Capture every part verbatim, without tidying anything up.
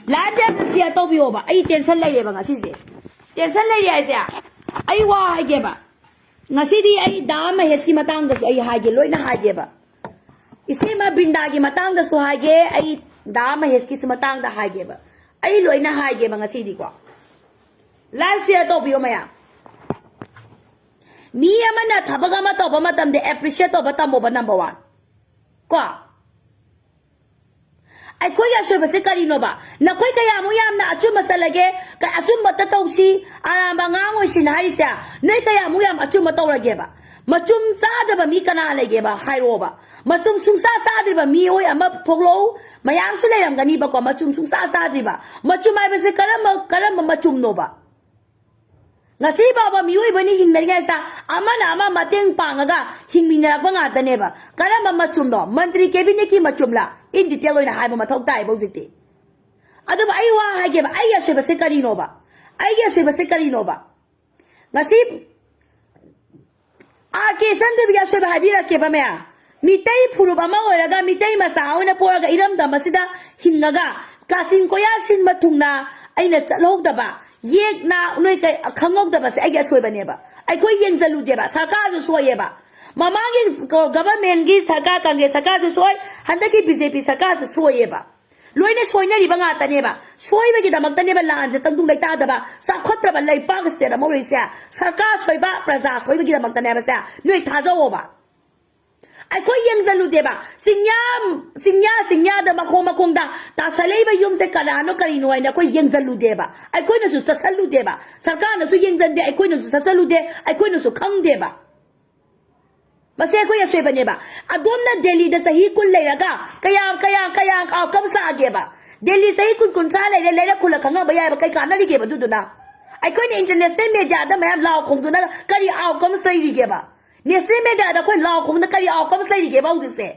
ꯂꯥꯏꯐꯇ ꯁꯤꯌꯔ ꯇꯧꯕꯤꯌꯣꯕ꯫ ꯑꯩ ꯇꯦꯟꯁꯟ ꯂꯩꯔꯦꯕ ꯉꯁꯤꯁꯦ꯫ ꯇꯦꯟꯁꯟ ꯂꯩꯔꯦ ꯍꯥꯏꯁꯦ, ꯑꯩ ꯋꯥ ꯍꯥꯏꯒꯦꯕ꯫ ꯉꯁꯤꯗꯤ ꯑꯩ ꯗꯥ ꯃꯍꯦꯁꯀꯤ ꯃꯇꯥꯡꯗꯁꯨ ꯑꯩ ꯍꯥꯏꯒꯦ, ꯂꯣꯏꯅ ꯍꯥꯏꯒꯦꯕ꯫ ꯏꯆꯦꯃ ꯕ꯭ꯔꯤꯟꯗꯥꯒꯤ ꯃꯇꯥꯡꯗꯁꯨ ꯍꯥꯏꯒꯦ, ꯑꯩ ꯗꯥ ꯃꯍꯦꯁꯀꯤꯁꯨ ꯃꯇꯥꯡꯗ ꯍꯥꯏꯒꯦꯕ꯫ ꯑꯩ ꯂꯣꯏꯅ ꯍꯥꯏꯒꯦꯕ ꯉꯁꯤꯗꯤꯀꯣ꯫ ꯂꯥꯏꯐ ꯁꯤꯌꯔ ꯇꯧꯕꯤꯌꯣ ꯃꯌꯥꯝ꯫ ꯃꯤ ꯑꯃꯅ ꯊꯕꯛ ꯑꯃ ꯇꯧꯕ ꯃꯇꯝꯗ ꯑꯦꯄ꯭ꯔꯤꯁꯤꯌꯦꯠ ꯇꯧꯕ ꯇꯝꯃꯣꯕ, ꯅꯝꯕꯔ ꯋꯥꯟ꯫ ꯀꯣ? ꯑꯩꯈꯣꯏꯒꯤ ꯑꯁꯣꯏꯕꯁꯦ ꯀꯔꯤꯅꯣꯕ? ꯅꯈꯣꯏ ꯀꯌꯥꯃꯨꯛ ꯌꯥꯝꯅ ꯑꯆꯨꯝꯕ ꯆꯠꯂꯒꯦ? ꯀ-, ꯑꯆꯨꯝꯕꯇ ꯇꯧꯁꯤ, ꯑꯔꯥꯟꯕ ꯉꯥꯡꯉꯣꯏꯁꯤꯅ ꯍꯥꯏꯔꯤꯁꯦ? ꯅꯣꯏ ꯀꯌꯥꯃꯨꯛ ꯌꯥꯝ ꯑꯆꯨꯝꯕ ꯇꯧꯔꯒꯦꯕ? ꯃꯆꯨꯝ ꯆꯥꯗꯕ ꯃꯤ ꯀꯅꯥ ꯂꯩꯒꯦꯕ? ꯍꯥꯏꯔꯛꯑꯣꯕ꯫ ꯃꯆꯨꯝ ꯁꯨꯡꯆꯥ ꯆꯥꯗ꯭ꯔꯤꯕ ꯃꯤꯑꯣꯏ ꯑꯃ ꯊꯣꯛꯂꯛꯎ꯫ ꯃꯌꯥꯝꯁꯨ ꯂꯩꯔꯝꯒꯅꯤꯕꯀꯣ, ꯃꯆꯨꯝ ꯁꯨꯡꯆꯥ ꯆꯥꯗ꯭ꯔꯤꯕ꯫ ꯃꯆꯨꯝ ꯍꯥꯏꯕꯁꯦ ꯀꯔꯝꯕ, ꯀꯔꯝꯕ ꯃꯆꯨꯝꯅꯣꯕ? ꯉꯁꯤ ꯐꯥꯎꯕ ꯃꯤꯑꯣꯏꯕꯅꯤ ꯍꯤꯡꯅꯔꯤꯉꯩꯁꯤꯗ ꯑꯃꯅ ꯑꯃ ꯃꯇꯦꯡ ꯄꯥꯡꯉꯒ ꯍꯤꯡꯃꯤꯟꯅꯔꯛꯄ ꯉꯥꯛꯇꯅꯦꯕ꯫ ꯀꯔꯝꯕ ꯃꯆꯨꯝꯅꯣ? ꯃꯟꯇ꯭ꯔꯤ ꯀꯦꯕꯤꯅꯦꯠꯀꯤ ꯃꯆꯨꯝꯂ? In detail ꯑꯣꯏꯅ ꯍꯥꯏꯕ ꯃꯊꯧ ꯇꯥꯏꯌꯦꯕ ꯍꯧꯖꯤꯛꯇꯤ꯫ ꯑꯗꯨꯕꯨ ꯑꯩ ꯋꯥ ꯍꯥꯏꯒꯦꯕ, ꯑꯩꯒꯤ ꯑꯁꯣꯏꯕꯁꯦ ꯀꯔꯤꯅꯣꯕ? ꯑꯩꯒꯤ ꯑꯁꯣꯏꯕꯁꯦ ꯀꯔꯤꯅꯣꯕ? ꯉꯁꯤ ꯑꯥꯔ ꯀꯦ ꯏꯆꯟꯊꯣꯏꯕꯤꯒꯤ ꯑꯁꯣꯏꯕ ꯍꯥꯏꯕꯤꯔꯛꯀꯦꯕ ꯃꯌꯥꯝ꯫ ꯃꯤꯇꯩ ꯐꯨꯔꯨꯞ ꯑꯃ ꯑꯣꯏꯔꯒ, ꯃꯤꯇꯩ ꯃꯆꯥ ꯑꯣꯏꯅ ꯄꯣꯛꯑꯒ, ꯏꯔꯝꯗꯝ ꯑꯁꯤꯗ ꯍꯤꯡꯉꯒ, ꯀꯥꯆꯤꯟ ꯀꯣꯌꯥ ꯁꯤꯟꯕ ꯊꯨꯡꯅ ꯑꯩꯅ ꯆꯠꯍꯧꯗꯕ, ꯌꯦꯛꯅ ꯅꯣꯏ ꯀꯩ-, ꯈꯪꯍꯧꯗꯕꯁꯦ ꯑꯩꯒꯤ ꯑꯁꯣꯏꯕꯅꯦꯕ꯫ ꯑꯩꯈꯣꯏ ꯌꯦꯡꯁꯤꯜꯂꯨꯗꯦꯕ, ꯁꯔꯀꯥꯔꯁꯨ ꯁꯣꯏꯌꯦꯕ꯫ ꯃꯃꯥꯡꯒꯤ ꯒꯣ-, ꯒꯚꯔꯟꯃꯦꯟꯒꯤ ꯁꯔꯀꯥꯔ, ꯀꯪꯒ꯭ꯔꯦꯁ ꯁꯔꯀꯥꯔꯁꯨ ꯁꯣꯏ, ꯍꯟꯗꯛꯀꯤ ꯕꯤ ꯖꯦ ꯄꯤ ꯁꯔꯀꯥꯔꯁꯨ ꯁꯣꯏꯌꯦꯕ꯫ ꯂꯣꯏꯅ ꯁꯣꯏꯅꯔꯤꯕ ꯉꯥꯛꯇꯅꯦꯕ꯫ ꯁꯣꯏꯕꯒꯤꯗꯃꯛꯇꯅꯦꯕ ꯂꯥꯟꯁꯦ ꯇꯪꯗꯨ ꯂꯩꯇꯥꯗꯕ, ꯆꯥꯎꯈꯠꯇ꯭ꯔꯕ ꯂꯩꯄꯥꯛ ꯁ꯭ꯇꯦꯠ ꯑꯃ ꯑꯣꯏꯔꯤꯁꯦ꯫ ꯁꯔꯀꯥꯔ ꯁꯣꯏꯕ, ꯄ꯭ꯔꯖꯥ ꯁꯣꯏꯕꯒꯤꯗꯃꯛꯇꯅꯦꯕꯁꯦ꯫ ꯅꯣꯏ ꯊꯥꯖꯧꯑꯣꯕ꯫ ꯑꯩꯈꯣꯏ ꯌꯦꯡꯁꯤꯜꯂꯨꯗꯦꯕ꯫ ꯆꯤꯡꯌꯥ, ꯆꯤꯡꯌꯥ, ꯆꯤꯡꯌꯥꯗ ꯃꯈꯣꯡ ꯃꯈꯣꯡꯗ ꯇꯥꯁꯜꯂꯛꯏꯕ ꯌꯨꯝꯁꯦ ꯀꯅꯥꯅꯣ ꯀꯔꯤꯅꯣ ꯍꯥꯏꯅ ꯑꯩꯈꯣꯏ ꯌꯦꯡꯁꯤꯜꯂꯨꯗꯦꯕ꯫ ꯑꯩꯈꯣꯏꯅꯁꯨ ꯆꯠꯁꯜꯂꯨꯗꯦꯕ꯫ ꯁꯔꯀꯥꯔꯅꯁꯨ ꯌꯦꯡꯁꯤꯟꯗꯦ, ꯑꯩꯈꯣꯏꯅꯁꯨ ꯆꯠꯁꯜꯂꯨꯗꯦ, ꯑꯩꯈꯣꯏꯅꯁꯨ ꯈꯪꯗꯦꯕ꯫ ꯃꯁꯤ ꯑꯩꯈꯣꯏ ꯑꯁꯣꯏꯕꯅꯦꯕ꯫ ꯑꯗꯣꯝꯅ ꯗꯦꯜꯂꯤꯗ ꯆꯍꯤ ꯀꯨꯟ ꯂꯩꯔꯒ ꯀꯌꯥꯝ, ꯀꯌꯥꯝ, ꯀꯌꯥꯝ ꯑꯥꯎꯠꯀꯝꯁ ꯂꯥꯛꯑꯒꯦꯕ? ꯗꯦꯜꯂꯤ ꯆꯍꯤ ꯀꯨꯟ, ꯀꯨꯟꯊ꯭ꯔꯥ ꯂꯩꯔꯦ, ꯂꯩꯔꯛ ꯈꯨꯜꯂ ꯈꯪꯉꯕ ꯌꯥꯏꯕ, ꯀꯩ ꯀꯥꯟꯅꯔꯤꯒꯦꯕ ꯑꯗꯨꯗꯨꯅ? ꯑꯩꯈꯣꯏꯅ ꯏꯟꯇꯔꯅꯦꯁꯅꯦꯜ ꯃꯦꯗꯤꯌꯥꯗ ꯃꯌꯥꯝ ꯂꯥꯎ ꯈꯣꯡꯗꯨꯅ ꯀꯔꯤ ꯑꯥꯎꯠꯀꯝꯁ ꯂꯩꯔꯤꯒꯦꯕ? ꯅꯦꯁꯅꯦꯜ ꯃꯦꯗꯤꯌꯥꯗ ꯑꯩꯈꯣꯏ ꯂꯥꯎ ꯈꯣꯡꯗꯨꯅ ꯀꯔꯤ ꯑꯥꯎꯠꯀꯝꯁ ꯂꯩꯔꯤꯒꯦꯕ ꯍꯧꯖꯤꯛꯁꯦ?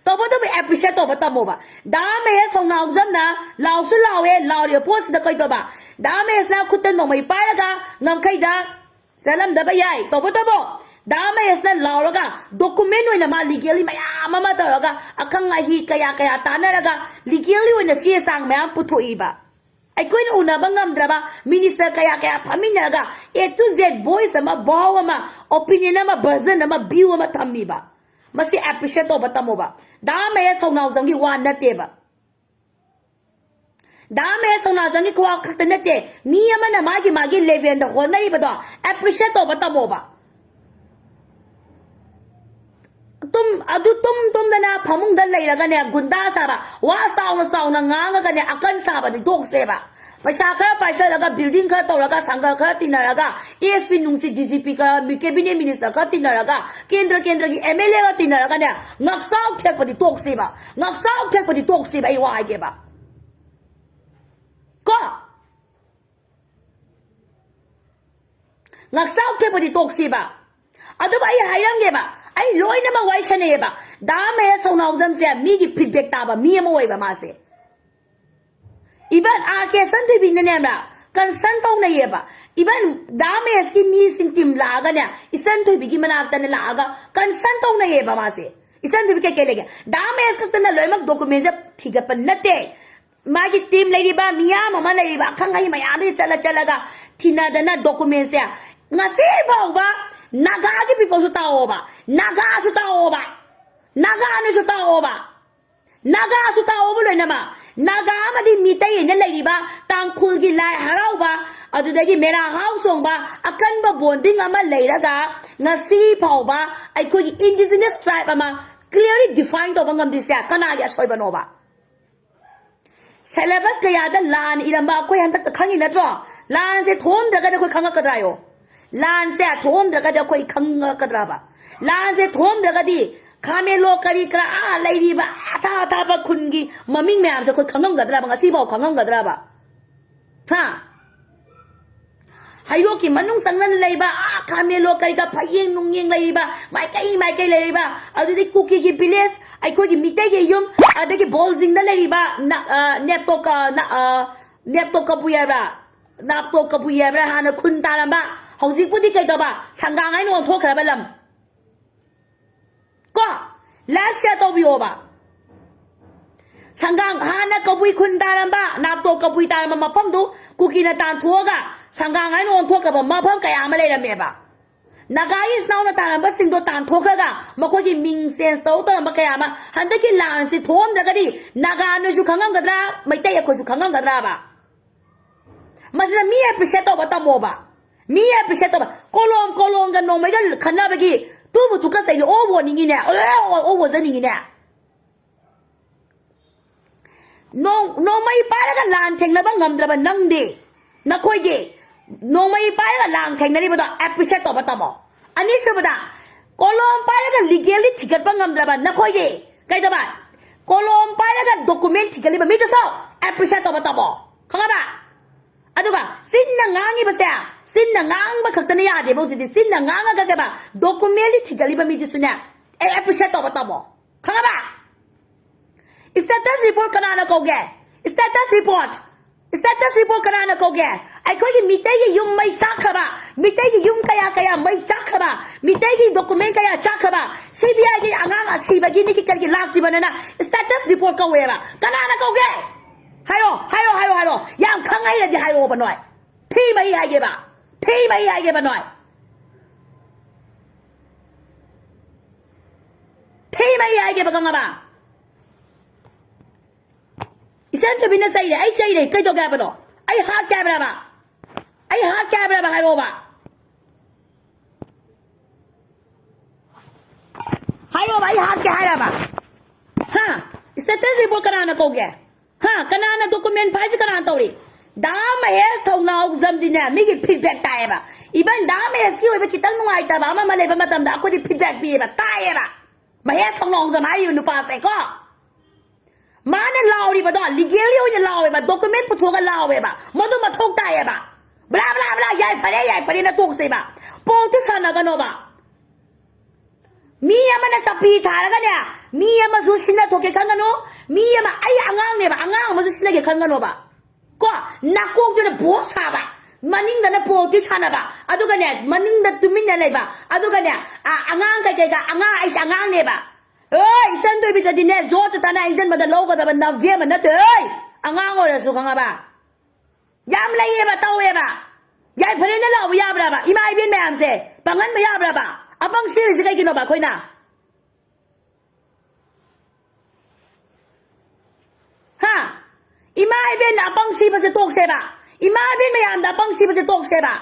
ꯇꯧꯕꯇꯕꯨ ꯑꯦꯄ꯭ꯔꯤꯁꯤꯌꯦꯠ ꯇꯧꯕ ꯇꯝꯃꯣꯕ꯫ ꯗꯥ ꯃꯍꯦꯁ ꯊꯧꯅꯥꯎꯖꯝꯅ ꯂꯥꯎꯁꯨ ꯂꯥꯎꯋꯦ, ꯂꯥꯎꯔꯤꯕ ꯄꯣꯠꯁꯤꯗ ꯀꯩꯗꯧꯕ? ꯗꯥ ꯃꯍꯦꯁꯅ ꯈꯨꯠꯇ ꯅꯣꯡꯃꯩ ꯄꯥꯏꯔꯒ ꯉꯝꯈꯩꯗ ꯆꯠꯂꯝꯗꯕ ꯌꯥꯏ꯫ ꯇꯧꯕꯇꯕꯨ ꯗꯥ ꯃꯍꯦꯁꯅ ꯂꯥꯎꯔꯒ document ꯑꯣꯏꯅ ꯃꯥ legally ꯃꯌꯥꯝ ꯑꯃ ꯇꯧꯔꯒ ꯑꯈꯪ ꯑꯍꯩ ꯀꯌꯥ ꯀꯌꯥ ꯇꯥꯟꯅꯔꯒ legally ꯑꯣꯏꯅ ꯆꯦ ꯆꯥꯡ ꯃꯌꯥꯝ ꯄꯨꯊꯣꯛꯏꯕ꯫ ꯑꯩꯈꯣꯏꯅ ꯎꯅꯕ ꯉꯝꯗ꯭ꯔꯕ minister ꯀꯌꯥ ꯀꯌꯥ ꯐꯝꯃꯤꯟꯅꯔꯒ A to Z voice ꯑꯃ, vow ꯑꯃ, opinion ꯑꯃ, version ꯑꯃ, view ꯑꯃ ꯊꯝꯃꯤꯕ꯫ ꯃꯁꯤ appreciate ꯇꯧꯕ ꯇꯝꯃꯣꯕ꯫ ꯗꯥ ꯃꯍꯦꯁ ꯊꯧꯅꯥꯎꯖꯝꯒꯤ ꯋꯥ ꯅꯠꯇꯦꯕ꯫ ꯗꯥ ꯃꯍꯦꯁ ꯊꯧꯅꯥꯎꯖꯝꯒꯤ ꯋꯥ ꯈꯛꯇ ꯅꯠꯇꯦ, ꯃꯤ ꯑꯃꯅ ꯃꯥꯒꯤ ꯃꯥꯒꯤ levelꯗ ꯍꯣꯠꯅꯔꯤꯕꯗꯣ appreciate ꯇꯧꯕ ꯇꯝꯃꯣꯕ꯫ ꯇꯨꯝ ꯑꯗꯨ ꯇꯨꯝ ꯇꯨꯝꯗꯅ ꯐꯃꯨꯡꯗ ꯂꯩꯔꯒꯅꯦ, ꯒꯨꯟꯗꯥ ꯁꯥꯕ, ꯋꯥ ꯆꯥꯎꯅ ꯆꯥꯎꯅ ꯉꯥꯡꯉꯒꯅꯦ, ꯑꯀꯟ ꯁꯥꯕꯗꯤ ꯇꯣꯛꯁꯦꯕ꯫ ꯄꯩꯁꯥ ꯈꯔ ꯄꯥꯏꯁꯜꯂꯒ, building ꯈꯔ ꯇꯧꯔꯒ, ꯁꯪꯒ ꯈꯔ ꯇꯤꯟꯅꯔꯒ, S P ꯅꯨꯡꯁꯤ, D G P ꯈꯔ, cabinet minister ꯈꯔ ꯇꯤꯟꯅꯔꯒ, ꯀꯦꯟꯗ꯭ꯔ ꯀꯦꯟꯗ꯭ꯔꯒꯤ M L Aꯒ ꯇꯤꯟꯅꯔꯒꯅꯦ, ꯉꯥꯛꯆꯥꯎ ꯊꯦꯛꯄꯗꯤ ꯇꯣꯛꯁꯦꯕ꯫ ꯉꯥꯛꯆꯥꯎ ꯊꯦꯛꯄꯗꯤ ꯇꯣꯛꯁꯦꯕ, ꯑꯩ ꯋꯥ ꯍꯥꯏꯒꯦꯕ꯫ ꯀꯣ? ꯉꯥꯛꯆꯥꯎ ꯊꯦꯛꯄꯗꯤ ꯇꯣꯛꯁꯤꯕ꯫ ꯑꯗꯨꯕꯨ ꯑꯩ ꯍꯥꯏꯔꯝꯒꯦꯕ, ꯑꯩ ꯂꯣꯏꯅꯃꯛ ꯋꯥꯔꯤ ꯁꯥꯟꯅꯩꯌꯦꯕ꯫ ꯗꯥ ꯃꯍꯦꯁ ꯊꯧꯅꯥꯎꯖꯝꯁꯦ ꯃꯤꯒꯤ feedback ꯇꯥꯕ ꯃꯤ ꯑꯃ ꯑꯣꯏꯕ ꯃꯥꯁꯦ꯫ Even R K ꯁꯟꯊꯣꯏꯕꯤꯅꯅꯦ ꯈꯪꯕ꯭ꯔꯥ, concern ꯇꯧꯅꯩꯌꯦꯕ꯫ Even ꯗꯥ ꯃꯍꯦꯁꯀꯤ ꯃꯤꯁꯤꯡ team ꯂꯥꯛꯑꯒꯅꯦ, ꯏꯆꯟ ꯊꯣꯏꯕꯤꯒꯤ ꯃꯅꯥꯛꯇꯅꯦ ꯂꯥꯛꯑꯒ concern ꯇꯧꯅꯩꯌꯦꯕ ꯃꯥꯁꯦ꯫ ꯏꯆꯟ ꯊꯣꯏꯕꯤ ꯀꯩꯀꯩ ꯂꯩꯒꯦ? ꯗꯥ ꯃꯍꯦꯁ ꯈꯛꯇꯅ ꯂꯣꯏꯅꯃꯛ documentꯁꯦ ꯊꯤꯒꯠꯄ ꯅꯠꯇꯦ꯫ ꯃꯥꯒꯤ team ꯂꯩꯔꯤꯕ ꯃꯤꯌꯥꯝ ꯑꯃ ꯂꯩꯔꯤꯕ ꯑꯈꯪ ꯑꯍꯩ ꯃꯌꯥꯝꯗꯒꯤ ꯆꯠꯂ ꯆꯠꯂꯒ ꯊꯤꯅꯗꯅ documentꯁꯦ ꯉꯁꯤ ꯐꯥꯎꯕ ꯅꯥꯒꯥꯒꯤ peopleꯁꯨ ꯇꯥꯛꯑꯣꯕ, ꯅꯥꯒꯥꯁꯨ ꯇꯥꯛꯑꯣꯕ, ꯅꯥꯒꯥꯅꯁꯨ ꯇꯥꯛꯑꯣꯕ, ꯅꯥꯒꯥꯁꯨ ꯇꯥꯛꯑꯣꯕ ꯂꯣꯏꯅꯃꯛ꯫ ꯅꯥꯒꯥ ꯑꯃꯗꯤ ꯃꯤꯇꯩ ꯑꯅ ꯂꯩꯔꯤꯕ ꯇꯥꯡꯈꯨꯜꯒꯤ ꯂꯥꯏ ꯍꯔꯥꯎꯕ, ꯑꯗꯨꯗꯒꯤ ꯃꯦꯔꯥ ꯍꯥꯎ ꯆꯣꯡꯕ, ꯑꯀꯟꯕ bonding ꯑꯃ ꯂꯩꯔꯒ ꯉꯁꯤ ꯐꯥꯎꯕ ꯑꯩꯈꯣꯏꯒꯤ indigenous tribe ꯑꯃ clearly define ꯇꯧꯕ ꯉꯝꯗ꯭ꯔꯤꯁꯦ ꯀꯅꯥꯒꯤ ꯑꯁꯣꯏꯕꯅꯣꯕ? Syllabus ꯀꯌꯥꯗ ꯂꯥꯟ ꯏꯔꯝꯕ ꯑꯩꯈꯣꯏ ꯍꯟꯗꯛꯇ ꯈꯪꯉꯤ ꯅꯠꯇ꯭ꯔꯣ? ꯂꯥꯟꯁꯦ ꯊꯣꯛꯑꯝꯗ꯭ꯔꯒꯗꯤ ꯑꯩꯈꯣꯏ ꯈꯪꯉꯛꯀꯗ꯭ꯔꯥ ꯍꯥꯏꯌꯣ? ꯂꯥꯟꯁꯦ ꯊꯣꯛꯑꯝꯗ꯭ꯔꯒꯗꯤ ꯑꯩꯈꯣꯏ ꯈꯪꯉꯛꯀꯗ꯭ꯔꯕ? ꯂꯥꯟꯁꯦ ꯊꯣꯛꯑꯝꯗ꯭ꯔꯒꯗꯤ ꯈꯥꯃꯦꯟꯂꯣ ꯀꯔꯤ ꯀꯔꯥ ꯑꯥ ꯂꯩꯔꯤꯕ ꯑꯊꯥ ꯑꯊꯥꯕ ꯈꯨꯟꯒꯤ ꯃꯃꯤꯡ ꯃꯌꯥꯝꯁꯦ ꯑꯩꯈꯣꯏ ꯈꯪꯉꯝꯒꯗ꯭ꯔꯕ? ꯉꯁꯤꯐꯥꯎ ꯈꯪꯉꯝꯒꯗ꯭ꯔꯕ? ꯍꯥ? ꯍꯩꯔꯣꯛꯀꯤ ꯃꯅꯨꯡ ꯆꯪꯗꯅ ꯂꯩꯕ, ꯑꯥ ꯈꯥꯃꯦꯟꯂꯣ ꯀꯩꯀꯥ ꯐꯌꯦꯡ ꯅꯨꯡꯌꯦꯡ ꯂꯩꯔꯤꯕ, ꯃꯥꯏꯀꯩ ꯃꯥꯏꯀꯩ ꯂꯩꯔꯤꯕ, ꯑꯗꯨꯗꯤ ꯀꯨꯀꯤꯒꯤ village, ꯑꯩꯈꯣꯏꯒꯤ ꯃꯤꯇꯩꯒꯤ ꯌꯨꯝ, ꯑꯗꯒꯤ ꯕꯣꯜꯖꯤꯡꯗ ꯂꯩꯔꯤꯕ ꯅ-, ꯑ, ꯅꯦꯞꯇꯣ ꯀ-, ꯅ-, ꯑ, ꯅꯦꯞꯇꯣ ꯀꯕꯨꯏ ꯍꯥꯏꯕ꯭ꯔꯥ? ꯅꯥꯞꯇꯣ ꯀꯕꯨꯏ ꯍꯥꯏꯕ꯭ꯔꯥ? ꯍꯥꯟꯅ ꯈꯨꯟ ꯇꯥꯔꯝꯕ, ꯍꯧꯖꯤꯛꯄꯨꯗꯤ ꯀꯩꯗꯧꯕ? ꯁꯪꯒꯥꯡ ꯍꯥꯏꯅ ꯑꯣꯟꯊꯣꯛꯈ꯭ꯔꯕ ꯂꯝ꯫ ꯀꯣ? Live share ꯇꯧꯕꯤꯌꯣꯕ꯫ ꯁꯪꯒꯥꯡ, ꯍꯥꯟꯅ ꯀꯕꯨꯏ ꯈꯨꯟ ꯇꯥꯔꯝꯕ, ꯅꯥꯞꯇꯣ ꯀꯕꯨꯏ ꯇꯥꯔꯝꯕ ꯃꯐꯝꯗꯨ ꯀꯨꯀꯤꯅ ꯇꯥꯟꯊꯣꯛꯑꯒ ꯁꯪꯒꯥꯡ ꯍꯥꯏꯅ ꯑꯣꯟꯊꯣꯛꯈ꯭ꯔꯕ ꯃꯐꯝ ꯀꯌꯥ ꯑꯃ ꯂꯩꯔꯝꯃꯦꯕ꯫ ꯅꯥꯒꯥꯒꯤ ꯏꯆꯤꯟ ꯏꯅꯥꯎꯅ ꯇꯥꯔꯝꯕꯁꯤꯡꯗꯣ ꯇꯥꯟꯊꯣꯛꯈ꯭ꯔꯒ ꯃꯈꯣꯏꯒꯤ ꯃꯤꯡ change ꯇꯧ ꯇꯧꯔꯝꯕ ꯀꯌꯥ ꯑꯃ ꯍꯟꯗꯛꯀꯤ ꯂꯥꯟꯁꯤ ꯊꯣꯛꯑꯝꯗ꯭ꯔꯒꯗꯤ ꯅꯥꯒꯥ ꯅꯣꯏꯁꯨ ꯈꯪꯉꯝꯒꯗ꯭ꯔꯥ, ꯃꯩꯇꯩ ꯑꯩꯈꯣꯏꯁꯨ ꯈꯪꯉꯝꯒꯗ꯭ꯔꯥꯕ? ꯃꯁꯤꯗ ꯃꯤ appreciate ꯇꯧꯕ ꯇꯝꯃꯣꯕ꯫ ꯃꯤ appreciate ꯇꯧꯕ꯫ ꯀꯣꯂꯣꯝ ꯀꯣꯂꯣꯝꯒ ꯅꯣꯡꯃꯩꯒ ꯈꯟꯅꯕꯒꯤ ꯇꯨꯕꯨ ꯇꯨꯀꯠꯆꯩꯅꯦ, ꯑꯣꯕꯨ ꯑꯣꯅꯤꯡꯉꯤꯅꯦ, ꯑꯣ, ꯑꯣ, ꯑꯣꯕꯨ ꯑꯣꯖꯅꯤꯡꯉꯤꯅꯦ꯫ ꯅꯣꯡ-, ꯅꯣꯡꯃꯩ ꯄꯥꯏꯔꯒ ꯂꯥꯟ ꯊꯦꯡꯅꯕ ꯉꯝꯗ꯭ꯔꯕ ꯅꯪꯗꯤ, ꯅꯈꯣꯏꯗꯤ ꯅꯣꯡꯃꯩ ꯄꯥꯏꯔꯒ ꯂꯥꯟ ꯊꯦꯡꯅꯔꯤꯕꯗꯣ appreciate ꯇꯧꯕ ꯇꯝꯃꯣ꯫ ꯑꯅꯤꯁꯨꯕꯗ, ꯀꯣꯂꯣꯝ ꯄꯥꯏꯔꯒ legally ꯊꯤꯒꯠꯄ ꯉꯝꯗ꯭ꯔꯕ ꯅꯈꯣꯏꯗꯤ ꯀꯩꯗꯧꯕ? ꯀꯣꯂꯣꯝ ꯄꯥꯏꯔꯒ document ꯊꯤꯒꯠꯂꯤꯕ ꯃꯤꯗꯨꯁꯨ appreciate ꯇꯧꯕ ꯇꯝꯃꯣ꯫ ꯈꯪꯉꯕ? ꯑꯗꯨꯒ ꯆꯤꯟꯅ ꯉꯥꯡꯉꯤꯕꯁꯦ, ꯆꯤꯟꯅ ꯉꯥꯡꯕ ꯈꯛꯇꯅ ꯌꯥꯗꯦꯕ ꯍꯧꯖꯤꯛꯇꯤ꯫ ꯆꯤꯟꯅ ꯉꯥꯡꯉꯒ ꯀꯩꯕ, documently ꯊꯤꯒꯠꯂꯤꯕ ꯃꯤꯗꯨꯁꯨꯅꯦ, ꯑꯦ, appreciate ꯇꯧꯕ ꯇꯝꯃꯣ꯫ ꯈꯪꯉꯕ? Status report ꯀꯅꯥꯅ ꯀꯧꯒꯦ? Status report, status report ꯀꯅꯥꯅ ꯀꯧꯒꯦ? ꯑꯩꯈꯣꯏꯒꯤ ꯃꯤꯇꯩꯒꯤ ꯌꯨꯝ ꯃꯩ ꯆꯥꯛꯈ꯭ꯔꯕ, ꯃꯤꯇꯩꯒꯤ ꯌꯨꯝ ꯀꯌꯥ ꯀꯌꯥ ꯃꯩ ꯆꯥꯛꯈ꯭ꯔꯕ, ꯃꯤꯇꯩꯒꯤ document ꯀꯌꯥ ꯆꯥꯛꯈ꯭ꯔꯕ, CBIꯒꯤ ꯑꯉꯥꯡ ꯑꯁꯤꯕꯒꯤ ꯅꯤꯀꯤ ꯀꯔꯤꯒꯤ ꯂꯥꯛꯇ꯭ꯔꯤꯕꯅꯤꯅ status report ꯀꯧꯋꯦꯕ꯫ ꯀꯅꯥꯅ ꯀꯧꯒꯦ? ꯍꯥꯏꯔꯣ, ꯍꯥꯏꯔꯣ, ꯍꯥꯏꯔꯣ, ꯍꯥꯏꯔꯣ꯫ ꯌꯥꯝ ꯈꯪ ꯍꯩꯔꯗꯤ ꯍꯥꯏꯔꯛꯑꯣꯕ ꯅꯣꯏ꯫ ꯊꯤ ꯃꯍꯤ ꯍꯥꯏꯒꯦꯕ꯫ ꯊꯤ ꯃꯍꯤ ꯍꯥꯏꯒꯦꯕ ꯅꯣꯏ꯫ ꯊꯤ ꯃꯍꯤ ꯍꯥꯏꯒꯦꯕ, ꯈꯪꯉꯕ? ꯏꯆꯟ ꯊꯣꯏꯕꯤꯅ ꯆꯩꯔꯦ, ꯑꯩ ꯆꯩꯔꯦ, ꯀꯩꯗꯧꯒꯦ ꯍꯥꯏꯕꯅꯣ? ꯑꯩ ꯍꯥꯠꯀꯦ ꯍꯥꯏꯕ꯭ꯔꯕ? ꯑꯩ ꯍꯥꯠꯀꯦ ꯍꯥꯏꯕ꯭ꯔꯕ? ꯍꯥꯏꯔꯛꯑꯣꯕ꯫ ꯍꯥꯏꯔꯛꯑꯣꯕ, ꯑꯩ ꯍꯥꯠꯀꯦ ꯍꯥꯏꯔꯕ? ꯍꯥ? Status report ꯀꯅꯥꯅ ꯀꯧꯒꯦ? ꯍꯥ? ꯀꯅꯥꯅ document ꯐꯥꯏꯁꯦ ꯀꯅꯥꯅ ꯇꯧꯔꯤ? ꯗꯥ ꯃꯍꯦꯁ ꯊꯧꯅꯥꯎꯖꯝꯗꯤꯅꯦ, ꯃꯤꯒꯤ feedback ꯇꯥꯏꯌꯦꯕ꯫ Even ꯗꯥ ꯃꯍꯦꯁꯀꯤ ꯑꯣꯏꯕ ꯈꯤꯇꯪ ꯅꯨꯡꯉꯥꯏꯇꯕ ꯑꯃ ꯑꯃ ꯂꯩꯕ ꯃꯇꯝꯗ ꯑꯩꯈꯣꯏꯗꯤ feedback ꯄꯤꯌꯦꯕ, ꯇꯥꯏꯌꯦꯕ꯫ ꯃꯍꯦꯁ ꯊꯧꯅꯥꯎꯖꯝ ꯍꯥꯏꯔꯤꯕ ꯅꯨꯄꯥꯁꯦ ꯀꯣ꯫ ꯃꯥꯅ ꯂꯥꯎꯔꯤꯕꯗꯣ, legally ꯑꯣꯏꯅ ꯂꯥꯎꯋꯦꯕ, document ꯄꯨꯊꯣꯛꯑꯒ ꯂꯥꯎꯋꯦꯕ, ꯃꯗꯨ ꯃꯊꯧ ꯇꯥꯏꯌꯦꯕ꯫ ꯕ꯭ꯂꯥ, ꯕ꯭ꯂꯥ, ꯕ꯭ꯂꯥ, ꯌꯥꯏꯐꯔꯦ, ꯌꯥꯏꯐꯔꯦꯅ ꯇꯣꯛꯁꯦꯕ꯫ ꯄꯣꯛꯇꯤ ꯁꯥꯟꯅꯒꯅꯣꯕ꯫ ꯃꯤ ꯑꯃꯅ ꯆꯞꯄꯤ ꯊꯥꯔꯒꯅꯦ, ꯃꯤ ꯑꯃꯁꯨ ꯁꯤꯅ ꯊꯣꯛꯀꯦ ꯈꯟꯒꯅꯨ, ꯃꯤ ꯑꯃ, ꯑꯩ ꯑꯉꯥꯡꯅꯦꯕ, ꯑꯉꯥꯡ ꯑꯃꯁꯨ ꯁꯤꯅꯒꯦ ꯈꯟꯒꯅꯣꯕ꯫ ꯀꯣ, ꯅꯥꯀꯣꯛꯇꯨꯅ ꯚꯣꯠ ꯁꯥꯕ, ꯃꯅꯤꯡꯗꯅ ꯄꯣꯜꯇꯤ ꯁꯥꯟꯅꯕ, ꯑꯗꯨꯒꯅꯦ, ꯃꯅꯤꯡꯗ ꯇꯨꯃꯤꯟꯅ ꯂꯩꯕ, ꯑꯗꯨꯒꯅꯦ, ꯑ, ꯑꯉꯥꯡ ꯀꯩꯀꯩꯒ, ꯑꯉꯥꯡ, ꯑꯩꯁꯦ ꯑꯉꯥꯡꯅꯦꯕ꯫ ꯑꯣꯏ, ꯏꯆꯟ ꯊꯣꯏꯕꯤꯗꯗꯤꯅꯦ, ꯖꯣꯠꯁꯦ ꯇꯥꯅ ꯏꯟꯖꯟꯕꯗ ꯂꯧꯒꯗꯕ ꯅꯕꯦꯝꯃ ꯅꯠꯇꯦ, ꯑꯣꯏ! ꯑꯉꯥꯡ ꯑꯣꯏꯔꯁꯨ, ꯈꯪꯉꯕ? ꯌꯥꯝ ꯂꯩꯌꯦꯕ, ꯇꯧꯋꯦꯕ꯫ ꯌꯥꯏꯐꯔꯦꯅ ꯂꯥꯎꯕ ꯌꯥꯕ꯭ꯔꯕ? ꯏꯃꯥ ꯏꯕꯦꯟ ꯃꯌꯥꯝꯁꯦ ꯄꯪꯍꯟꯕ ꯌꯥꯕ꯭ꯔꯕ? ꯑꯄꯪ ꯁꯤꯔꯤꯁꯦ ꯀꯩꯒꯤꯅꯣꯕ ꯑꯩꯈꯣꯏꯅ? ꯍꯥ? ꯏꯃꯥ ꯏꯕꯦꯟꯅ ꯑꯄꯪ ꯁꯤꯕꯁꯦ ꯇꯣꯛꯁꯦꯕ꯫ ꯏꯃꯥ ꯏꯕꯦꯟ ꯃꯌꯥꯝꯗ ꯑꯄꯪ ꯁꯤꯕꯁꯦ ꯇꯣꯛꯁꯦꯕ꯫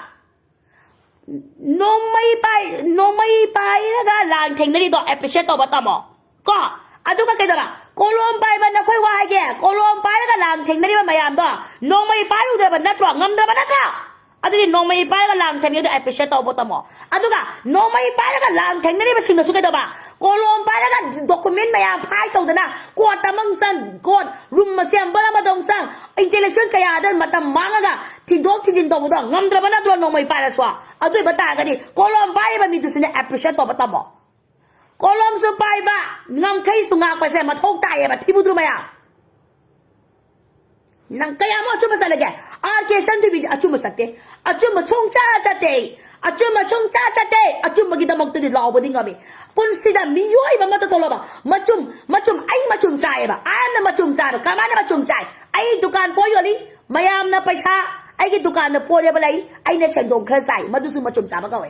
ꯅꯣꯡꯃꯩ ꯄꯥꯏ-, ꯅꯣꯡꯃꯩ ꯄꯥꯏꯔꯒ ꯂꯥꯟ ꯊꯦꯡꯅꯔꯤꯗꯣ appreciate ꯇꯧꯕ ꯇꯝꯃꯣ꯫ ꯀꯣ? ꯑꯗꯨꯒ ꯀꯩꯗꯧꯕ? ꯀꯣꯂꯣꯝ ꯄꯥꯏꯕ ꯅꯈꯣꯏ ꯋꯥ ꯍꯥꯏꯒꯦ꯫ ꯀꯣꯂꯣꯝ ꯄꯥꯏꯔꯒ ꯂꯥꯟ ꯊꯦꯡꯅꯔꯤꯕ ꯃꯌꯥꯝꯗꯣ ꯅꯣꯡꯃꯩ ꯄꯥꯏꯔꯨꯗꯕ ꯅꯠꯇ꯭ꯔꯣ? ꯉꯝꯗ꯭ꯔꯕ ꯅꯠꯇ꯭ꯔꯣ? ꯑꯗꯨꯗꯤ ꯅꯣꯡꯃꯩ ꯄꯥꯏꯔꯒ ꯂꯥꯟ ꯊꯦꯡꯅꯔꯤꯗꯣ appreciate ꯇꯧꯕ ꯇꯝꯃꯣ꯫ ꯑꯗꯨꯒ ꯅꯣꯡꯃꯩ ꯄꯥꯏꯔꯒ ꯂꯥꯟ ꯊꯦꯡꯅꯔꯤꯕꯁꯤꯡꯅꯁꯨ ꯀꯩꯗꯧꯕ? ꯀꯣꯂꯣꯝ ꯄꯥꯏꯔꯒ document ꯃꯌꯥꯝ file ꯇꯧꯗꯅ court ꯑꯃ ꯆꯪ, court room ꯑꯃ ꯆꯪ, ꯑꯃꯗ ꯑꯃꯨꯛ ꯆꯪ, intellectual ꯀꯌꯥꯗ ꯃꯇꯝ ꯃꯥꯡꯉꯒ ꯊꯤꯟꯗꯣꯛ ꯊꯤꯟꯖꯤꯟ ꯇꯧꯕꯗꯣ ꯉꯝꯗ꯭ꯔꯕ ꯅꯠꯇ꯭ꯔꯣ ꯅꯣꯡꯃꯩ ꯄꯥꯏꯔꯁꯨ? ꯑꯗꯨ ꯑꯣꯏꯕ ꯇꯥꯔꯒꯗꯤ ꯀꯣꯂꯣꯝ ꯄꯥꯏꯔꯤꯕ ꯃꯤꯗꯨꯁꯨꯅꯦ appreciate ꯇꯧꯕ ꯇꯝꯃꯣ꯫ ꯀꯣꯂꯣꯝꯁꯨ ꯄꯥꯏꯕ, ꯉꯝꯈꯩꯁꯨ ꯉꯥꯛꯄꯁꯦ ꯃꯊꯧ ꯇꯥꯏꯌꯦꯕ, ꯊꯤꯕꯨꯗ꯭ꯔꯨ ꯃꯌꯥꯝ꯫ ꯅꯪ ꯀꯌꯥꯃꯨꯛ ꯑꯆꯨꯝꯕ ꯆꯠꯂꯒꯦ? ꯑꯥꯔ ꯀꯦ ꯁꯟꯗꯨꯕꯤꯗꯤ ꯑꯆꯨꯝꯕ ꯆꯠꯇꯦ꯫ ꯑꯆꯨꯝꯕ ꯁꯨꯡꯆꯠ ꯆꯠꯇꯦ꯫ ꯑꯆꯨꯝꯕ ꯁꯨꯡꯆꯠ ꯆꯠꯇꯦ꯫ ꯑꯆꯨꯝꯕꯒꯤꯗꯃꯛꯇꯗꯤ ꯂꯥꯎꯕꯗꯤ ꯉꯝꯃꯤ꯫ ꯄꯨꯟꯁꯤꯗ ꯃꯤꯑꯣꯏꯕ ꯑꯃꯗ ꯊꯣꯛꯂꯕ ꯃꯆꯨꯝ, ꯃꯆꯨꯝ, ꯑꯩ ꯃꯆꯨꯝ ꯆꯥꯏꯌꯦꯕ꯫ I am ꯅ ꯃꯆꯨꯝ ꯆꯥꯏꯕ꯫ ꯀꯃꯥꯏꯅ ꯃꯆꯨꯝ ꯆꯥꯏ? ꯑꯩ ꯗꯨꯀꯥꯟ ꯄꯣꯠ ꯌꯣꯜꯂꯤ꯫ ꯃꯌꯥꯝꯅ ꯄꯩꯁꯥ ꯑꯩꯒꯤ ꯗꯨꯀꯥꯟꯗ ꯄꯣꯠ ꯂꯦꯞꯄ ꯂꯩ꯫ ꯑꯩꯅ ꯁꯦꯟꯗꯣꯡ ꯈꯔ ꯆꯥꯏ꯫ ꯃꯗꯨꯁꯨ ꯃꯆꯨꯝ ꯆꯥꯕ ꯀꯧꯋꯦ꯫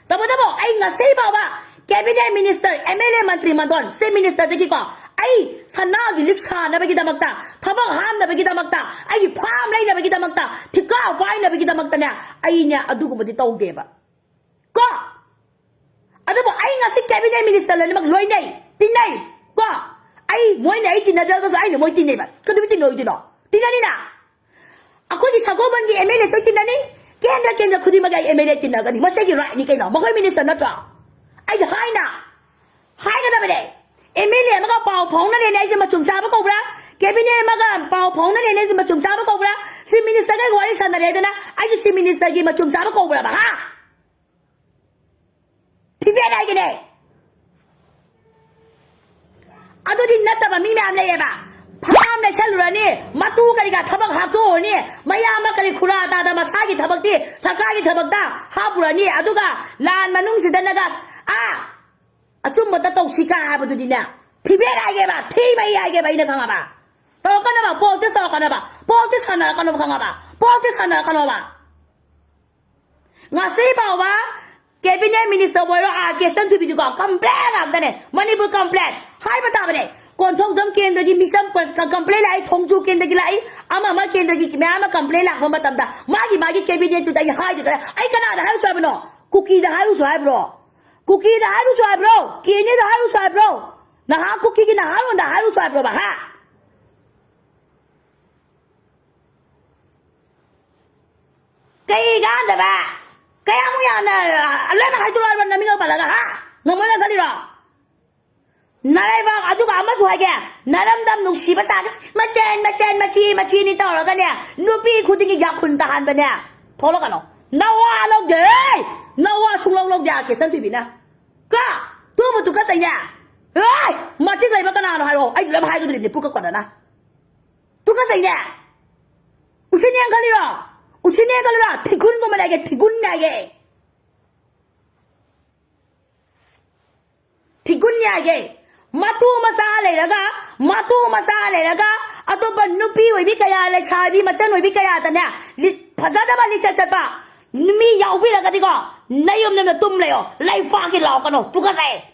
ꯇꯧꯕꯇꯕꯨ ꯑꯩ ꯉꯁꯤ ꯐꯥꯎꯕ cabinet minister, M L A, Mantri ꯃꯟꯗꯣꯟ, chief minister ꯗꯒꯤꯀꯣ, ꯑꯩ ꯁꯅꯥꯒꯤ ꯂꯤꯛ ꯁꯥꯅꯕꯒꯤꯗꯃꯛꯇ, ꯊꯕꯛ ꯍꯥꯞꯅꯕꯒꯤꯗꯃꯛꯇ, ꯑꯩꯒꯤ farm ꯂꯩꯅꯕꯒꯤꯗꯃꯛꯇ, ꯊꯤꯀꯥ ꯄꯥꯏꯅꯕꯒꯤꯗꯃꯛꯇꯅꯦ, ꯑꯩꯅꯦ ꯑꯗꯨꯒꯨꯝꯕꯗꯤ ꯇꯧꯗꯦꯕ꯫ ꯀꯣ? ꯑꯗꯨꯕꯨ ꯑꯩ ꯉꯁꯤ cabinet minister ꯂꯣꯏꯅꯃꯛ ꯂꯣꯏꯅꯩ, ꯇꯤꯟꯅꯩ꯫ ꯀꯣ? ꯑꯩ, ꯃꯣꯏꯅ ꯑꯩ ꯇꯤꯟꯅꯗ꯭ꯔꯒꯁꯨ ꯑꯩꯅ ꯃꯣꯏ ꯇꯤꯟꯅꯩꯕ꯫ ꯀꯩꯗꯧꯕꯩ ꯇꯤꯟꯅꯔꯣꯏꯗꯣꯏꯅꯣ? ꯇꯤꯟꯅꯅꯤꯅ꯫ ꯑꯩꯈꯣꯏꯒꯤ ꯁꯒꯣꯜꯕꯟꯒꯤ M L A ꯁꯨ ꯑꯩ ꯇꯤꯟꯅꯅꯤ꯫ ꯀꯦꯟꯗ꯭ꯔ, ꯀꯦꯟꯗ꯭ꯔ ꯈꯨꯗꯤꯡꯃꯛꯀꯤ ꯑꯩ M L A ꯇꯤꯟꯅꯒꯅꯤ꯫ ꯃꯁꯤꯒꯤ right ꯅꯤ ꯀꯩꯅꯣ? ꯃꯈꯣꯏ minister ꯅꯠꯇ꯭ꯔꯣ? ꯑꯩꯗꯤ ꯍꯥꯏꯅ, ꯍꯥꯏꯒꯗꯕꯅꯦ꯫ M L A ꯑꯃꯒ ꯄꯥꯎ ꯐꯥꯎꯅꯔꯦꯅꯦ, ꯑꯩꯁꯦ ꯃꯆꯨꯝ ꯆꯥꯕ ꯀꯧꯕ꯭ꯔꯥ? Cabinet ꯑꯃꯒ ꯄꯥꯎ ꯐꯥꯎꯅꯔꯦꯅꯦ, ꯑꯩꯁꯦ ꯃꯆꯨꯝ ꯆꯥꯕ ꯀꯧꯕ꯭ꯔꯥ? Chief minister ꯒ ꯋꯥꯔꯤ ꯁꯥꯟꯅꯔꯦꯗꯅ, ꯑꯩꯁꯦ chief minister ꯒꯤ ꯃꯆꯨꯝ ꯆꯥꯕ ꯀꯧꯕ꯭ꯔꯕ, ꯍꯥ? ꯊꯤꯕꯦꯠ ꯍꯥꯏꯒꯅꯦ꯫ ꯑꯗꯨꯗꯤ ꯅꯠꯇꯕ ꯃꯤ ꯃꯌꯥꯝ ꯂꯩꯌꯦꯕ꯫ Farm ꯂꯩꯁꯜꯂꯨꯔꯅꯤ, ꯃꯇꯨ ꯀꯔꯤ ꯀꯥ ꯊꯕꯛ ꯍꯥꯞꯇꯣꯛꯎꯔꯅꯤ, ꯃꯌꯥꯝꯕ ꯀꯔꯤ ꯈꯨꯔꯥ ꯇꯥꯗ ꯃꯁꯥꯒꯤ ꯊꯕꯛꯇꯤ ꯁꯔꯀꯥꯔꯒꯤ ꯊꯕꯛꯇ ꯍꯥꯞꯄꯨꯔꯅꯤ, ꯑꯗꯨꯒ ꯂꯥꯟ ꯃꯅꯨꯡꯁꯤꯗꯅꯒ ꯑꯥ ꯑꯆꯨꯝꯕꯇ ꯇꯧꯁꯤ ꯀꯥ ꯍꯥꯏꯕꯗꯨꯗꯤꯅꯦ, ꯊꯤꯕꯦꯠ ꯍꯥꯏꯒꯦꯕ, ꯊꯤ ꯃꯍꯤ ꯍꯥꯏꯒꯦꯕ, ꯑꯩꯅ ꯈꯪꯉꯕ? ꯇꯧꯔꯛꯀꯅꯕ, politics ꯇꯧꯔꯛꯀꯅꯕ, politics ꯁꯥꯟꯅꯔꯛꯀꯅꯣꯕ, ꯈꯪꯉꯕ? Politics ꯁꯥꯟꯅꯔꯛꯀꯅꯣꯕ꯫ ꯉꯁꯤ ꯐꯥꯎꯕ cabinet minister ꯑꯣꯏꯔꯣ, ꯑꯥꯔ ꯀꯦ ꯁꯟꯊꯨꯕꯤꯗꯨꯀꯣ, complain ꯉꯥꯛꯇꯅꯦ꯫ ꯃꯅꯤꯄꯨꯔ complain ꯍꯥꯏꯕ ꯇꯥꯕꯅꯦ꯫ ꯀꯣꯟꯊꯧꯖꯝ ꯀꯦꯟꯗ꯭ꯔꯒꯤ ꯃꯤꯆꯝ ꯄ-, complain ꯂꯥꯛꯏ, ꯊꯣꯡꯖꯨ ꯀꯦꯟꯗ꯭ꯔꯒꯤ ꯂꯥꯛꯏ, ꯑꯃ ꯑꯃ ꯀꯦꯟꯗ꯭ꯔꯒꯤ ꯃꯌꯥꯝ ꯑꯃ complain ꯂꯥꯛꯄ ꯃꯇꯝꯗ ꯃꯥꯒꯤ ꯃꯥꯒꯤ cabinet ꯇꯨꯗ ꯑꯩ ꯍꯥꯏꯗꯨꯗꯅ ꯑꯩ ꯀꯅꯥꯗ ꯍꯥꯏꯔꯨꯁꯨ ꯍꯥꯏꯕꯅꯣ? ꯀꯨꯀꯤꯗ ꯍꯥꯏꯔꯨꯁꯨ ꯍꯥꯏꯕ꯭ꯔꯣ? ꯀꯨꯀꯤꯗ ꯍꯥꯏꯔꯨꯁꯨ ꯍꯥꯏꯕ꯭ꯔꯣ? ꯀꯦꯅꯦꯗ ꯍꯥꯏꯔꯨꯁꯨ ꯍꯥꯏꯕ꯭ꯔꯣ? ꯅꯍꯥ ꯀꯨꯀꯤꯒꯤ ꯅꯍꯥꯔꯣꯟꯗ ꯍꯥꯏꯔꯨꯁꯨ ꯍꯥꯏꯕ꯭ꯔꯣꯕ? ꯍꯥ? ꯀꯩ ꯀꯥꯟꯗꯕ? ꯀꯌꯥꯃꯨꯛ ꯌꯥꯝꯅ, ꯂꯣꯏꯅ ꯍꯥꯏꯗꯣꯔꯛꯑꯕ ꯅꯃꯤꯡ ꯑꯃ ꯄꯜꯂꯒ, ꯍꯥ? ꯉꯝꯃꯣꯏꯅ ꯈꯜꯂꯤꯔꯣ? ꯅꯔꯩꯕꯥꯛ, ꯑꯗꯨꯒ ꯑꯃꯁꯨ ꯍꯥꯏꯒꯦ, ꯅꯔꯝꯗꯝ ꯅꯨꯡꯁꯤꯕ ꯁꯥꯒꯦ, ꯃꯆꯦꯟ, ꯃꯆꯦꯟ, ꯃꯆꯤ, ꯃꯆꯤꯅꯤ ꯇꯧꯔꯒꯅꯦ, ꯅꯨꯄꯤ ꯈꯨꯗꯤꯡꯒꯤ ꯌꯥꯈꯨꯟ ꯇꯥꯍꯟꯕꯅꯦ꯫ ꯊꯣꯛꯂꯛꯀꯅꯣ꯫ ꯅꯋꯥ ꯂꯧꯗꯦ, ꯍꯦ! ꯅꯋꯥ ꯁꯨꯡꯂꯧ ꯂꯧꯗꯦ, ꯑꯥꯔ ꯀꯦ ꯁꯟꯊꯣꯏꯕꯤꯅ꯫ ꯀ, ꯇꯨꯕꯨ ꯇꯨꯀꯠꯆꯩꯅꯦ꯫ ꯍꯦ! ꯃꯇꯤꯛ ꯂꯩꯕ ꯀꯅꯥꯅꯣ ꯍꯥꯏꯔꯣ? ꯑꯩ ꯂꯣꯏꯅ ꯍꯥꯏꯒꯗꯣꯔꯤꯕꯅꯤ, ꯄꯨꯀ ꯀꯣꯟꯅꯅ꯫ ꯇꯨꯀꯠꯆꯩꯅꯦ꯫ ꯎꯁꯤꯠꯅꯦ ꯈꯜꯂꯤꯔꯣ? ꯎꯁꯤꯠꯅꯦ ꯈꯜꯂꯤꯔꯣ? ꯊꯤꯒꯨꯟꯒꯨꯝꯕ ꯂꯩꯒꯦ, ꯊꯤꯒꯨꯟ ꯂꯩꯒꯦ꯫ ꯊꯤꯒꯨꯟ ꯌꯥꯏꯒꯦ꯫ ꯃꯇꯨ ꯃꯆꯥ ꯂꯩꯔꯒ, ꯃꯇꯨ ꯃꯆꯥ ꯂꯩꯔꯒ, ꯑꯇꯣꯞꯄ ꯅꯨꯄꯤ ꯑꯣꯏꯕꯤ ꯀꯌꯥ, ꯂꯩꯁꯥꯕꯤ ꯃꯆꯟ ꯑꯣꯏꯕꯤ ꯀꯌꯥꯗꯅꯦ, ꯂꯤ-, ꯐꯖꯗꯕ ꯂꯤꯆꯠ ꯆꯠꯄ ꯃꯤ ꯌꯥꯎꯕꯤꯔꯒꯗꯤꯀꯣ, ꯅꯌꯨꯝ ꯅꯝꯅ ꯇꯨꯝ ꯂꯩꯌꯣ꯫ ꯂꯩꯄꯥꯛꯀꯤ ꯂꯥꯎꯔꯛꯀꯅꯣ꯫ ꯇꯨꯀꯠꯆꯩ꯫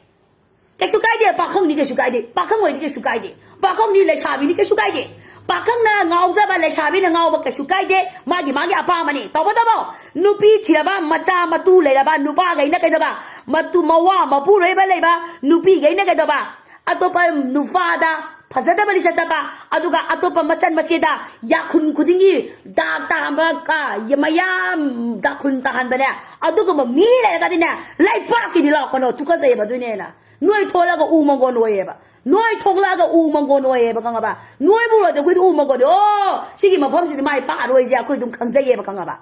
ꯀꯩꯁꯨ ꯀꯥꯏꯗꯦ, ꯄꯥꯈꯪꯅꯤ ꯀꯩꯁꯨ ꯀꯥꯏꯗꯦ꯫ ꯄꯥꯈꯪ ꯑꯣꯏꯗꯤ ꯀꯩꯁꯨ ꯀꯥꯏꯗꯦ꯫ ꯄꯥꯈꯪꯅꯤ ꯂꯩꯁꯥꯕꯤꯅꯤ ꯀꯩꯁꯨ ꯀꯥꯏꯗꯦ꯫ ꯄꯥꯈꯪꯅ ꯉꯥꯎꯖꯕ, ꯂꯩꯁꯥꯕꯤꯅ ꯉꯥꯎꯕ ꯀꯩꯁꯨ ꯀꯥꯏꯗꯦ꯫ ꯃꯥꯒꯤ ꯃꯥꯒꯤ ꯑꯄꯥꯝꯕꯅꯤ꯫ ꯇꯧꯕꯇꯕꯨ ꯅꯨꯄꯤ ꯊꯤꯔꯕ, ꯃꯆꯥ ꯃꯇꯨ ꯂꯩꯔꯕ ꯅꯨꯄꯥꯈꯩꯅ ꯀꯩꯗꯧꯕ? ꯃꯇꯨ ꯃꯋꯥ ꯃꯄꯨꯔꯣꯏꯕ ꯂꯩꯕ ꯅꯨꯄꯤꯈꯩꯅ ꯀꯩꯗꯧꯕ? ꯑꯇꯣꯞꯄ ꯅꯨꯄꯥꯗ ꯐꯖꯗꯕ ꯂꯤꯆꯠ ꯆꯠꯄ, ꯑꯗꯨꯒ ꯑꯇꯣꯞꯄ ꯃꯆꯟ ꯃꯆꯦꯗ ꯌꯥꯈꯨꯟ ꯈꯨꯗꯤꯡꯒꯤ ꯗꯥꯛ ꯇꯥꯍꯟꯕ, ꯀ-, ꯃꯌꯥꯝ ꯗꯥꯈꯨꯟ ꯇꯥꯍꯟꯕꯅꯦ꯫ ꯑꯗꯨꯒꯨꯝꯕ ꯃꯤ ꯂꯩꯔꯒꯗꯤꯅꯦ, ꯂꯩꯄꯥꯛꯀꯤꯗꯤ ꯂꯥꯎꯔꯛꯀꯅꯣ, ꯇꯨꯀꯠꯆꯩꯌꯦꯕ꯫ ꯑꯗꯨꯏꯅꯦ ꯑꯩꯅ ꯅꯣꯏ ꯊꯣꯛꯂꯒ ꯎ ꯃꯪꯒꯣꯟ ꯑꯣꯏꯌꯦꯕ꯫ ꯅꯣꯏ ꯊꯣꯛꯂꯛꯑꯒ ꯎ ꯃꯪꯒꯣꯟ ꯑꯣꯏꯌꯦꯕ, ꯈꯪꯉꯕ? ꯅꯣꯏꯕꯨ ꯎꯔꯗꯤ ꯑꯩꯈꯣꯏꯗꯤ ꯎ ꯃꯪꯒꯣꯟꯅꯤ꯫ ꯑꯣ, ꯁꯤꯒꯤ ꯃꯐꯝꯁꯤꯗꯤ ꯃꯥꯏ ꯄꯥꯛꯑꯔꯣꯏꯁꯦ ꯑꯩꯈꯣꯏ ꯑꯗꯨꯝ ꯈꯪꯖꯩꯌꯦꯕ, ꯈꯪꯉꯕ?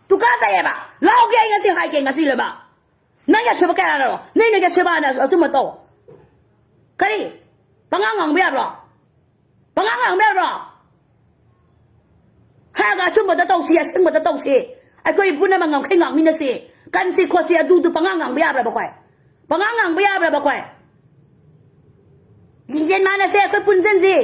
ꯇꯨꯀꯠꯆꯩꯌꯦꯕ꯫ ꯂꯥꯎꯒꯦ, ꯑꯩ ꯉꯁꯤ ꯍꯥꯏꯒꯦ, ꯉꯁꯤ ꯂꯣꯏꯃꯛ꯫ ꯅꯪꯒꯤ ꯑꯁꯣꯏꯕ ꯀꯌꯥꯅꯣ? ꯅꯣꯏ, ꯅꯣꯏꯒꯤ ꯑꯁꯣꯏꯕ ꯍꯥꯟꯅ ꯑꯆꯨꯝꯕ ꯇꯧ꯫ ꯀꯔꯤ? ꯄꯉꯥꯡ ꯉꯥꯡꯕ ꯌꯥꯕ꯭ꯔꯣ? ꯄꯉꯥꯡ ꯉꯥꯡꯕ ꯌꯥꯕ꯭ꯔꯣ? ꯍꯥꯏꯔꯒ ꯑꯆꯨꯝꯕꯗ ꯇꯧꯁꯤ, ꯑꯁꯦꯡꯕꯗ ꯇꯧꯁꯤ, ꯑꯩꯈꯣꯏ ꯄꯨꯝꯅꯃꯛ ꯉꯝꯈꯩ ꯉꯥꯡꯃꯤꯟꯅꯁꯤ, ꯀꯟꯁꯤ ꯈꯣꯠꯁꯤ, ꯑꯗꯨꯗꯨ ꯄꯉꯥꯡ ꯉꯥꯡꯕ ꯌꯥꯕ꯭ꯔꯕ ꯑꯩꯈꯣꯏ? ꯄꯉꯥꯡ ꯉꯥꯡꯕ ꯌꯥꯕ꯭ꯔꯕ ꯑꯩꯈꯣꯏ? ꯂꯤꯡꯖꯦꯜ ꯃꯥꯟꯅꯁꯦ, ꯑꯩꯈꯣꯏ ꯄꯨꯟꯁꯤꯟꯁꯤ,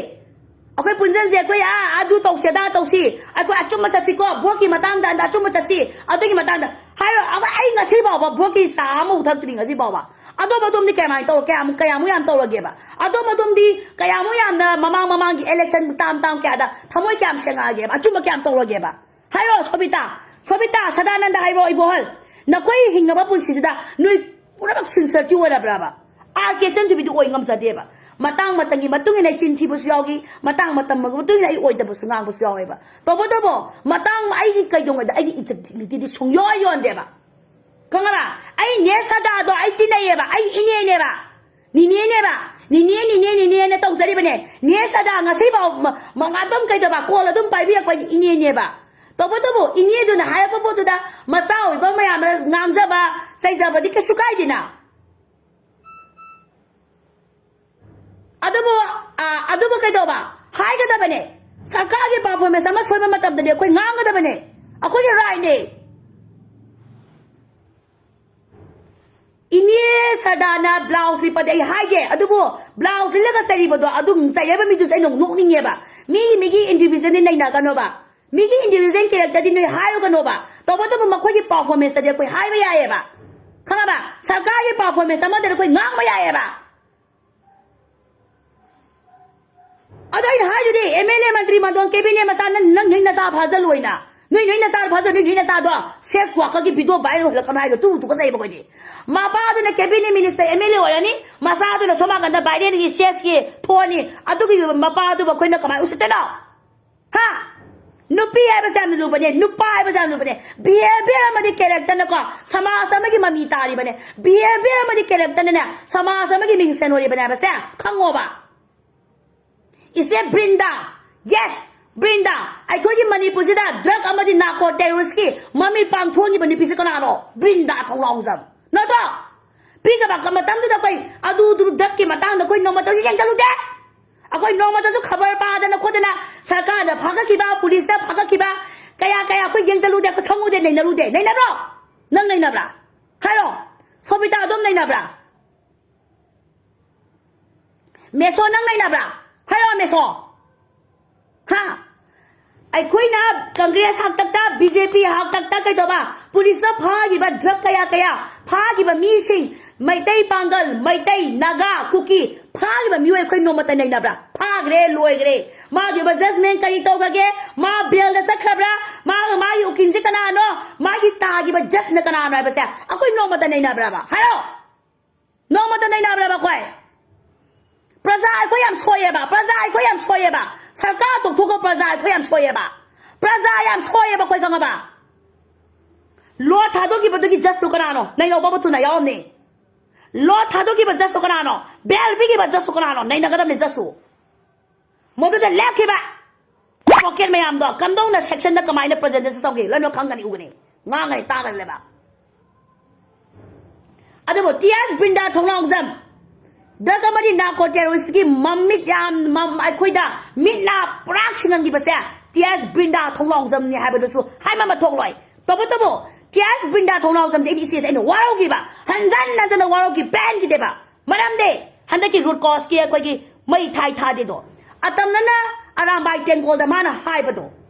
ꯑꯩꯈꯣꯏ ꯄꯨꯟꯁꯤꯟꯁꯤ, ꯑꯩꯈꯣꯏ ꯑꯥ ꯑꯗꯨ ꯇꯧꯁꯤ, ꯑꯗꯥ ꯇꯧꯁꯤ, ꯑꯩꯈꯣꯏ ꯑꯆꯨꯝꯕ ꯆꯠꯁꯤꯀꯣ, ꯚꯣꯠꯀꯤ ꯃꯇꯥꯡꯗ ꯑꯗ ꯑꯆꯨꯝꯕ ꯆꯠꯁꯤ, ꯑꯗꯨꯒꯤ ꯃꯇꯥꯡꯗ ꯍꯥꯏꯔꯣ꯫ ꯑꯩ ꯉꯁꯤ ꯐꯥꯎꯕ ꯚꯣꯠꯀꯤ ꯆꯥ ꯑꯃꯐꯥꯎ ꯊꯛꯇ꯭ꯔꯤ ꯉꯁꯤ ꯐꯥꯎꯕ꯫ ꯑꯗꯣꯝ ꯑꯗꯣꯝꯗꯤ ꯀꯌꯥꯃꯥꯏꯅ ꯇꯧ-, ꯀꯌꯥꯃꯨꯛ, ꯀꯌꯥꯃꯨꯛ ꯌꯥꯝ ꯇꯧꯔꯒꯦꯕ? ꯑꯗꯣꯝ ꯑꯗꯣꯝꯗꯤ ꯀꯌꯥꯃꯨꯛ ꯌꯥꯝꯅ ꯃꯃꯥꯡ ꯃꯃꯥꯡꯒꯤ election ꯇꯥꯝ ꯇꯥꯝ ꯀꯌꯥꯗ ꯊꯃꯣꯏ ꯀꯌꯥꯝ ꯁꯦꯡꯉꯛꯑꯒꯦꯕ? ꯑꯆꯨꯝꯕ ꯀꯌꯥꯝ ꯇꯧꯔꯒꯦꯕ? ꯍꯥꯏꯔꯣ ꯁꯣꯕꯤꯇꯥ, ꯁꯣꯕꯤꯇꯥ, ꯁꯗꯥꯅꯟꯗ ꯍꯥꯏꯔꯣ, ꯏꯕꯣꯍꯜ, ꯅꯈꯣꯏ ꯍꯤꯡꯉꯕ ꯄꯨꯟꯁꯤꯗꯨꯗ ꯅꯣꯏ ꯄꯨꯝꯅꯃꯛ sincerity ꯑꯣꯏꯔꯕ꯭ꯔꯕ? ꯑꯥꯔ ꯀꯦ ꯁꯟꯖꯨꯕꯤꯗꯤ ꯑꯣꯏ ꯉꯝꯖꯗꯦꯕ꯫ ꯃꯇꯥꯡ ꯃꯇꯝꯒꯤ ꯃꯇꯨꯡ ꯏꯟꯅ ꯑꯩ ꯆꯤꯟ ꯊꯤꯕꯁꯨ ꯌꯥꯎꯈꯤ, ꯃꯇꯥꯡ ꯃꯇꯝꯒꯤ ꯃꯇꯨꯡ ꯏꯟꯅ ꯑꯩ ꯑꯣꯏꯗꯕꯁꯨ ꯉꯥꯡꯕꯁꯨ ꯌꯥꯎꯋꯦꯕ꯫ ꯇꯧꯕꯇꯕꯨ ꯃꯇꯥꯡ ꯑꯩꯒꯤ ꯀꯩꯗꯧꯉꯩꯗ ꯑꯩꯒꯤ ꯏꯖꯠ dignityꯗꯤ ꯁꯨꯡꯌꯣꯟ ꯌꯣꯟꯗꯦꯕ꯫ ꯈꯪꯉꯕ? ꯑꯩ ꯅꯦ ꯁꯗꯥꯗꯣ ꯑꯩ ꯇꯤꯟꯅꯩꯌꯦꯕ, ꯑꯩ ꯏꯅꯦꯅꯦꯕ꯫ ꯅꯤꯅꯦꯅꯦꯕ꯫ ꯅꯤꯅꯦ, ꯅꯤꯅꯦ, ꯅꯤꯅꯦꯅ ꯇꯧꯖꯔꯤꯕꯅꯦ꯫ ꯅꯦ ꯁꯗꯥ ꯉꯁꯤꯐꯥꯎ ꯃ-, ꯃꯉꯥ ꯑꯗꯨꯝ ꯀꯩꯗꯧꯕ call ꯑꯗꯨꯝ ꯄꯥꯏꯕꯤꯔꯛꯄ ꯏꯅꯦꯅꯦꯕ꯫ ꯇꯧꯕꯇꯕꯨ ꯏꯅꯦꯗꯨꯅ ꯍꯥꯏꯔꯛꯄ ꯄꯣꯠꯇꯨꯗ ꯃꯆꯥ ꯑꯣꯏꯕ ꯃꯌꯥꯝꯅ ꯉꯥꯡꯖꯕ, ꯆꯩꯖꯕꯗꯤ ꯀꯩꯁꯨ ꯀꯥꯏꯗꯦꯅ꯫ ꯑꯗꯨꯕꯨ, ꯑ, ꯑꯗꯨꯕꯨ ꯀꯩꯗꯧꯕ? ꯍꯥꯏꯒꯗꯕꯅꯦ꯫ ꯁꯔꯀꯥꯔꯒꯤ performance ꯑꯃ ꯁꯣꯏꯕ ꯃꯇꯝꯗꯗꯤ ꯑꯩꯈꯣꯏ ꯉꯥꯡꯒꯗꯕꯅꯦ꯫ ꯑꯩꯈꯣꯏꯒꯤ rightꯅꯦ꯫ ꯏꯅꯦ ꯁꯗꯥꯅ blouse ꯂꯤꯠꯄꯗꯤ ꯑꯩ ꯍꯥꯏꯒꯦ, ꯑꯗꯨꯕꯨ blouse ꯂꯤꯠꯂꯒ ꯆꯩꯔꯤꯕꯗꯣ, ꯑꯗꯨꯝ ꯆꯩꯔꯤꯕ ꯃꯤꯗꯨꯁꯨ ꯑꯩꯅ ꯅꯣꯛꯅꯤꯡꯉꯦꯕ꯫ ꯃꯤꯒꯤ, ꯃꯤꯒꯤ individualꯗꯤ ꯅꯩꯅꯒꯅꯣꯕ, ꯃꯤꯒꯤ individual characterꯗꯤ ꯅꯣꯏ ꯍꯥꯏꯔꯨꯒꯅꯣꯕ꯫ ꯇꯧꯕꯇꯕꯨ ꯃꯈꯣꯏꯒꯤ performanceꯇꯗꯤ ꯑꯩꯈꯣꯏ ꯍꯥꯏꯕ ꯌꯥꯏꯌꯦꯕ, ꯈꯪꯉꯕ? ꯁꯔꯀꯥꯔꯒꯤ performance ꯑꯃꯗꯗꯤ ꯑꯩꯈꯣꯏ ꯉꯥꯡꯕ ꯌꯥꯏꯌꯦꯕ꯫ ꯑꯗꯣ ꯑꯩꯅ ꯍꯥꯏꯗꯨꯗꯤ, MLA ꯃꯟꯇ꯭ꯔꯤ ꯃꯟꯗꯣꯟ cabinet ꯃꯆꯥ, ꯅꯪ, ꯅꯪ ꯅꯣꯏ ꯅꯆꯥ ꯐꯥꯖꯜꯂꯣꯏꯅ꯫ ꯅꯣꯏ ꯅꯣꯏ ꯅꯆꯥ ꯐꯥꯖꯜ, ꯅꯣꯏ ꯅꯣꯏ ꯅꯆꯥꯗꯣ sex workerꯒꯤ video viral ꯑꯣꯏꯍꯜꯂꯛꯀꯅꯨ ꯍꯥꯏꯗꯣ, ꯇꯨ ꯇꯨꯀꯠꯆꯩꯕ ꯑꯩꯈꯣꯏꯗꯤ꯫ ꯃꯄꯥꯗꯨꯅ cabinet minister, MLA ꯑꯣꯏꯔꯅꯤ, ꯃꯆꯥꯗꯨꯅ ꯁꯣꯝ ꯅꯥꯀꯟꯗ viral ꯒꯤ sex ꯀꯤ ꯊꯣꯛꯑꯅꯤ꯫ ꯑꯗꯨꯒꯤ ꯃꯄꯥꯗꯨꯕꯨ ꯑꯩꯈꯣꯏꯅ ꯀꯃꯥꯏꯅ ꯎꯁꯤꯠꯇꯣꯏꯅꯣ? ꯍꯥ? ꯅꯨꯄꯤ ꯍꯥꯏꯕꯁꯦ ꯌꯥꯝꯅ ꯂꯨꯕꯅꯦ, ꯅꯨꯄꯥ ꯍꯥꯏꯕꯁꯦ ꯌꯥꯝꯅ ꯂꯨꯕꯅꯦ꯫ Behavior ꯑꯃꯗꯤ characterꯅꯀꯣ ꯁꯃꯥꯖ ꯑꯃꯒꯤ ꯃꯃꯤ ꯇꯥꯔꯤꯕꯅꯦ꯫ Behavior ꯑꯃꯗꯤ characterꯅꯅꯦ ꯁꯃꯥꯖ ꯑꯃꯒꯤ ꯃꯤꯡꯁꯦꯟ ꯑꯣꯏꯔꯤꯕꯅꯦ ꯍꯥꯏꯕꯁꯦ ꯈꯪꯉꯣꯕ꯫ ꯏꯆꯦ ꯕ꯭ꯔꯤꯟꯗꯥ, yes, ꯕ꯭ꯔꯤꯟꯗꯥ, ꯑꯩꯈꯣꯏꯒꯤ ꯃꯅꯤꯄꯨꯔꯁꯤꯗ drug ꯑꯃꯗꯤ narco terroristꯀꯤ ꯃꯃꯤ ꯄꯥꯡꯊꯣꯛꯏꯕ ꯅꯨꯄꯤꯁꯦ ꯀꯅꯥꯅꯣ? ꯕ꯭ꯔꯤꯟꯗꯥ ꯊꯧꯅꯥꯎꯖꯝ ꯅꯠꯇ꯭ꯔꯣ? ꯄꯤꯛꯑꯕ ꯃꯇꯝꯗꯨꯗ ꯑꯩꯈꯣꯏ ꯑꯗꯨ drugꯀꯤ ꯃꯇꯥꯡꯗ ꯑꯩꯈꯣꯏ ꯅꯣꯡꯃꯇꯁꯨ ꯌꯦꯡꯁꯜꯂꯨꯗꯦ꯫ ꯑꯩꯈꯣꯏ ꯅꯣꯡꯃꯇꯁꯨ ꯈꯕꯔ ꯄꯥꯗꯅ ꯈꯣꯠꯇꯅ ꯁꯔꯀꯥꯔꯅ ꯐꯥꯒꯠꯈꯤꯕ, ꯄꯨꯂꯤꯁꯅ ꯐꯥꯒꯠꯈꯤꯕ ꯀꯌꯥ ꯀꯌꯥ ꯑꯩꯈꯣꯏ ꯌꯦꯡꯁꯜꯂꯨꯗꯦ, ꯑꯩꯈꯣꯏ ꯈꯪꯉꯨꯗꯦ, ꯅꯩꯅꯔꯨꯗꯦ꯫ ꯅꯩꯅꯕ꯭ꯔꯣ? ꯅꯪ ꯅꯩꯅꯕ꯭ꯔꯥ? ꯍꯥꯏꯔꯣ꯫ ꯁꯣꯕꯤꯇꯥ ꯑꯗꯨꯝ ꯅꯩꯅꯕ꯭ꯔꯥ? ꯃꯦꯁꯣ ꯅꯪ ꯅꯩꯅꯕ꯭ꯔꯥ? ꯍꯥꯏꯔꯣ ꯃꯦꯁꯣ꯫ ꯍꯥ? ꯑꯩꯈꯣꯏꯅ ꯀꯪꯒ꯭ꯔꯦꯁ ꯍꯥꯛꯇꯛꯇ, ꯕꯤ ꯖꯦ ꯄꯤ ꯍꯥꯛꯇꯛꯇ ꯀꯩꯗꯧꯕ? ꯄꯨꯂꯤꯁꯅ ꯐꯥꯈꯤꯕ ꯗ꯭ꯔꯒ ꯀꯌꯥ ꯀꯌꯥ, ꯐꯥꯈꯤꯕ ꯃꯤꯁꯤꯡ, ꯃꯩꯇꯩ ꯄꯥꯡꯒꯜ, ꯃꯩꯇꯩ, ꯅꯥꯒꯥ, ꯀꯨꯀꯤ, ꯐꯥꯈꯤꯕ ꯃꯤꯑꯣꯏ ꯑꯩꯈꯣꯏ ꯅꯣꯡꯃꯇ ꯅꯩꯅꯕ꯭ꯔꯥ? ꯐꯥꯈ꯭ꯔꯦ, ꯂꯣꯏꯈ꯭ꯔꯦ꯫ ꯃꯥꯒꯤ ꯑꯣꯏꯕ ꯖꯁꯃꯦꯟ ꯀꯔꯤ ꯇꯧꯈ꯭ꯔꯒꯦ? ꯃꯥ ꯕꯦꯜꯗ ꯆꯠꯈ꯭ꯔꯕ꯭ꯔꯥ? ꯃꯥꯒ ꯃꯥꯒꯤ ꯎꯀꯤꯜꯁꯦ ꯀꯅꯥꯅꯣ? ꯃꯥꯒꯤ ꯇꯥꯈꯤꯕ ꯖꯁꯅ ꯀꯅꯥꯅꯣ ꯍꯥꯏꯕꯁꯦ ꯑꯩꯈꯣꯏ ꯅꯣꯡꯃꯇ ꯅꯩꯅꯕ꯭ꯔꯕ? ꯍꯥꯏꯔꯣ꯫ ꯅꯣꯡꯃꯇ ꯅꯩꯅꯕ꯭ꯔꯕ ꯑꯩꯈꯣꯏ? ꯄ꯭ꯔꯖꯥ ꯑꯩꯈꯣꯏ ꯌꯥꯝ ꯁꯣꯏꯌꯦꯕ, ꯄ꯭ꯔꯖꯥ ꯑꯩꯈꯣꯏ ꯌꯥꯝ ꯁꯣꯏꯌꯦꯕ, ꯁꯔꯀꯥꯔ ꯇꯣꯛꯊꯣꯛꯈꯣ, ꯄ꯭ꯔꯖꯥ ꯑꯩꯈꯣꯏ ꯌꯥꯝ ꯁꯣꯏꯌꯦꯕ, ꯄ꯭ꯔꯖꯥ ꯌꯥꯝ ꯁꯣꯏꯌꯦꯕ ꯑꯩꯈꯣꯏ, ꯈꯪꯉꯕ? ꯂꯣ ꯊꯥꯗꯣꯛꯈꯤꯕꯗꯨꯒꯤ ꯖꯁꯇꯨ ꯀꯅꯥꯅꯣ? ꯅꯩꯅꯧꯕꯕꯨ ꯊꯨꯅ ꯌꯥꯎꯔꯝꯅꯤ꯫ ꯂꯣ ꯊꯥꯗꯣꯛꯈꯤꯕ ꯖꯁꯇꯨ ꯀꯅꯥꯅꯣ? ꯕꯦꯜ ꯄꯤꯈꯤꯕ ꯖꯁꯇꯨ ꯀꯅꯥꯅꯣ? ꯅꯩꯅꯒꯗꯕꯅꯤ ꯖꯁꯇꯨ꯫ ꯃꯗꯨꯗ ꯂꯦꯞꯈꯤꯕ ꯄꯣꯀꯦꯠ ꯃꯌꯥꯝꯗꯣ ꯀꯝꯗꯧꯅ ꯁꯦꯛꯁꯟꯗ ꯀꯃꯥꯏꯅ ꯄ꯭ꯔꯖꯦꯟꯇꯦꯁꯟ ꯇꯧꯒꯦ? ꯂꯣꯏꯅꯃꯛ ꯈꯪꯒꯅꯤ, ꯎꯒꯅꯤ, ꯉꯥꯡꯒꯅꯤ, ꯇꯥꯒꯅꯤ ꯂꯩꯕꯥꯛ꯫ ꯑꯗꯨꯕꯨ ꯇꯤ ꯑꯦꯁ ꯕ꯭ꯔꯤꯟꯗꯥ ꯊꯣꯡꯅꯥꯎꯖꯝ, ꯗ꯭ꯔꯒ ꯑꯃꯗꯤ ꯅꯥꯔꯀꯣ ꯇꯦꯔꯣꯔꯤꯁꯀꯤ ꯃꯃꯤꯠ ꯌꯥꯝ ꯃꯝ-, ꯑꯩꯈꯣꯏꯗ ꯃꯤꯠ ꯅꯥ ꯄꯨꯔꯥ ꯁꯤꯡꯍꯟꯈꯤꯕꯁꯦ ꯇꯤ ꯑꯦꯁ ꯕ꯭ꯔꯤꯟꯗꯥ ꯊꯣꯡꯅꯥꯎꯖꯝꯅꯤ ꯍꯥꯏꯕꯗꯨꯁꯨ ꯍꯥꯏꯃꯟꯕ ꯊꯣꯛꯂꯣꯏ꯫ ꯇꯧꯕꯇꯕꯨ ꯇꯤ ꯑꯦꯁ ꯕ꯭ꯔꯤꯟꯗꯥ ꯊꯣꯡꯅꯥꯎꯖꯝꯁꯦ ꯑꯩꯗꯤ ꯏꯆꯦꯁꯦ ꯑꯩꯅ ꯋꯥꯔꯧꯈꯤꯕ, ꯍꯟꯖꯟ ꯍꯟꯖꯟꯅ ꯋꯥꯔꯧꯈꯤ, ꯄꯦꯟꯈꯤꯗꯦꯕ꯫ ꯃꯔꯝꯗꯤ ꯍꯟꯗꯛꯀꯤ ꯔꯨꯠ ꯀꯣꯁꯀꯤ ꯑꯩꯈꯣꯏꯒꯤ ꯃꯩ ꯊꯥꯏ ꯊꯥꯗꯦꯗꯣ, ꯑꯇꯝꯅꯅ ꯑꯔꯥꯝꯕꯥꯏ ꯇꯦꯡꯒꯣꯜꯗ ꯃꯥꯅ ꯍꯥꯏꯕꯗꯣ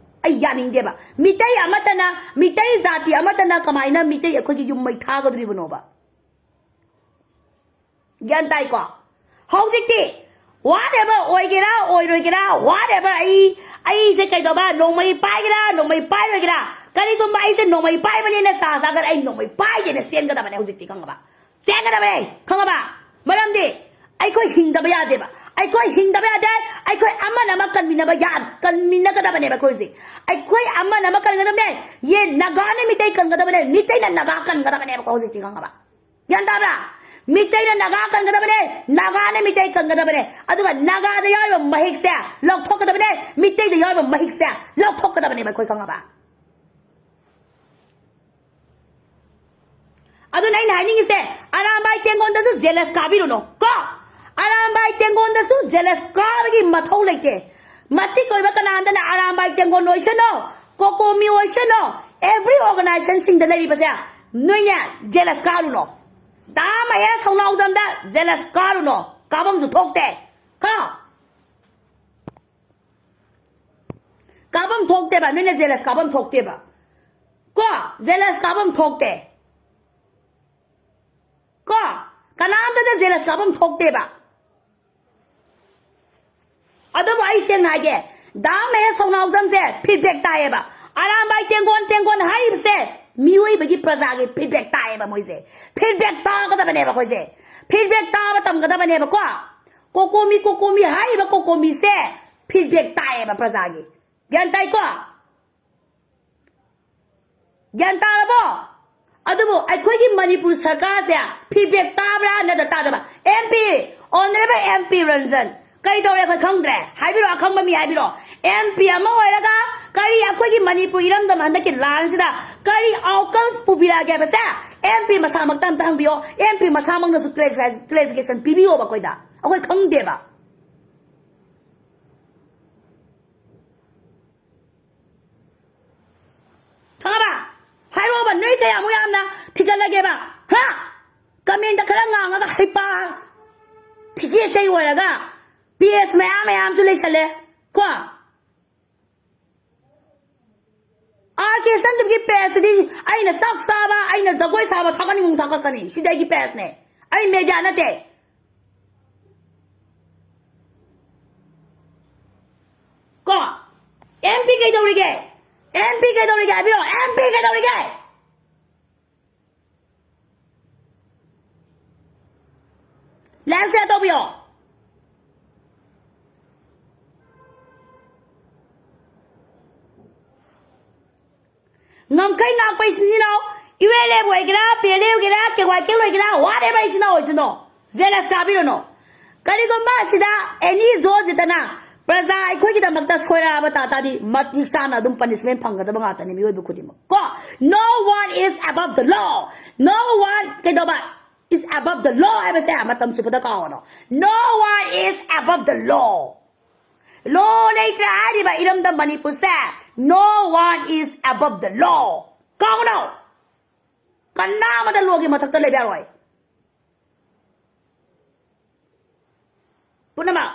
ꯑꯩ ꯌꯥꯅꯤꯡꯗꯦꯕ꯫ ꯃꯤꯇꯩ ꯑꯃꯠꯇꯅ, ꯃꯤꯇꯩ ꯖꯥꯇꯤ ꯑꯃꯠꯇꯅ ꯀꯃꯥꯏꯅ ꯃꯤꯇꯩ ꯑꯩꯈꯣꯏꯒꯤ ꯌꯨꯝ ꯃꯩ ꯊꯥꯒꯗꯣꯔꯤꯕꯅꯣꯕ? ꯒ꯭ꯌꯥꯟ ꯇꯥꯏꯀꯣ? ꯍꯧꯖꯤꯛꯇꯤ whatever ꯑꯣꯏꯒꯦꯔꯥ ꯑꯣꯏꯔꯣꯏꯒꯦꯔꯥ, whatever, ꯑꯩ, ꯑꯩꯁꯦ ꯀꯩꯗꯧꯕ, ꯅꯣꯡꯃꯩ ꯄꯥꯏꯒꯦꯔꯥ ꯅꯣꯡꯃꯩ ꯄꯥꯏꯔꯣꯏꯒꯦꯔꯥ, ꯀꯔꯤꯒꯨꯝꯕ ꯑꯩꯁꯦ ꯅꯣꯡꯃꯩ ꯄꯥꯏꯕꯅꯦꯅ ꯆꯥ ꯆꯥꯒꯗ ꯑꯩ ꯅꯣꯡꯃꯩ ꯄꯥꯏꯒꯦꯅ ꯆꯦꯟꯒꯗꯕꯅꯦ ꯍꯧꯖꯤꯛꯇꯤ, ꯈꯪꯉꯕ? ꯆꯦꯟꯒꯗꯕꯅꯦ, ꯈꯪꯉꯕ? ꯃꯔꯝꯗꯤ ꯑꯩꯈꯣꯏ ꯍꯤꯡꯗꯕ ꯌꯥꯗꯦꯕ, ꯑꯩꯈꯣꯏ ꯍꯤꯡꯗꯕ ꯌꯥꯗꯦ꯫ ꯑꯩꯈꯣꯏ ꯑꯃꯅ ꯑꯃ ꯀꯟꯃꯤꯟꯅꯕ ꯌꯥ-, ꯀꯟꯃꯤꯟꯅꯒꯗꯕꯅꯦꯕ ꯑꯩꯈꯣꯏ ꯍꯧꯖꯤꯛ꯫ ꯑꯩꯈꯣꯏ ꯑꯃꯅ ꯑꯃ ꯀꯟꯒꯗꯕꯅꯦ꯫ ꯌꯦ ꯅꯥꯒꯥꯅ ꯃꯤꯇꯩ ꯀꯟꯒꯗꯕꯅꯦ, ꯃꯤꯇꯩꯅ ꯅꯥꯒꯥ ꯀꯟꯒꯗꯕꯅꯦꯕꯀꯣ ꯍꯧꯖꯤꯛꯇꯤ, ꯈꯪꯉꯕ? ꯒ꯭ꯌꯥꯟ ꯇꯥꯕ꯭ꯔꯥ? ꯃꯤꯇꯩꯅ ꯅꯥꯒꯥ ꯀꯟꯒꯗꯕꯅꯦ, ꯅꯥꯒꯥꯅ ꯃꯤꯇꯩ ꯀꯟꯒꯗꯕꯅꯦ꯫ ꯑꯗꯨꯒ ꯅꯥꯒꯥꯗ ꯌꯥꯎꯔꯤꯕ ꯃꯍꯤꯛꯁꯦ ꯂꯧꯊꯣꯛꯀꯗꯕꯅꯦ, ꯃꯤꯇꯩꯗ ꯌꯥꯎꯔꯤꯕ ꯃꯍꯤꯛꯁꯦ ꯂꯧꯊꯣꯛꯀꯗꯕꯅꯦꯕ ꯑꯩꯈꯣꯏ, ꯈꯪꯉꯕ? ꯑꯗꯨꯅ ꯑꯩꯅ ꯍꯥꯏꯅꯤꯡꯉꯤꯁꯦ, ꯑꯔꯥꯝꯕꯥꯏ ꯇꯦꯡꯒꯣꯟꯗꯁꯨ ꯖꯦꯂꯁ ꯀꯥꯕꯤꯔꯨꯅꯨ ꯀꯣ꯫ ꯑꯔꯥꯝꯕꯥꯏ ꯇꯦꯡꯒꯣꯟꯗꯁꯨ ꯖꯦꯂꯁ ꯀꯥꯕꯒꯤ ꯃꯊꯧ ꯂꯩꯇꯦ꯫ ꯃꯇꯤꯛ ꯑꯣꯏꯕ ꯀꯅꯥꯝꯇꯅ ꯑꯔꯥꯝꯕꯥꯏ ꯇꯦꯡꯒꯣꯟ ꯑꯣꯏꯁꯅꯣ, ꯀꯣꯀꯣꯃꯤ ꯑꯣꯏꯁꯅꯣ, ꯑꯦꯚ꯭ꯔꯤ ꯑꯣꯔꯒꯅꯥꯏꯖꯦꯁꯟꯁꯤꯡꯗ ꯂꯩꯔꯤꯕꯁꯦ ꯅꯣꯏꯅꯦ ꯖꯦꯂꯁ ꯀꯥꯔꯨꯅꯣ꯫ ꯗꯥ ꯃꯍꯦꯁ ꯁꯧꯅꯥꯎꯖꯝꯗ ꯖꯦꯂꯁ ꯀꯥꯔꯨꯅꯣ꯫ ꯀꯥꯐꯝꯁꯨ ꯊꯣꯛꯇꯦ꯫ ꯀꯣ? ꯀꯥꯐꯝ ꯊꯣꯛꯇꯦꯕ꯫ ꯅꯣꯏꯅ ꯖꯦꯂꯁ ꯀꯥꯐꯝ ꯊꯣꯛꯇꯦꯕ꯫ ꯀꯣ? ꯖꯦꯂꯁ ꯀꯥꯐꯝ ꯊꯣꯛꯇꯦ꯫ ꯀꯣ? ꯀꯅꯥꯝꯇꯗ ꯖꯦꯂꯁ ꯀꯥꯐꯝ ꯊꯣꯛꯇꯦꯕ꯫ ꯑꯗꯨꯕꯨ ꯑꯩ ꯁꯦꯡꯅ ꯍꯥꯏꯒꯦ, ꯗꯥ ꯃꯍꯦꯁ ꯁꯧꯅꯥꯎꯖꯝꯁꯦ ꯐꯤꯗꯕꯦꯛ ꯇꯥꯏꯌꯦꯕ꯫ ꯑꯔꯥꯝꯕꯥꯏ ꯇꯦꯡꯒꯣꯟ ꯇꯦꯡꯒꯣꯟ ꯍꯥꯏꯔꯤꯕꯁꯦ ꯃꯤꯑꯣꯏꯕꯒꯤ ꯄ꯭ꯔꯖꯥꯒꯤ ꯐꯤꯗꯕꯦꯛ ꯇꯥꯏꯌꯦꯕ ꯃꯣꯏꯁꯦ꯫ ꯐꯤꯗꯕꯦꯛ ꯇꯥꯒꯗꯕꯅꯦꯕ ꯑꯩꯈꯣꯏꯁꯦ꯫ ꯐꯤꯗꯕꯦꯛ ꯇꯥꯕ ꯇꯝꯒꯗꯕꯅꯦꯕꯀꯣ꯫ ꯀꯣꯀꯣꯃꯤ, ꯀꯣꯀꯣꯃꯤ ꯍꯥꯏꯔꯤꯕ ꯀꯣꯀꯣꯃꯤꯁꯦ ꯐꯤꯗꯕꯦꯛ ꯇꯥꯏꯌꯦꯕ ꯄ꯭ꯔꯖꯥꯒꯤ꯫ ꯒ꯭ꯌꯥꯟ ꯇꯥꯏꯀꯣ? ꯒ꯭ꯌꯥꯟ ꯇꯥꯔꯕꯣ? ꯑꯗꯨꯕꯨ ꯑꯩꯈꯣꯏꯒꯤ ꯃꯅꯤꯄꯨꯔ ꯁꯔꯀꯥꯔꯁꯦ ꯐꯤꯗꯕꯦꯛ ꯇꯥꯕ꯭ꯔꯥ ꯅꯠꯇ꯭ꯔ ꯇꯥꯗꯕ? M P, honourable M P Ranjan, ꯀꯩꯗꯧꯔꯦ ꯑꯩꯈꯣꯏ ꯈꯪꯗ꯭ꯔꯦ? ꯍꯥꯏꯕꯤꯔꯣ, ꯑꯈꯪꯕ ꯃꯤ ꯍꯥꯏꯕꯤꯔꯣ꯫ ꯑꯦꯝ ꯄꯤ ꯑꯃ ꯑꯣꯏꯔꯒ ꯀꯔꯤ ꯑꯩꯈꯣꯏꯒꯤ ꯃꯅꯤꯄꯨꯔ ꯏꯔꯝꯗꯝ ꯍꯟꯗꯛꯀꯤ ꯂꯥꯟꯁꯤꯗ ꯀꯔꯤ ꯑꯥꯎꯠꯀꯝꯁ ꯄꯨꯕꯤꯔꯛꯑꯒꯦ ꯍꯥꯏꯕꯁꯦ ꯑꯦꯝ ꯄꯤ ꯃꯁꯥꯃꯛꯇ ꯑꯝꯇ ꯍꯪꯕꯤꯌꯣ꯫ ꯑꯦꯝ ꯄꯤ ꯃꯁꯥꯃꯛꯅꯁꯨ ꯀ꯭ꯂꯦꯔꯤꯐꯤꯀꯦꯁꯟ ꯄꯤꯕꯤꯌꯣꯕ ꯑꯩꯈꯣꯏꯗ꯫ ꯑꯩꯈꯣꯏ ꯈꯪꯗꯦꯕ꯫ ꯈꯪꯉꯕ? ꯍꯥꯏꯔꯛꯑꯣꯕ, ꯅꯣꯏ ꯀꯌꯥꯃꯨꯛ ꯌꯥꯝꯅ ꯊꯤꯒꯠꯂꯒꯦꯕ? ꯍꯥ? ꯀꯃꯦꯟꯗ ꯈꯔ ꯉꯥꯡꯉꯒ ꯍꯩꯄꯥ ꯊꯤꯒꯦ ꯁꯩ ꯑꯣꯏꯔꯒ ꯄꯦꯖ ꯃꯌꯥꯝ ꯃꯌꯥꯝꯁꯨ ꯂꯩꯁꯜꯂꯦ꯫ ꯀꯣ? ꯑꯥꯔ ꯀꯦ ꯁꯟꯗꯤꯞꯀꯤ ꯄꯦꯖꯁꯤꯗꯤ ꯑꯩꯅ ꯆꯥꯛ ꯆꯥꯕ, ꯑꯩꯅ ꯖꯒꯣꯏ ꯁꯥꯕ ꯊꯥꯒꯠꯅꯤꯡꯕ ꯊꯥꯒꯠꯀꯅꯤ꯫ ꯁꯤꯗꯤ ꯑꯩꯒꯤ ꯄꯦꯖꯅꯦ꯫ ꯑꯩ ꯃꯦꯗꯤꯌꯥ ꯅꯠꯇꯦ꯫ ꯀꯣ? ꯑꯦꯝ ꯄꯤ ꯀꯩꯗꯧꯔꯤꯒꯦ? ꯑꯦꯝ ꯄꯤ ꯀꯩꯗꯧꯔꯤꯒꯦ ꯍꯥꯏꯕꯤꯔꯣ? ꯑꯦꯝ ꯄꯤ ꯀꯩꯗꯧꯔꯤꯒꯦ? ꯂꯥꯏꯛ ꯁꯤꯌꯔ ꯇꯧꯕꯤꯌꯣ꯫ ꯉꯝꯈꯩ ꯉꯥꯛꯄ ꯏꯆꯤꯟ ꯏꯅꯥꯎ, ꯌꯨ ꯑꯦꯜ ꯑꯦꯐ ꯑꯣꯏꯒꯦꯔꯥ, ꯄꯤ ꯑꯦꯜ ꯑꯦ ꯑꯣꯏꯒꯦꯔꯥ, ꯀꯦ ꯋꯥꯏ ꯀꯦ ꯑꯣꯏꯒꯦꯔꯥ, whatever ꯏꯆꯤꯟ ꯏꯅꯥꯎ ꯑꯣꯏꯁꯅꯣ, ꯖꯦꯂꯁ ꯀꯥꯕꯤꯔꯨꯅꯣ꯫ ꯀꯔꯤꯒꯨꯝꯕ ꯑꯁꯤꯗ ꯑꯦꯅꯤ ꯖꯣ ꯖꯤꯇꯅ ꯄ꯭ꯔꯖꯥ ꯑꯩꯈꯣꯏꯒꯤꯗꯃꯛꯇ ꯁꯣꯏꯔꯛꯑꯕ ꯇꯥ ꯇꯥꯔꯗꯤ ꯃꯇꯤꯛ ꯆꯥꯅ ꯑꯗꯨꯝ ꯄꯅꯤꯁꯃꯦꯟ ꯐꯪꯒꯗꯕ ꯉꯥꯛꯇꯅꯤ ꯃꯤꯑꯣꯏꯕ ꯈꯨꯗꯤꯡꯃꯛ꯫ ꯀꯣ? No one is above the law. No one ꯀꯩꯗꯧꯕ? is above the law ꯍꯥꯏꯕꯁꯦ ꯃꯇꯝ ꯆꯨꯞꯄꯗ ꯀꯥꯎꯒꯅꯣ. No one is above the law. Law ꯂꯩꯇ꯭ꯔꯦ ꯍꯥꯏꯔꯤꯕ ꯏꯔꯝꯗꯝ ꯃꯅꯤꯄꯨꯔꯁꯦ. No one is above the law. ꯀꯥꯎꯒꯅꯣ. ꯀꯅꯥ ꯑꯃꯗ ꯂꯣꯒꯤ ꯃꯊꯛꯇ ꯂꯩꯕ ꯌꯥꯔꯣꯏ. ꯄꯨꯝꯅꯃꯛ.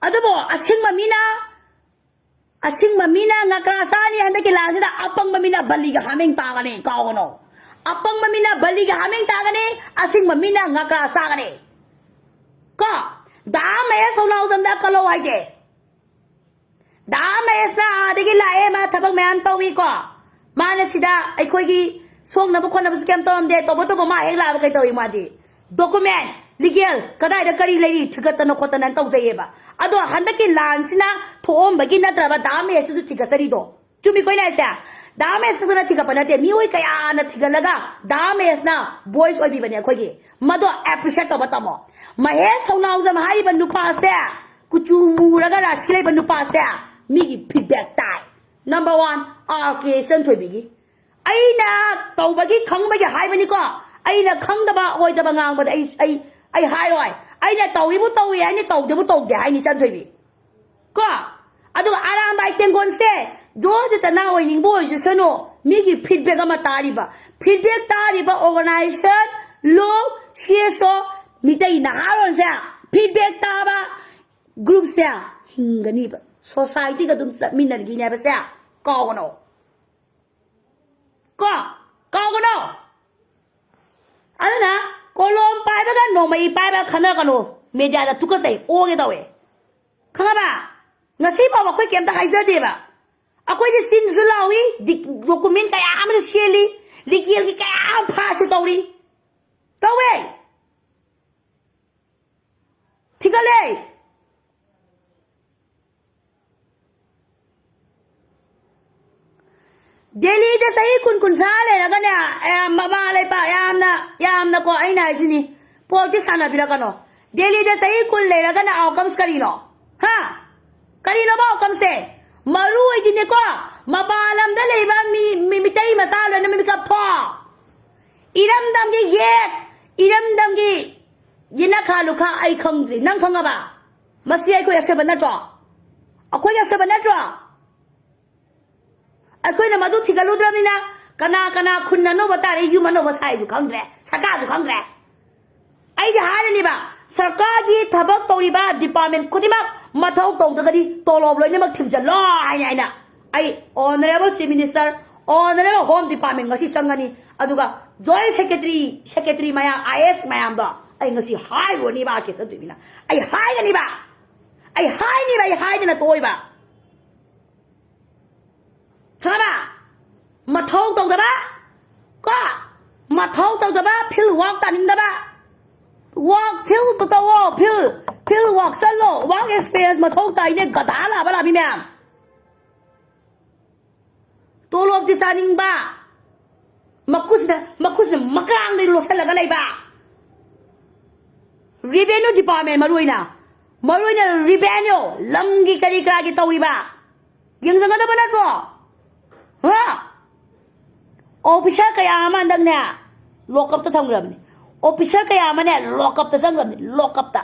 ꯑꯗꯨꯕꯨ ꯑꯁꯤꯡꯕ ꯃꯤꯅ, ꯑꯁꯤꯡꯕ ꯃꯤꯅ ꯉꯀ꯭ꯔꯥ ꯆꯥꯅꯤ. ꯍꯟꯗꯛꯀꯤ ꯂꯥꯟꯁꯤꯗ ꯑꯄꯪꯕ ꯃꯤꯅ ꯕꯂꯤꯒ ꯍꯥꯃꯦꯡ ꯇꯥꯒꯅꯤ, ꯀꯥꯎꯒꯅꯨ. ꯑꯄꯪꯕ ꯃꯤꯅ ꯕꯂꯤꯒ ꯍꯥꯃꯦꯡ ꯇꯥꯒꯅꯤ, ꯑꯁꯤꯡꯕ ꯃꯤꯅ ꯉꯀ꯭ꯔꯥ ꯆꯥꯒꯅꯤ. ꯀꯣ, ꯗꯥ ꯃꯍꯦꯁ ꯊꯧꯅꯥꯎꯖꯝꯗ ꯀꯜꯂꯧ ꯍꯥꯏꯒꯦ. ꯗꯥ ꯃꯍꯦꯁꯅ ꯑꯥꯗꯒꯤ ꯂꯥꯛꯑꯦ, ꯃꯥ ꯊꯕꯛ ꯃꯌꯥꯝ ꯇꯧꯏꯀꯣ. ꯃꯥꯅ ꯁꯤꯗ ꯑꯩꯈꯣꯏꯒꯤ ꯁꯣꯛꯅꯕ ꯈꯣꯠꯅꯕꯁꯨ ꯀꯩꯝ ꯇꯧꯔꯝꯗꯦ. ꯇꯧꯕꯇꯕꯨ ꯃꯥ ꯍꯦꯛ ꯂꯥꯛꯑꯕ ꯀꯩ ꯇꯧꯏ ꯃꯥꯗꯤ? Document, legal, ꯀꯗꯥꯏꯗ ꯀꯔꯤ ꯂꯩꯔꯤ ꯊꯤꯒꯠꯇꯅ ꯈꯣꯠꯇꯅ ꯇꯧꯖꯩꯌꯦꯕ. ꯑꯗꯣ ꯍꯟꯗꯛꯀꯤ ꯂꯥꯟꯁꯤꯅ ꯊꯣꯛꯑꯝꯕꯒꯤ ꯅꯠꯇ꯭ꯔꯕ ꯗꯥ ꯃꯍꯦꯁꯇꯨꯁꯨ ꯊꯤꯒꯠꯆꯔꯤꯗꯣ? ꯆꯨꯝꯃꯤꯀꯣ ꯑꯩꯅ ꯍꯥꯏꯁꯦ? ꯗꯥ ꯃꯍꯦꯁ ꯈꯛꯇꯅ ꯊꯤꯒꯠꯄ ꯅꯠꯇꯦ, ꯃꯤꯑꯣꯏ ꯀꯌꯥꯅ ꯊꯤꯒꯠꯂꯒ ꯗꯥ ꯃꯍꯦꯁꯅ voice ꯑꯣꯏꯕꯤꯕꯅꯦ ꯑꯩꯈꯣꯏꯒꯤ. ꯃꯗꯣ appreciate ꯇꯧꯕ ꯇꯝꯃꯣ. ꯃꯍꯦꯁ ꯊꯧꯅꯥꯎꯖꯝ ꯍꯥꯏꯔꯤꯕ ꯅꯨꯄꯥꯁꯦ, ꯀꯨꯆꯨ ꯃꯨꯔꯒ ꯔꯥꯁꯤ ꯂꯩꯕ ꯅꯨꯄꯥꯁꯦ, ꯃꯤꯒꯤ feedback ꯇꯥꯏ. Number one, R K ꯏꯆꯟꯊꯣꯏꯕꯤꯒꯤ. ꯑꯩꯅ ꯇꯧꯕꯒꯤ ꯈꯪꯕꯒꯤ ꯍꯥꯏꯕꯅꯤꯀꯣ. ꯑꯩꯅ ꯈꯪꯗꯕ ꯑꯣꯏꯗꯕ ꯉꯥꯡꯕꯗ ꯑꯩ, ꯑꯩ, ꯑꯩ ꯍꯥꯏꯔꯣꯏ. ꯑꯩꯅ ꯇꯧꯏꯕꯨ ꯇꯧꯏ ꯍꯥꯏꯅꯤ, ꯇꯧꯗꯦꯕꯨ ꯇꯧꯗꯦ ꯍꯥꯏꯅꯤ ꯏꯆꯟꯊꯣꯏꯕꯤ. ꯀꯣ? ꯑꯗꯨꯒ ꯑꯔꯥꯝꯕꯥꯏ ꯇꯦꯡꯒꯣꯟꯁꯦ ꯖꯣꯁꯤꯇꯅ ꯑꯣꯏꯅꯤꯡꯕ ꯑꯣꯏꯖꯁꯅꯨ, ꯃꯤꯒꯤ feedback ꯑꯃ ꯇꯥꯔꯤꯕ. Feedback ꯇꯥꯔꯤꯕ organization, ꯂꯨꯞ, C S O, Meitei ꯅꯍꯥꯔꯣꯜꯁꯦ feedback ꯇꯥꯕ groupꯁꯦ ꯍꯤꯡꯒꯅꯤꯕ, societyꯒ ꯑꯗꯨꯝ ꯆꯠꯃꯤꯟꯅꯔꯒꯤꯅꯦ ꯍꯥꯏꯕꯁꯦ ꯀꯥꯎꯒꯅꯣ. ꯀꯣ? ꯀꯥꯎꯒꯅꯣ. ꯑꯗꯨꯅ ꯀꯣꯂꯣꯝ ꯄꯥꯏꯕꯒ ꯅꯣꯡꯃꯩ ꯄꯥꯏꯕꯒ ꯈꯟꯅꯔꯛꯀꯅꯨ. Mediaꯗ ꯊꯨꯀꯠꯆꯩ, ꯑꯣꯒꯦ ꯇꯧꯋꯦ. ꯈꯪꯉꯕ? ꯉꯁꯤ ꯐꯥꯎꯕ ꯑꯩꯈꯣꯏ ꯀꯩꯝꯇ ꯍꯥꯏꯖꯗꯦꯕ. ꯑꯩꯈꯣꯏꯗꯤ ꯆꯤꯟꯁꯨ ꯂꯥꯎꯏ, ꯗꯤ-, document ꯀꯌꯥ ꯑꯃꯁꯨ ꯁꯦꯜꯂꯤ, legalꯒꯤ ꯀꯌꯥ ꯑꯃ ꯐꯥꯁꯨ ꯇꯧꯔꯤ. ꯇꯧꯋꯦ. ꯊꯤꯒꯠꯂꯦ. ꯗꯦꯜꯂꯤꯗ ꯆꯍꯤ ꯀꯨꯟ ꯀꯨꯟꯊ꯭ꯔꯥ ꯂꯩꯔꯒꯅꯦ, ꯑꯦ, ꯃꯃꯥ ꯂꯩꯄꯥꯛ ꯌꯥꯝꯅ, ꯌꯥꯝꯅꯀꯣ, ꯑꯩꯅ ꯍꯥꯏꯁꯤꯅꯤ, politics ꯁꯥꯟꯅꯕꯤꯔꯛꯀꯅꯣ. ꯗꯦꯜꯂꯤꯗ ꯆꯍꯤ ꯀꯨꯟ ꯂꯩꯔꯒꯅ outcomes ꯀꯔꯤꯅꯣ? ꯍꯥ? ꯀꯔꯤꯅꯣꯕ outcomeꯁꯦ? ꯃꯔꯨ ꯑꯣꯏꯗꯤꯅꯦꯀꯣ, ꯃꯄꯥꯟ ꯂꯝꯗ ꯂꯩꯕ ꯃꯤ, ꯃꯤ, ꯃꯤꯇꯩ ꯃꯆꯥ ꯂꯣꯏꯅꯃꯛ ꯃꯤꯀꯞ ꯊꯣꯛ꯫ ꯏꯔꯝꯗꯝꯒꯤ ꯌꯦꯛ, ꯏꯔꯝꯗꯝꯒꯤ ꯌꯦꯅꯈꯥ ꯂꯨꯈꯥ ꯑꯩ ꯈꯪꯗ꯭ꯔꯤ꯫ ꯅꯪ ꯈꯪꯉꯕ? ꯃꯁꯤ ꯑꯩꯈꯣꯏ ꯑꯁꯣꯏꯕ ꯅꯠꯇ꯭ꯔꯣ? ꯑꯩꯈꯣꯏꯒꯤ ꯑꯁꯣꯏꯕ ꯅꯠꯇ꯭ꯔꯣ? ꯑꯩꯈꯣꯏꯅ ꯃꯗꯨ ꯊꯤꯒꯠꯂꯨꯗ꯭ꯔꯕꯅꯤꯅ ꯀꯅꯥ ꯀꯅꯥ ꯈꯨꯟ ꯑꯅꯧꯕ ꯇꯥꯔꯦ, ꯌꯨꯝ ꯑꯅꯧꯕ ꯁꯥꯏꯁꯨ ꯈꯪꯗ꯭ꯔꯦ, ꯁꯔꯀꯥꯔꯁꯨ ꯈꯪꯗ꯭ꯔꯦ꯫ ꯑꯩꯗꯤ ꯍꯥꯏꯔꯅꯤꯕ, ꯁꯔꯀꯥꯔꯒꯤ ꯊꯕꯛ ꯇꯧꯔꯤꯕ department ꯈꯨꯗꯤꯡꯃꯛ ꯃꯊꯧ ꯇꯧꯗ꯭ꯔꯒꯗꯤ ꯇꯣꯂꯣꯞ ꯂꯣꯏꯅꯃꯛ ꯊꯤꯡꯖꯤꯜꯂꯣ ꯍꯥꯏꯅ ꯑꯩꯅ, ꯑꯩ Honourable Chief Minister, Honourable Home Department ꯉꯁꯤ ꯆꯪꯒꯅꯤ, ꯑꯗꯨꯒ Joint Secretary, Secretary ꯃꯌꯥꯝ, I A S ꯃꯌꯥꯝꯗꯣ ꯑꯩ ꯉꯁꯤ ꯍꯥꯏꯔꯨꯔꯅꯤꯕ, ꯑꯥꯔ ꯀꯦ ꯁꯟꯇꯣꯏꯕꯤꯅ꯫ ꯑꯩ ꯍꯥꯏꯒꯅꯤꯕ, ꯑꯩ ꯍꯥꯏꯅꯤꯕ, ꯑꯩ ꯍꯥꯏꯗꯅ ꯇꯣꯛꯑꯣꯏꯕ꯫ ꯈꯪꯉꯕ? ꯃꯊꯧ ꯇꯧꯗꯕ, ꯀꯣ? ꯃꯊꯧ ꯇꯧꯗꯕ, field work ꯇꯥꯅꯤꯡꯗꯕ꯫ Work field ꯇ ꯇꯧꯋꯣ, field, field work ꯆꯠꯂꯣ, work experience ꯃꯊꯧ ꯇꯥꯏꯅꯦ, ꯒꯙꯥ ꯂꯥꯕ ꯂꯥꯕꯤ ꯃꯌꯥꯝ꯫ ꯇꯣꯂꯣꯞꯇꯤ ꯆꯥꯅꯤꯡꯕ, ꯃꯈꯨꯠꯁꯤꯗ, ꯃꯈꯨꯠꯁꯤꯗ ꯃꯀ꯭ꯔꯥꯡꯗꯩ ꯂꯣꯠꯁꯤꯜꯂꯒ ꯂꯩꯕ꯫ Revenue Department ꯃꯔꯨ ꯑꯣꯏꯅ, ꯃꯔꯨ ꯑꯣꯏꯅ revenue, ꯂꯝꯒꯤ ꯀꯔꯤ ꯀꯔꯥꯒꯤ ꯇꯧꯔꯤꯕ, ꯌꯦꯡꯖꯒꯗꯕ ꯅꯠꯇ꯭ꯔꯣ? ꯍꯥ? Officer ꯀꯌꯥ ꯑꯃ ꯍꯟꯗꯛꯅꯦ lock up ꯇ ꯊꯝꯈ꯭ꯔꯕꯅꯤ꯫ Officer ꯀꯌꯥ ꯑꯃꯅꯦ lock up ꯇ ꯆꯪꯈ꯭ꯔꯕꯅꯤ, lock up ꯇ꯫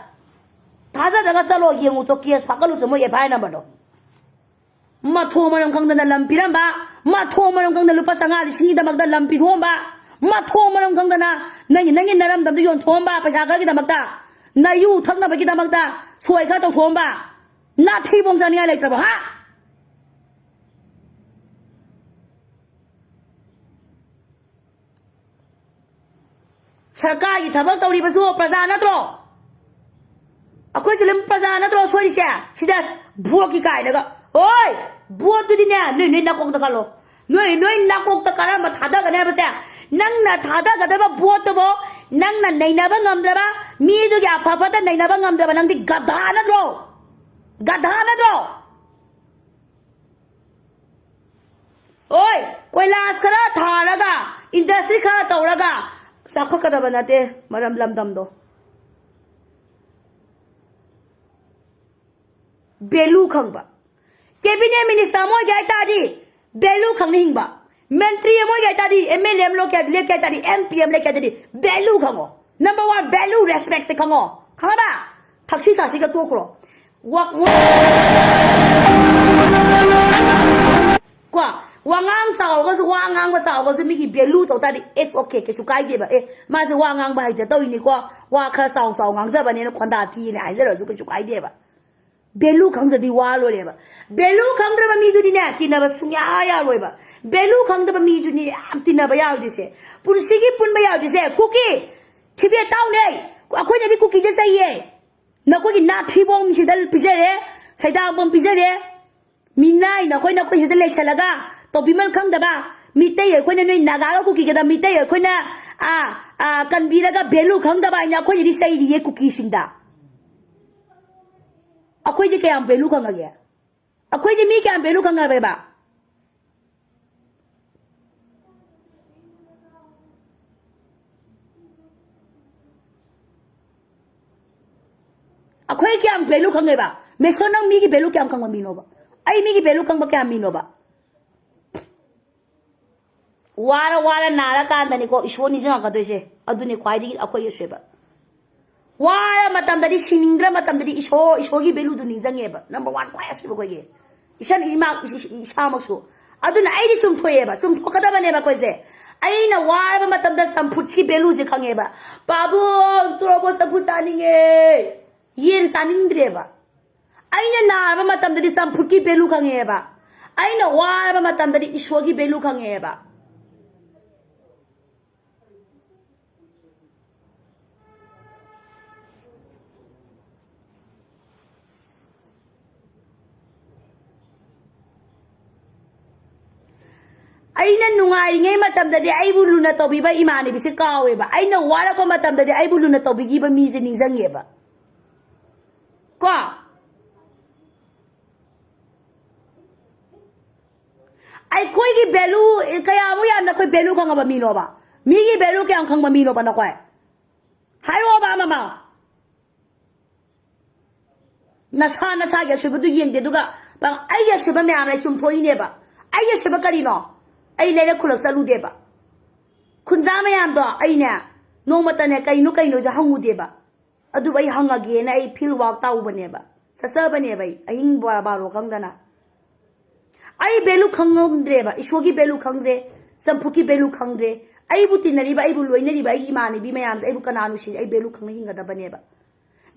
ꯊꯥꯖꯗ꯭ꯔꯒ ꯆꯠꯂꯣ, ꯌꯦꯡꯉꯨ ꯆꯣ, case ꯐꯥꯒꯠꯂꯨ ꯆꯣ, ꯃꯣꯏ F I R number ꯗꯣ꯫ ꯃꯊꯣꯡ ꯃꯔꯝ ꯈꯪꯗꯅ ꯂꯝ ꯄꯤꯔꯝꯕ, ꯃꯊꯣꯡ ꯃꯔꯝ ꯈꯪꯗꯅ ꯂꯨꯄꯥ ꯆꯥꯝꯃꯉꯥ ꯂꯤꯁꯤꯡꯒꯤꯗꯃꯛꯇ ꯂꯝ ꯄꯤꯊꯣꯛꯑꯝꯕ, ꯃꯊꯣꯡ ꯃꯔꯝ ꯈꯪꯗꯅ ꯅꯪꯒꯤ, ꯅꯪꯒꯤ ꯅꯔꯝꯗꯝꯗ ꯌꯣꯟꯊꯣꯛꯑꯝꯕ, ꯄꯩꯁꯥ ꯈꯔꯒꯤꯗꯃꯛꯇ, ꯅꯌꯨ ꯊꯛꯅꯕꯒꯤꯗꯃꯛꯇ ꯁꯣꯏ ꯈꯔ ꯇꯧꯊꯣꯛꯑꯝꯕ, ꯅꯥꯊꯤꯕꯣꯡ ꯆꯥꯅꯤꯡꯉꯥꯏ ꯂꯩꯇ꯭ꯔꯕ, ꯍꯥ? ꯁꯔꯀꯥꯔꯒꯤ ꯊꯕꯛ ꯇꯧꯔꯤꯕꯁꯨ ꯄ꯭ꯔꯖꯥ ꯅꯠꯇ꯭ꯔꯣ? ꯑꯩꯈꯣꯏꯁꯨ ꯑꯗꯨꯝ ꯄ꯭ꯔꯖꯥ ꯅꯠꯇ꯭ꯔꯣ ꯁꯣꯏꯔꯤꯁꯦ? ꯁꯤꯗ vote ꯀꯤ ꯀꯥꯏꯅꯒ, ꯍꯣꯏ, vote ꯇꯨꯗꯤꯅꯦ, ꯅꯣꯏ, ꯅꯣꯏ ꯅꯥꯀꯣꯡꯗ ꯈꯜꯂꯣ꯫ ꯅꯣꯏ, ꯅꯣꯏ ꯅꯥꯀꯣꯛꯇ ꯀꯔꯝꯕ ꯊꯥꯗꯒꯅꯤ ꯍꯥꯏꯕꯁꯦ, ꯅꯪꯅ ꯊꯥꯗꯒꯗꯕ vote ꯇꯨꯕꯨ ꯅꯪꯅ ꯅꯩꯅꯕ ꯉꯝꯗ꯭ꯔꯕ, ꯃꯤꯗꯨꯒꯤ ꯑꯐ ꯐꯠꯇ ꯅꯩꯅꯕ ꯉꯝꯗ꯭ꯔꯕ, ꯅꯪꯗꯤ ꯒꯙꯥ ꯅꯠꯇ꯭ꯔꯣ? ꯒꯙꯥ ꯅꯠꯇ꯭ꯔꯣ? ꯍꯣꯏ, ꯀꯣꯏꯂꯥꯁ ꯈꯔ ꯊꯥꯔꯒ, industry ꯈꯔ ꯇꯧꯔꯒ ꯆꯥꯎꯈꯠꯀꯗꯕ ꯅꯠꯇꯦ, ꯃꯔꯝ ꯂꯝꯗꯝꯗꯣ꯫ Value ꯈꯪꯕ꯫ Cabinet minister ꯑꯃ ꯑꯣꯏꯒꯦ ꯍꯥꯏ ꯇꯥꯔꯗꯤ value ꯈꯪꯅ ꯍꯤꯡꯕ꯫ ꯃꯟꯇ꯭ꯔꯤ ꯑꯃ ꯑꯣꯏꯒꯦ ꯍꯥꯏ ꯇꯥꯔꯗꯤ, ꯑꯦꯝ ꯑꯦꯜ ꯑꯦ ꯑꯃ ꯂꯣꯛꯀꯦ ꯂꯦꯞꯀꯦ ꯍꯥꯏ ꯇꯥꯔꯗꯤ, ꯑꯦꯝ ꯄꯤ ꯑꯃ ꯂꯦꯞꯀꯦ ꯍꯥꯏ ꯇꯥꯔꯗꯤ, ꯚꯦꯂꯨ ꯈꯪꯉꯣ꯫ ꯅꯝꯕꯔ ꯋꯥꯟ ꯚꯦꯂꯨ, ꯔꯦꯁꯄꯦꯛꯁꯦ ꯈꯪꯉꯣ꯫ ꯈꯪꯉꯕ? ꯊꯛꯁꯤ ꯈꯥꯁꯤꯒ ꯇꯣꯛꯈ꯭ꯔꯣ꯫ ꯋꯥ-, ꯀꯣ, ꯋꯥꯉꯥꯡ ꯆꯥꯎꯔꯒꯁꯨ, ꯋꯥ ꯉꯥꯡꯕ ꯆꯥꯎꯔꯒꯁꯨ ꯃꯤꯒꯤ ꯚꯦꯂꯨ ꯇꯧ ꯇꯥꯔꯗꯤ, it's okay, ꯀꯩꯁꯨ ꯀꯥꯏꯗꯦꯕ꯫ ꯑꯦ, ꯃꯥꯁꯦ ꯋꯥ ꯉꯥꯡꯕ ꯍꯩꯇ ꯇꯧꯔꯤꯅꯤꯀꯣ, ꯋꯥ ꯈꯔ ꯆꯥꯎ ꯆꯥꯎ ꯉꯥꯡꯖꯕꯅꯦꯅ ꯈꯣꯟꯗꯥ ꯊꯤꯅꯦ ꯍꯥꯏꯖꯔꯁꯨ ꯀꯩꯁꯨ ꯀꯥꯏꯗꯦꯕ꯫ ꯚꯦꯂꯨ ꯈꯪꯗ꯭ꯔꯗꯤ ꯋꯥ ꯂꯣꯏꯔꯦꯕ꯫ ꯚꯦꯂꯨ ꯈꯪꯗ꯭ꯔꯕ ꯃꯤꯗꯨꯗꯤꯅꯦ, ꯇꯤꯟꯅꯕ ꯁꯨꯡꯌꯥ ꯌꯥꯔꯣꯏꯕ꯫ ꯚꯦꯂꯨ ꯈꯪꯗ꯭ꯔꯕ ꯃꯤꯗꯨꯅꯤ ꯌꯥꯝ ꯇꯤꯟꯅꯕ ꯌꯥꯔꯣꯏꯗꯣꯏꯁꯦ꯫ ꯄꯨꯟꯁꯤꯒꯤ ꯄꯨꯟꯕ ꯌꯥꯔꯣꯏꯗꯣꯏꯁꯦ꯫ ꯀꯨꯀꯤ, ꯊꯤꯕꯦ ꯇꯥꯎꯅꯦ꯫ ꯑꯩꯈꯣꯏꯅꯗꯤ ꯀꯨꯀꯤꯗ ꯆꯩꯌꯦ꯫ ꯅꯈꯣꯏꯒꯤ ꯅꯥꯊꯤꯕꯣꯡꯁꯤꯗ ꯄꯤꯖꯔꯦ, ꯁꯩꯗꯥꯡꯕꯝ ꯄꯤꯖꯔꯦ꯫ ꯃꯤꯅꯥꯏ ꯅꯈꯣꯏ, ꯅꯈꯣꯏꯁꯤꯗ ꯂꯩꯁꯜꯂꯒ ꯇꯧꯕꯤꯃꯜ ꯈꯪꯗꯕ, ꯃꯤꯇꯩ ꯑꯩꯈꯣꯏꯅ ꯅꯣꯏ ꯅꯥꯒꯥꯒ ꯀꯨꯀꯤꯒꯗ ꯃꯤꯇꯩ ꯑꯩꯈꯣꯏꯅ, ꯑ, ꯑ, ꯀꯟꯕꯤꯔꯒ ꯚꯦꯂꯨ ꯈꯪꯗꯕ ꯍꯥꯏꯅ ꯑꯩꯈꯣꯏꯅꯗꯤ ꯆꯩꯔꯤꯌꯦ ꯀꯨꯀꯤꯁꯤꯡꯗ꯫ ꯑꯩꯈꯣꯏꯗꯤ ꯀꯌꯥꯝ ꯚꯦꯂꯨ ꯈꯪꯉꯒꯦ? ꯑꯩꯈꯣꯏꯗꯤ ꯃꯤ ꯀꯌꯥꯝ ꯚꯦꯂꯨ ꯈꯪꯉꯕꯦꯕ? ꯑꯩꯈꯣꯏ ꯀꯌꯥꯝ ꯚꯦꯂꯨ ꯈꯪꯉꯦꯕ? ꯃꯦꯁꯣ, ꯅꯪ ꯃꯤꯒꯤ ꯚꯦꯂꯨ ꯀꯌꯥꯝ ꯈꯪꯕ ꯃꯤꯅꯣꯕ? ꯑꯩ ꯃꯤꯒꯤ ꯚꯦꯂꯨ ꯈꯪꯕ ꯀꯌꯥꯝ ꯃꯤꯅꯣꯕ? ꯋꯥꯔ ꯋꯥꯔ ꯅꯥꯔꯀꯥꯟꯗꯅꯤꯀꯣ ꯏꯁꯣꯔ ꯅꯤꯡꯁꯤꯡꯉꯛꯀꯗꯣꯏꯁꯦ꯫ ꯑꯗꯨꯅꯤ ꯈ꯭ꯋꯥꯏꯗꯒꯤ ꯑꯩꯈꯣꯏꯒꯤ ꯑꯁꯣꯏꯕ꯫ ꯋꯥꯔ ꯃꯇꯝꯗꯗꯤ, ꯁꯤꯅꯤꯡꯗ꯭ꯔ ꯃꯇꯝꯗꯗꯤ ꯏꯁꯣꯔ, ꯏꯁꯣꯔꯒꯤ ꯚꯦꯂꯨꯗꯨ ꯅꯤꯡꯁꯤꯡꯉꯦꯕ꯫ ꯅꯝꯕꯔ ꯋꯥꯟ ꯈ꯭ꯋꯥꯏ ꯑꯁꯣꯏꯕ ꯑꯩꯈꯣꯏꯒꯤ꯫ ꯏꯁꯥꯅ ꯏꯃꯥ-, ꯏꯁ-, ꯏꯁ-, ꯏꯁꯥꯃꯛꯁꯨ꯫ ꯑꯗꯨꯅ ꯑꯩꯗꯤ ꯆꯨꯝꯊꯣꯛꯑꯦꯕ, ꯆꯨꯝꯊꯣꯛꯀꯗꯕꯅꯦꯕ ꯑꯩꯈꯣꯏꯁꯦ꯫ ꯑꯩꯅ ꯋꯥꯔꯕ ꯃꯇꯝꯗ ꯆꯝꯐꯨꯠꯀꯤ ꯚꯦꯂꯨꯁꯦ ꯈꯪꯉꯦꯕ꯫ "ꯄꯥꯕꯨꯡ, ꯇꯣꯔꯣꯕꯣꯠ ꯆꯝꯐꯨꯠ ꯆꯥꯅꯤꯡꯉꯦ"꯫ ꯌꯦꯟ ꯆꯥꯅꯤꯡꯗ꯭ꯔꯦꯕ꯫ ꯑꯩꯅ ꯅꯥꯔꯕ ꯃꯇꯝꯗꯗꯤ ꯆꯝꯐꯨꯠꯀꯤ ꯚꯦꯂꯨ ꯈꯪꯉꯦꯕ꯫ ꯑꯩꯅ ꯋꯥꯔꯕ ꯃꯇꯝꯗꯗꯤ ꯏꯁꯣꯔꯒꯤ ꯚꯦꯂꯨ ꯈꯪꯉꯦꯕ꯫ ꯑꯩꯅ ꯅꯨꯡꯉꯥꯏꯔꯤꯉꯩ ꯃꯇꯝꯗꯗꯤ ꯑꯩꯕꯨ ꯂꯨꯅ ꯇꯧꯕꯤꯕ ꯏꯃꯥꯟꯅꯕꯤꯁꯦ ꯀꯥꯎꯋꯦꯕ꯫ ꯑꯩꯅ ꯋꯥꯔꯛꯄ ꯃꯇꯝꯗꯗꯤ ꯑꯩꯕꯨ ꯂꯨꯅ ꯇꯧꯕꯤꯈꯤꯕ ꯃꯤꯁꯦ ꯅꯤꯡꯁꯤꯡꯉꯦꯕ꯫ ꯀꯣ? ꯑꯩꯈꯣꯏꯒꯤ ꯚꯦꯂꯨ ꯀꯌꯥꯃꯨꯛ ꯌꯥꯝꯅ ꯑꯩꯈꯣꯏ ꯚꯦꯂꯨ ꯈꯪꯉꯕ ꯃꯤꯅꯣꯕ? ꯃꯤꯒꯤ ꯚꯦꯂꯨ ꯀꯌꯥꯝ ꯈꯪꯕ ꯃꯤꯅꯣꯕ ꯅꯈꯣꯏ? ꯍꯥꯏꯔꯛꯑꯣꯕ ꯑꯃꯃ꯫ ꯅꯁꯥ ꯅꯁꯥꯒꯤ ꯑꯁꯣꯏꯕꯗꯨ ꯌꯦꯡꯗꯦ, ꯑꯗꯨꯒ ꯄ-, ꯑꯩꯒꯤ ꯑꯁꯣꯏꯕ ꯃꯌꯥꯝ ꯑꯩ ꯆꯨꯝꯊꯣꯛꯏꯅꯦꯕ꯫ ꯑꯩꯒꯤ ꯑꯁꯣꯏꯕ ꯀꯔꯤꯅꯣ? ꯑꯩ ꯂꯩꯔꯛ ꯈꯨꯜꯂꯛ ꯆꯠꯂꯨꯗꯦꯕ꯫ ꯈꯨꯟꯖꯥ ꯃꯌꯥꯝꯗꯣ ꯑꯩꯅꯦ ꯅꯣꯡꯃꯇꯅꯦ ꯀꯩꯅꯣ ꯀꯩꯅꯣꯁꯦ ꯍꯪꯉꯨꯗꯦꯕ꯫ ꯑꯗꯨꯕꯨ ꯑꯩ ꯍꯪꯉꯒꯦꯅ ꯑꯩ field work ꯇꯧꯕꯅꯦꯕ, ꯆꯠꯆꯕꯅꯦꯕ ꯑꯩ ꯑꯍꯤꯡ ꯕꯥ-, ꯕꯥꯔꯣ ꯈꯪꯗꯅ꯫ ꯑꯩ value ꯈꯪꯉꯝꯗ꯭ꯔꯦꯕ, ꯏꯁꯣꯔꯒꯤ value ꯈꯪꯗ꯭ꯔꯦ, ꯆꯝꯐꯨꯠꯀꯤ value ꯈꯪꯗ꯭ꯔꯦ꯫ ꯑꯩꯕꯨ ꯇꯤꯟꯅꯔꯤꯕ, ꯑꯩꯕꯨ ꯂꯣꯏꯅꯔꯤꯕ ꯑꯩꯒꯤ ꯏꯃꯥꯟꯅꯕꯤ ꯃꯌꯥꯝꯁꯦ ꯑꯩꯕꯨ ꯀꯅꯥ ꯅꯨꯡꯁꯤꯁꯦ ꯑꯩ value ꯈꯪꯅ ꯍꯤꯡꯒꯗꯕꯅꯦꯕ꯫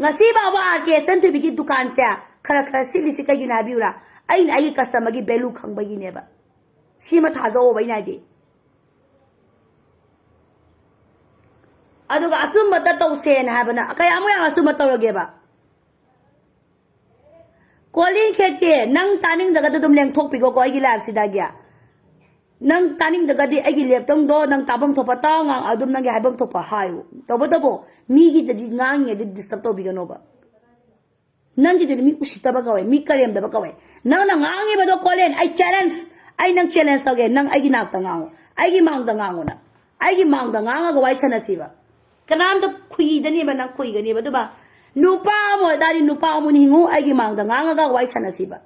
ꯉꯁꯤ ꯐꯥꯎꯕ ꯑꯥꯔ ꯀꯦ ꯆꯟꯊꯣꯏꯕꯤꯒꯤ ꯗꯨꯀꯥꯟꯁꯦ ꯈꯔ ꯈꯔ ꯁꯤꯠꯂꯤꯁꯤ ꯀꯩꯒꯤꯅꯣ ꯍꯥꯏꯕꯤꯌꯨꯔꯥ? ꯑꯩꯅ ꯑꯩꯒꯤ customerꯒꯤ value ꯈꯪꯕꯒꯤꯅꯦꯕ꯫ ꯁꯤꯃ ꯊꯥꯖꯧꯑꯣꯕ ꯑꯩꯅ ꯍꯥꯏꯗꯤ꯫ ꯑꯗꯨꯒ ꯑꯆꯨꯝꯕꯇ ꯇꯧꯁꯦꯅ ꯍꯥꯏꯕꯅ ꯀꯌꯥꯃꯨꯛ ꯌꯥꯝ ꯑꯆꯨꯝꯕ ꯇꯧꯔꯒꯦꯕ? ꯀꯣꯂꯤꯡ ꯈꯦꯠꯀꯦ, ꯅꯪ ꯇꯥꯅꯤꯡꯗ꯭ꯔꯒꯗꯤ ꯑꯗꯨꯝ ꯂꯦꯡꯊꯣꯛꯄꯤꯈꯣꯀꯣ ꯑꯩꯒꯤ liveꯁꯤꯗꯒꯤ꯫ ꯅꯪ ꯇꯥꯅꯤꯡꯗ꯭ꯔꯒꯗꯤ ꯑꯩꯒꯤ ꯂꯦꯞꯇꯝꯗꯣ ꯅꯪ ꯇꯥꯐꯝ ꯊꯣꯛꯄ ꯇꯥꯎ, ꯉꯥꯡ ꯑꯗꯨꯝ ꯅꯪꯒꯤ ꯍꯥꯏꯐꯝ ꯊꯣꯛꯄ ꯍꯥꯏꯌꯨ꯫ ꯇꯧꯕꯇꯕꯨ ꯃꯤꯒꯤꯗꯗꯤ ꯉꯥꯡꯉꯤꯉꯩꯗꯤ disturb ꯇꯧꯕꯤꯒꯅꯣꯕ꯫ ꯅꯪꯒꯤꯗꯨꯗꯤ ꯃꯤ ꯎꯁꯤꯠꯇꯕ ꯀꯧꯋꯦ, ꯃꯤ ꯀꯔꯦꯝꯗꯕ ꯀꯧꯋꯦ꯫ ꯅꯪꯅ ꯉꯥꯡꯉꯤꯕꯗꯣ ꯀꯣꯂꯦꯟ, ꯑꯩ challenge, ꯑꯩ ꯅꯪ challenge ꯇꯧꯒꯦ, ꯅꯪ ꯑꯩꯒꯤ ꯅꯥꯛꯇ ꯉꯥꯡꯉꯨ, ꯑꯩꯒꯤ ꯃꯥꯡꯗ ꯉꯥꯡꯉꯨ ꯅꯪ꯫ ꯑꯩꯒꯤ ꯃꯥꯡꯗ ꯉꯥꯡꯉꯒ ꯋꯥꯔꯤ ꯁꯥꯟꯅꯁꯤꯕ꯫ ꯀꯅꯥꯝꯇ ꯈꯨꯏꯗꯅꯦꯕ ꯅꯪ ꯈꯨꯏꯒꯅꯦꯕ꯫ ꯑꯗꯨꯕ ꯅꯨꯄꯥ ꯑꯃ ꯑꯣꯏꯇꯥꯔꯗꯤ ꯅꯨꯄꯥ ꯑꯃ ꯑꯣꯏꯅ ꯍꯤꯡꯉꯨ, ꯑꯩꯒꯤ ꯃꯥꯡꯗ ꯉꯥꯡꯉꯒ ꯋꯥꯔꯤ ꯁꯥꯟꯅꯁꯤꯕ꯫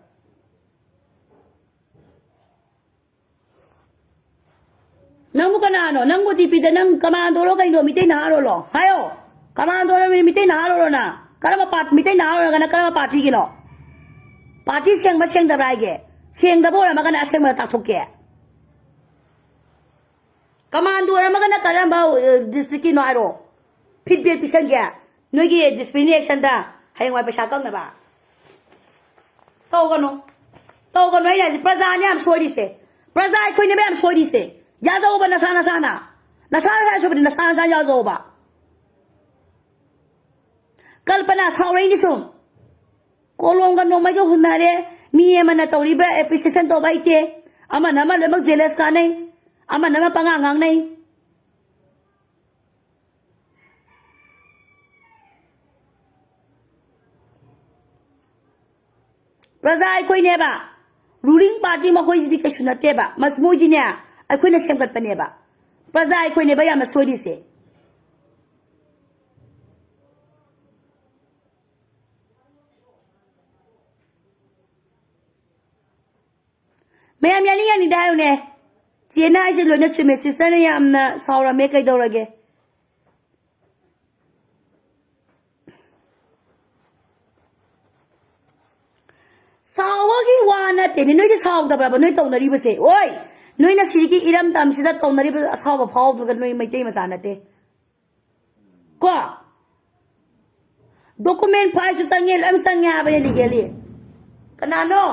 ꯅꯪꯕꯨ ꯀꯅꯥꯅꯣ? ꯅꯪꯕꯨ ꯗꯤ ꯄꯤꯗ ꯅꯪ ꯀꯃꯥꯟꯗꯣꯔꯣ ꯀꯩꯅꯣ? ꯃꯤꯇꯩ ꯅꯍꯥꯔꯣꯜꯂꯣ? ꯍꯥꯏꯌꯣ꯫ ꯀꯃꯥꯟꯗꯣꯔꯣ ꯃꯤꯇꯩ ꯅꯍꯥꯔꯣꯜꯂꯣ ꯅꯪ? ꯀꯔꯝꯕ ꯄꯥꯔꯠ-, ꯃꯤꯇꯩ ꯅꯍꯥꯔꯣꯜꯂꯒꯅ ꯀꯔꯝꯕ ꯄꯥꯔꯇꯤꯒꯤꯅꯣ? ꯄꯥꯔꯇꯤ ꯁꯦꯡꯕ ꯁꯦꯡꯗꯕ꯭ꯔꯥ ꯍꯥꯏꯒꯦ? ꯁꯦꯡꯗꯕ ꯑꯣꯏꯔꯝꯃꯒꯅ ꯑꯁꯦꯡꯕꯗ ꯇꯥꯛꯊꯣꯛꯀꯦ꯫ ꯀꯃꯥꯟꯗꯣ ꯑꯣꯏꯔꯝꯃꯒꯅ ꯀꯔꯝꯕ, ꯑ, districtꯀꯤꯅꯣ ꯍꯥꯏꯔꯣ? Feedback ꯄꯤꯁꯟꯒꯦ꯫ ꯅꯣꯏꯒꯤ disciplinary actionꯗ ꯍꯌꯦꯡꯋꯥꯏ ꯄꯩꯁꯥ ꯀꯛꯅꯕ꯫ ꯇꯧꯒꯅꯨ꯫ ꯇꯧꯒꯅꯨ, ꯑꯩꯅ ꯍꯥꯏꯁꯦ ꯄ꯭ꯔꯖꯥꯅꯦ ꯌꯥꯝ ꯁꯣꯏꯔꯤꯁꯦ꯫ ꯄ꯭ꯔꯖꯥ ꯑꯩꯈꯣꯏꯅꯦꯕ ꯌꯥꯝ ꯁꯣꯏꯔꯤꯁꯦ꯫ ꯌꯥꯖꯧꯕ ꯅꯁꯥ ꯅꯁꯥꯅ꯫ ꯅꯁꯥ ꯅꯁꯥ ꯁꯣꯏꯕꯗꯤ ꯅꯁꯥ ꯅꯁꯥ ꯌꯥꯖꯧꯕ꯫ ꯀꯜꯄꯅꯥ ꯁꯥꯎꯔꯛꯏꯅꯤ ꯁꯨꯝ꯫ ꯀꯣꯂꯣꯝꯒ ꯅꯣꯡꯃꯩꯒ ꯍꯨꯟꯅꯔꯦ꯫ ꯃꯤ ꯑꯃꯅ ꯇꯧꯔꯤꯕ appreciation ꯇꯧꯕ ꯍꯩꯇꯦ꯫ ꯑꯃꯅ ꯑꯃ ꯂꯣꯏꯅꯃꯛ jealous ꯀꯥꯟꯅꯩ꯫ ꯑꯃꯅ ꯑꯃ ꯄꯉꯥꯡ ꯉꯥꯡꯅꯩ꯫ ꯄ꯭ꯔꯖꯥ ꯑꯩꯈꯣꯏꯅꯦꯕ꯫ Ruling party ꯃꯈꯣꯏꯁꯤꯗꯤ ꯀꯩꯁꯨ ꯅꯠꯇꯦꯕ꯫ ꯃꯁ-, ꯃꯣꯏꯗꯤꯅꯦ ꯑꯩꯈꯣꯏꯅ ꯁꯦꯝꯒꯠꯄꯅꯦꯕ꯫ ꯄ꯭ꯔꯖꯥ ꯑꯩꯈꯣꯏꯅꯦꯕ ꯌꯥꯝꯅ ꯁꯣꯏꯔꯤꯁꯦ꯫ ꯃꯌꯥꯝ ꯌꯥꯅꯤꯡ ꯌꯥꯅꯤꯡꯗ ꯍꯥꯏꯌꯨꯅꯦ꯫ ꯇꯦꯅ ꯍꯥꯏꯁꯦ ꯂꯣꯏꯅ ꯆꯨꯝꯃꯦ꯫ ꯁꯤꯁꯇꯔꯅ ꯌꯥꯝꯅ ꯁꯥꯎꯔꯝꯃꯦ꯫ ꯀꯩꯗꯧꯔꯒꯦ? ꯁꯥꯎꯕꯒꯤ ꯋꯥ ꯅꯠꯇꯦꯅꯦ꯫ ꯅꯣꯏꯗꯤ ꯁꯥꯎꯗꯕ꯭ꯔꯕ ꯅꯣꯏ ꯇꯧꯅꯔꯤꯕꯁꯦ? ꯑꯣꯏ, ꯅꯣꯏꯅ ꯁꯤꯒꯤ ꯏꯔꯝꯗꯝꯁꯤꯗ ꯇꯧꯅꯔꯤꯕ ꯑꯁꯥꯎꯕ ꯐꯥꯎꯗ꯭ꯔꯒ ꯅꯣꯏ ꯃꯩꯇꯩ ꯃꯆꯥ ꯅꯠꯇꯦ꯫ ꯀꯣ? Document fileꯁꯨ ꯆꯪꯉꯦ, ꯂꯣꯏ ꯆꯪꯉꯦ ꯍꯥꯏꯕꯅꯦ legally꯫ ꯀꯅꯥꯅꯣ?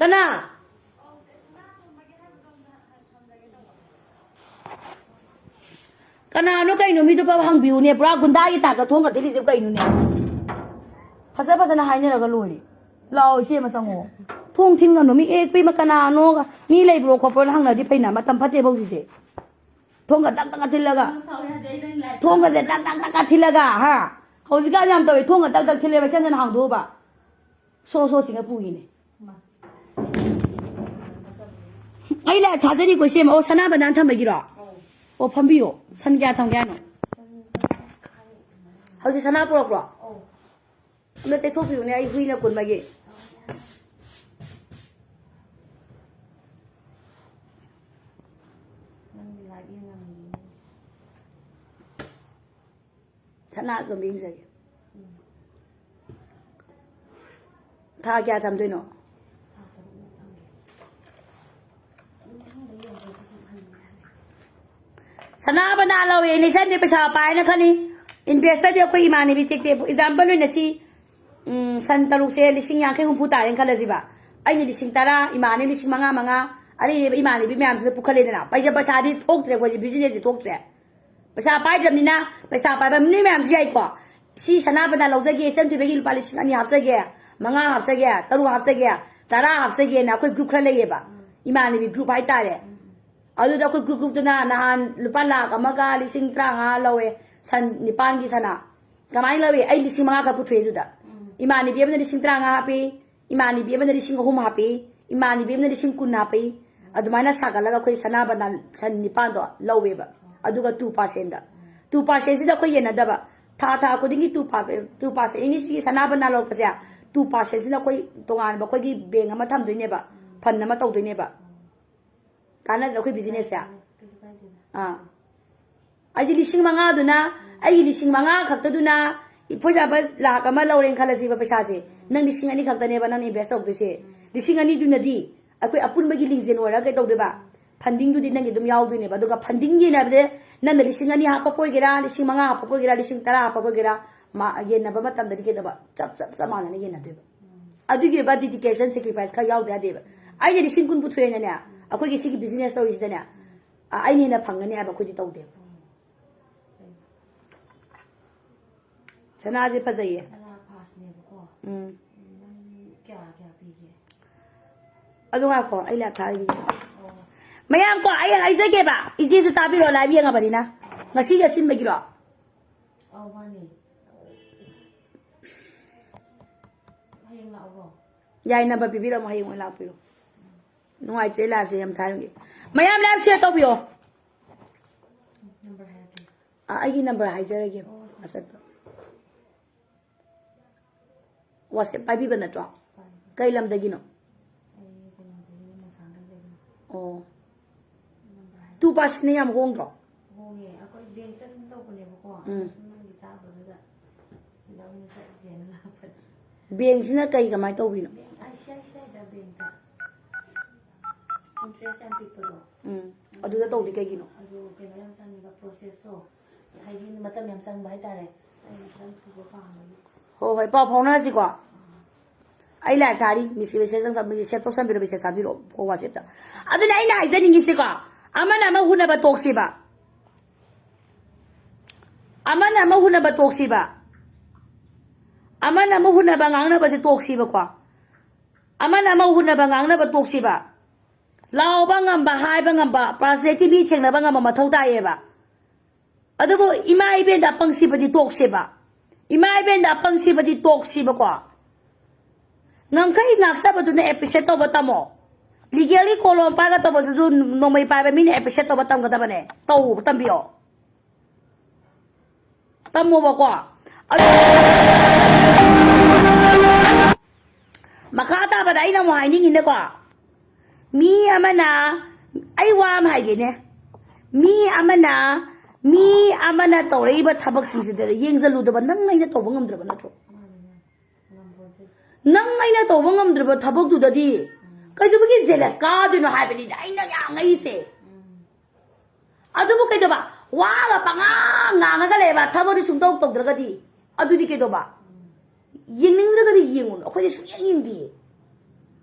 ꯀꯅꯥ? ꯀꯅꯥꯅꯣ ꯀꯩꯅꯣ? ꯃꯤꯗꯣ ꯄꯥꯎ ꯍꯪꯕꯤꯌꯨꯅꯦ꯫ ꯄꯨꯔꯥ ꯒꯨꯟꯗꯥꯒꯤ ꯇꯥꯏꯞꯇ ꯊꯣꯡꯒ ꯊꯤꯜꯂꯤꯁꯦ ꯀꯩꯅꯣꯅꯦ? ꯐꯖ ꯐꯖꯅ ꯍꯥꯏꯅꯔꯒ ꯂꯣꯏꯔꯦ꯫ ꯂꯥꯛꯑꯣ ꯏꯆꯦ ꯑꯃ ꯆꯪꯉꯣ꯫ ꯊꯣꯡ ꯊꯤꯟꯒꯅꯨ꯫ ꯃꯤ ꯑꯦ ꯄꯤꯃ ꯀꯅꯥꯅꯣ? ꯃꯤ ꯂꯩꯕ꯭ꯔꯣ ꯈꯣꯠꯄ꯭ꯔꯣꯅ ꯍꯪꯅꯗꯤ ꯐꯩꯅ꯫ ꯃꯇꯝ ꯐꯠꯇꯦꯕ ꯍꯧꯖꯤꯛꯁꯦ꯫ ꯊꯣꯡꯒ ꯇꯛ ꯇꯛ ꯊꯤꯜꯂꯒ꯫ ꯊꯣꯡꯒꯁꯦ ꯇꯛ ꯇꯛ ꯇꯛ ꯇꯛ ꯊꯤꯜꯂꯒ ꯍꯥ꯫ ꯍꯧꯖꯤꯛꯀꯥꯟ ꯌꯥꯝ ꯇꯧꯋꯦ꯫ ꯊꯣꯡꯒ ꯇꯛ ꯇꯛ ꯊꯤꯜꯂꯦꯕ꯫ ꯁꯦꯝꯗꯅ ꯍꯥꯡꯗꯣꯛꯎꯕ꯫ ꯁꯣ ꯁꯣ ꯁꯤꯡꯒ ꯄꯨꯈꯤꯅꯦ꯫ ꯑꯩ ꯂꯥꯏ ꯊꯥꯖꯔꯤꯀꯣ ꯏꯆꯦꯃ꯫ ꯑꯣ, ꯁꯅꯥ ꯕꯅꯥꯟ ꯊꯝꯕꯒꯤꯔꯣ? ꯑꯣ, ꯐꯝꯕꯤꯌꯣ꯫ ꯁꯟ ꯀꯌꯥ ꯊꯝꯒꯦ ꯍꯥꯏꯅꯣ? ꯍꯧꯖꯤꯛ ꯁꯅꯥ ꯄꯨꯔꯛꯄ꯭ꯔꯣ? ꯑꯝꯇ ꯇꯩꯊꯣꯛꯄꯤꯌꯨꯅꯦ, ꯑꯩ ꯍꯨꯏꯅ ꯀꯨꯟꯕꯒꯤ꯫ ꯁꯅꯥꯁꯨ ꯑꯝꯇ ꯌꯦꯡꯖꯒꯦ꯫ ꯊꯥ ꯀꯌꯥ ꯊꯝꯗꯣꯏꯅꯣ? ꯁꯅꯥ ꯕꯅꯥ ꯂꯧꯋꯦ, ꯅꯦꯁꯟꯗꯤ ꯄꯩꯁꯥ ꯄꯥꯏꯅ ꯈꯜꯂꯤ꯫ Investorꯗꯤ ꯑꯩꯈꯣꯏ ꯏꯃꯥꯟꯅꯕꯤ ꯇꯦꯛ ꯇꯦꯛ, example ꯑꯣꯏꯅ ꯁꯤ, ꯎꯝ, ꯁꯟ ꯇꯔꯨꯛꯁꯦ ꯂꯤꯁꯤꯡ ꯌꯥꯡꯈꯩ ꯍꯨꯝꯐꯨ ꯇꯥꯔꯦꯅ ꯈꯜꯂꯁꯤꯕ꯫ ꯑꯩꯅ ꯂꯤꯁꯤꯡ ꯇꯔꯥ, ꯏꯃꯥꯟꯅꯕꯤ ꯂꯤꯁꯤꯡ ꯃꯉꯥ ꯃꯉꯥ, ꯑꯔꯩꯕ ꯏꯃꯥꯟꯅꯕꯤ ꯃꯌꯥꯝꯁꯤꯗ ꯄꯨꯈꯠꯂꯦꯗꯅ꯫ ꯄꯩꯁꯥ, ꯄꯩꯁꯥꯗꯤ ꯊꯣꯛꯇ꯭ꯔꯦ, ꯑꯩꯈꯣꯏꯁꯦ businessꯁꯦ ꯊꯣꯛꯇ꯭ꯔꯦ꯫ ꯄꯩꯁꯥ ꯄꯥꯏꯗ꯭ꯔꯕꯅꯤꯅ, ꯄꯩꯁꯥ ꯄꯥꯏꯕ ꯃꯤ ꯃꯌꯥꯝꯁꯤ ꯌꯥꯏꯀꯣ꯫ ꯁꯤ ꯁꯅꯥ ꯕꯅꯥ ꯂꯧꯖꯒꯦ, ꯏꯆꯟ ꯊꯣꯏꯕꯒꯤ ꯂꯨꯄꯥ ꯂꯤꯁꯤꯡ ꯑꯅꯤ ꯍꯥꯞꯆꯒꯦ, ꯃꯉꯥ ꯍꯥꯞꯆꯒꯦ, ꯇꯔꯨꯛ ꯍꯥꯞꯆꯒꯦ, ꯇꯔꯥ ꯍꯥꯞꯆꯒꯦꯅ ꯑꯩꯈꯣꯏ group ꯈꯔ ꯂꯩꯌꯦꯕ꯫ ꯏꯃꯥꯟꯅꯕꯤ group ꯍꯥꯏꯇꯥꯔꯦ꯫ ꯑꯗꯨꯗ ꯑꯩꯈꯣꯏ group groupꯇꯨꯅ ꯅꯍꯥꯟ ꯂꯨꯄꯥ ꯂꯥꯈ ꯑꯃꯒ ꯂꯤꯁꯤꯡ ꯇꯔꯥꯃꯉꯥ ꯂꯧꯋꯦ, ꯁꯟ ꯅꯤꯄꯥꯟꯒꯤ ꯁꯅꯥ꯫ ꯀꯃꯥꯏꯅ ꯂꯧꯏ? ꯑꯩ ꯂꯤꯁꯤꯡ ꯃꯉꯥ ꯈꯛ ꯄꯨꯊꯣꯛꯑꯦ ꯑꯗꯨꯗ꯫ ꯏꯃꯥꯟꯅꯕꯤ ꯑꯃꯅ ꯂꯤꯁꯤꯡ ꯇꯔꯥꯃꯉꯥ ꯍꯥꯞꯄꯤ, ꯏꯃꯥꯟꯅꯕꯤ ꯑꯃꯅ ꯂꯤꯁꯤꯡ ꯑꯍꯨꯝ ꯍꯥꯞꯄꯤ, ꯏꯃꯥꯟꯅꯕꯤ ꯑꯃꯅ ꯂꯤꯁꯤꯡ ꯀꯨꯟ ꯍꯥꯞꯄꯤ꯫ ꯑꯗꯨꯃꯥꯏꯅ ꯁꯥꯒꯠꯂꯒ ꯑꯩꯈꯣꯏ ꯁꯅꯥ ꯕꯅꯥꯟ ꯁꯟ ꯅꯤꯄꯥꯟꯗꯣ ꯂꯧꯋꯦꯕ꯫ ꯑꯗꯨꯒ two percentꯗ, two percentꯁꯤꯗ ꯑꯩꯈꯣꯏ ꯌꯦꯟꯅꯗꯕ꯫ ꯊꯥ ꯊꯥ ꯈꯨꯗꯤꯡꯒꯤ two percent, two percent, ꯏꯅꯤꯁꯤꯒꯤ ꯁꯅꯥ ꯕꯅꯥꯟ ꯂꯧꯔꯛꯄꯁꯦ ꯇꯨ ꯄꯥꯔꯁꯦꯟꯁꯤꯅ ꯑꯩꯈꯣꯏ ꯇꯣꯉꯥꯟꯕ ꯑꯩꯈꯣꯏꯒꯤ ꯕꯦꯡ ꯑꯃ ꯊꯝꯗꯣꯏꯅꯦꯕ, ꯐꯟ ꯑꯃ ꯇꯧꯗꯣꯏꯅꯦꯕ꯫ ꯀꯥꯟꯅꯗ꯭ꯔꯥ ꯑꯩꯈꯣꯏ ꯕꯤꯖꯤꯅꯦꯁꯁꯦ? ꯀꯩꯁꯨ ꯀꯥꯏꯗꯦꯗ꯫ ꯑꯥ, ꯑꯩꯗꯤ ꯂꯤꯁꯤꯡ ꯃꯉꯥꯗꯨꯅ, ꯑꯩꯒꯤ ꯂꯤꯁꯤꯡ ꯃꯉꯥ ꯈꯛꯇꯗꯨꯅ, ꯏꯐꯣꯏꯖꯥꯕ ꯂꯥꯛ ꯑꯃ ꯂꯧꯔꯦꯅ ꯈꯜꯂꯁꯤꯕ ꯄꯩꯁꯥꯁꯦ, ꯅꯪ ꯂꯤꯁꯤꯡ ꯑꯅꯤ ꯈꯛꯇꯅꯦꯕ ꯅꯪ ꯏꯟꯚꯦꯁ ꯇꯧꯗꯣꯏꯁꯦ꯫ ꯂꯤꯁꯤꯡ ꯑꯅꯤꯗꯨꯅꯗꯤ ꯑꯩꯈꯣꯏ ꯑꯄꯨꯟꯕꯒꯤ ꯂꯤꯡꯖꯦꯜ ꯑꯣꯏꯔꯒ ꯀꯩꯗꯧꯗꯣꯏꯕ? ꯐꯟꯗꯤꯡꯗꯨꯗꯤ ꯅꯪꯒꯤ ꯑꯗꯨꯝ ꯌꯥꯎꯗꯣꯏꯅꯦꯕ꯫ ꯑꯗꯨꯒ ꯐꯟꯗꯤꯡ ꯌꯦꯟꯅꯕꯗ ꯅꯪꯅ ꯂꯤꯁꯤꯡ ꯑꯅꯤ ꯍꯥꯞꯄꯛꯄ ꯑꯣꯏꯒꯦꯔꯥ, ꯂꯤꯁꯤꯡ ꯃꯉꯥ ꯍꯥꯞꯄꯛꯄ ꯑꯣꯏꯒꯦꯔꯥ, ꯂꯤꯁꯤꯡ ꯇꯔꯥ ꯍꯥꯞꯄꯛꯄ ꯑꯣꯏꯒꯦꯔꯥ, ꯃꯥ ꯌꯦꯟꯅꯕ ꯃꯇꯝꯗꯗꯤ ꯀꯩꯗꯧꯕ? ꯆꯞ, ꯆꯞ, ꯆꯞ ꯃꯥꯟꯅꯅ ꯌꯦꯟꯅꯗꯣꯏꯕ꯫ ꯑꯗꯨꯒꯤ ꯑꯣꯏꯕ dedication, sacrifice ꯈꯔ ꯌꯥꯎꯗ ꯌꯥꯗꯦꯕ꯫ ꯑꯩꯅ ꯂꯤꯁꯤꯡ ꯀꯨꯟ ꯄꯨꯊꯣꯛꯑꯦꯅꯅꯦ, ꯑꯩꯈꯣꯏꯒꯤ ꯁꯤꯒꯤ ꯕꯤꯖꯤꯅꯦꯁ ꯇꯧꯔꯤꯁꯤꯗꯅꯦ, ꯑ, ꯑꯩꯅ ꯍꯦꯟꯅ ꯐꯪꯒꯅꯤ ꯍꯥꯏꯕ ꯑꯩꯈꯣꯏꯗꯤ ꯇꯧꯗꯦꯕ꯫ ꯁꯅꯥꯁꯦ ꯐꯖꯩꯌꯦ꯫ ꯁꯅꯥ ꯐꯥꯁꯅꯦꯕꯀꯣ꯫ ꯎꯝ꯫ ꯅꯪ ꯀꯌꯥ ꯀꯌꯥ ꯄꯤꯒꯦ? ꯑꯗꯨ ꯉꯥꯏꯈꯣ, ꯑꯩ ꯂꯥꯏꯞ ꯊꯥꯔꯤꯒꯦ꯫ ꯑꯣ꯫ ꯃꯌꯥꯝ ꯀꯣ, ꯑꯩ ꯍꯥꯏꯖꯒꯦꯕ, ꯏꯆꯦꯁꯨ ꯇꯥꯕꯤꯔꯣ, ꯂꯥꯏꯚ ꯌꯦꯡꯉꯕꯅꯤꯅ꯫ ꯉꯁꯤꯒꯤ ꯑꯁꯤꯟꯕꯒꯤꯔꯣ? ꯑꯧ, ꯃꯥꯅꯦ꯫ ꯍꯌꯦꯡ ꯂꯥꯛꯎꯔꯣ? ꯌꯥꯏ, ꯅꯝꯕꯔ ꯄꯤꯕꯤꯔꯝꯃꯣ, ꯍꯌꯦꯡ ꯑꯣꯏꯅ ꯂꯥꯛꯄꯤꯔꯣ꯫ ꯅꯨꯡꯉꯥꯏꯇ꯭ꯔꯦ, ꯂꯥꯏꯚꯁꯦ ꯌꯥꯝ ꯊꯥꯔꯝꯒꯦ꯫ ꯃꯌꯥꯝ ꯂꯥꯏꯚ ꯁꯦꯌꯔ ꯇꯧꯕꯤꯌꯣ꯫ ꯅꯝꯕꯔ ꯍꯥꯏꯔꯛꯀꯦ꯫ ꯑ, ꯑꯩꯒꯤ ꯅꯝꯕꯔ ꯍꯥꯏꯖꯔꯒꯦ꯫ WhatsApp-ꯇ꯫ WhatsApp ꯄꯥꯏꯕꯤꯕ ꯅꯠꯇ꯭ꯔꯣ? ꯀꯩ ꯂꯝꯗꯒꯤꯅꯣ? ꯑꯩ ꯀꯩꯅꯣꯗꯒꯤ, ꯃꯣꯡꯁꯥꯡꯒꯩꯗꯒꯤꯅꯤ꯫ ꯑꯣ꯫ ꯅꯝꯕꯔ ꯍꯥꯏꯔꯛꯀꯦ꯫ ꯇꯨ ꯄꯥꯔꯁꯦꯟꯅ ꯌꯥꯝ ꯍꯣꯡꯗ꯭ꯔꯣ? ꯍꯣꯡꯉꯦ꯫ ꯑꯩꯈꯣꯏ ꯕꯦꯡꯛꯇ ꯑꯗꯨꯝ ꯇꯧꯕꯅꯦꯕꯀꯣ꯫ ꯎꯝ꯫ ꯁꯨꯝ ꯅꯪꯒꯤ ꯇꯥꯕꯗꯨꯗ ꯁꯤꯗ ꯑꯣꯏꯅ ꯆꯠꯀꯦꯅ ꯂꯥꯛꯄꯅꯦ꯫ ꯕꯦꯡꯛꯁꯤꯅ ꯀꯩ ꯀꯃꯥꯏꯅ ꯇꯧꯕꯤꯅꯣ? ꯕꯦꯡꯛ, ICICIꯗ ꯕꯦꯡꯛꯇ꯫ ꯏꯟꯇꯔꯦꯁ ꯌꯥꯝ ꯄꯤꯛꯄꯗꯣ꯫ ꯎꯝ꯫ ꯑꯗꯨꯗ ꯇꯧꯗꯤ ꯀꯩꯒꯤꯅꯣ? ꯑꯗꯨ ꯀꯩꯅꯣ ꯌꯥꯝ ꯆꯪꯉꯦꯕ, ꯄ꯭ꯔꯣꯁꯦꯁꯇꯣ꯫ ꯍꯥꯏꯗꯤ ꯃꯇꯝ ꯌꯥꯝ ꯆꯪꯕ ꯍꯥꯏꯇꯥꯔꯦ꯫ ꯑꯩꯅ ꯈꯤꯇꯪ ꯊꯨꯕ ꯄꯥꯝꯕꯒꯤ꯫ ꯍꯣꯏ, ꯍꯣꯏ, ꯄꯥꯎ ꯐꯥꯎꯅꯔꯁꯤꯀꯣ꯫ ꯑꯩ ꯂꯥꯏꯚ ꯊꯥꯔꯤ, ꯃꯤꯁ ꯃꯦꯁꯦꯖ ꯑꯃ, ꯁꯦꯞ ꯇꯧꯁꯟꯕꯤꯔꯣ, ꯃꯦꯁꯦꯖ ꯊꯥꯕꯤꯔꯛꯑꯣ, ꯀꯣ WhatsApp-ꯇ꯫ ꯑꯗꯨꯅ ꯑꯩꯅ ꯍꯥꯏꯖꯅꯤꯡꯉꯤꯁꯦꯀꯣ, ꯑꯃꯅ ꯑꯃ ꯍꯨꯟꯅꯕ ꯇꯣꯛꯁꯤꯕ꯫ ꯑꯃꯅ ꯑꯃ ꯍꯨꯟꯅꯕ ꯇꯣꯛꯁꯤꯕ꯫ ꯑꯃꯅ ꯑꯃ ꯍꯨꯟꯅꯕ ꯉꯥꯡꯅꯕꯁꯦ ꯇꯣꯛꯁꯤꯕꯀꯣ꯫ ꯑꯃꯅ ꯑꯃ ꯍꯨꯟꯅꯕ ꯉꯥꯡꯅꯕ ꯇꯣꯛꯁꯤꯕ꯫ ꯂꯥꯎꯕ ꯉꯝꯕ, ꯍꯥꯏꯕ ꯉꯝꯕ, personality ꯃꯤ ꯊꯦꯡꯅꯕ ꯉꯝꯕ ꯃꯊꯧ ꯇꯥꯏꯌꯦꯕ꯫ ꯑꯗꯨꯕꯨ ꯏꯃꯥ ꯏꯕꯦꯟꯗ ꯑꯄꯪ ꯁꯤꯕꯗꯤ ꯇꯣꯛꯁꯦꯕ꯫ ꯏꯃꯥ ꯏꯕꯦꯟꯗ ꯑꯄꯪ ꯁꯤꯕꯗꯤ ꯇꯣꯛꯁꯤꯕꯀꯣ꯫ ꯉꯝꯈꯩ ꯉꯥꯛꯆꯕꯗꯨꯅ appreciate ꯇꯧꯕ ꯇꯝꯃꯣ꯫ Legally ꯀꯣꯂꯣꯝ ꯄꯥꯏꯔꯒ ꯇꯧꯕꯁꯤꯁꯨ ꯅꯣꯡꯃꯩ ꯄꯥꯏꯕ ꯃꯤꯅ appreciate ꯇꯧꯕ ꯇꯝꯒꯗꯕꯅꯦ꯫ ꯇꯧꯕ ꯇꯝꯕꯤꯌꯣ꯫ ꯇꯝꯃꯣꯕꯀꯣ꯫ ꯑꯗꯨ ꯑꯩꯅ ꯑꯃꯨꯛ ꯍꯥꯏꯅꯤꯡꯉꯤꯅꯀꯣ, ꯃꯤ ꯑꯃꯅ, ꯑꯩ ꯋꯥ ꯑꯃ ꯍꯥꯏꯒꯦꯅꯦ, ꯃꯤ ꯑꯃꯅ ꯃꯤ ꯑꯃꯅ ꯇꯧꯔꯛꯏꯕ ꯊꯕꯛꯁꯤꯡꯁꯤꯗ ꯌꯦꯡꯁꯤꯜꯂꯨꯗꯕ ꯅꯪ ꯑꯩꯅ ꯇꯧꯕ ꯉꯝꯗ꯭ꯔꯕ ꯅꯠꯇ꯭ꯔꯣ? ꯅꯪ ꯑꯩꯅ ꯇꯧꯕ ꯉꯝꯗ꯭ꯔꯕ ꯊꯕꯛꯇꯨꯗꯗꯤ ꯀꯩꯗꯧꯕꯒꯤ ꯖꯦꯂꯁ ꯀꯥꯗꯣꯏꯅꯣ ꯍꯥꯏꯕꯅꯤꯗ ꯑꯩꯅ ꯌꯥꯝ ꯉꯛꯏꯁꯦ꯫ ꯑꯗꯨꯕꯨ ꯀꯩꯗꯧꯕ? ꯋꯥꯒ ꯄꯉꯥꯡ ꯉꯥꯡꯉꯒ ꯂꯩꯕ, ꯊꯕꯛꯇꯤ ꯁꯨꯡꯇꯧ ꯇꯧꯗ꯭ꯔꯒꯗꯤ, ꯑꯗꯨꯗꯤ ꯀꯩꯗꯧꯕ? ꯌꯦꯡꯅꯤꯡꯗ꯭ꯔꯒꯗꯤ ꯌꯦꯡꯉꯨꯅꯨ, ꯑꯩꯈꯣꯏꯗꯤ ꯁꯨꯡꯌꯦꯡ ꯌꯦꯡꯗꯤꯌꯦ꯫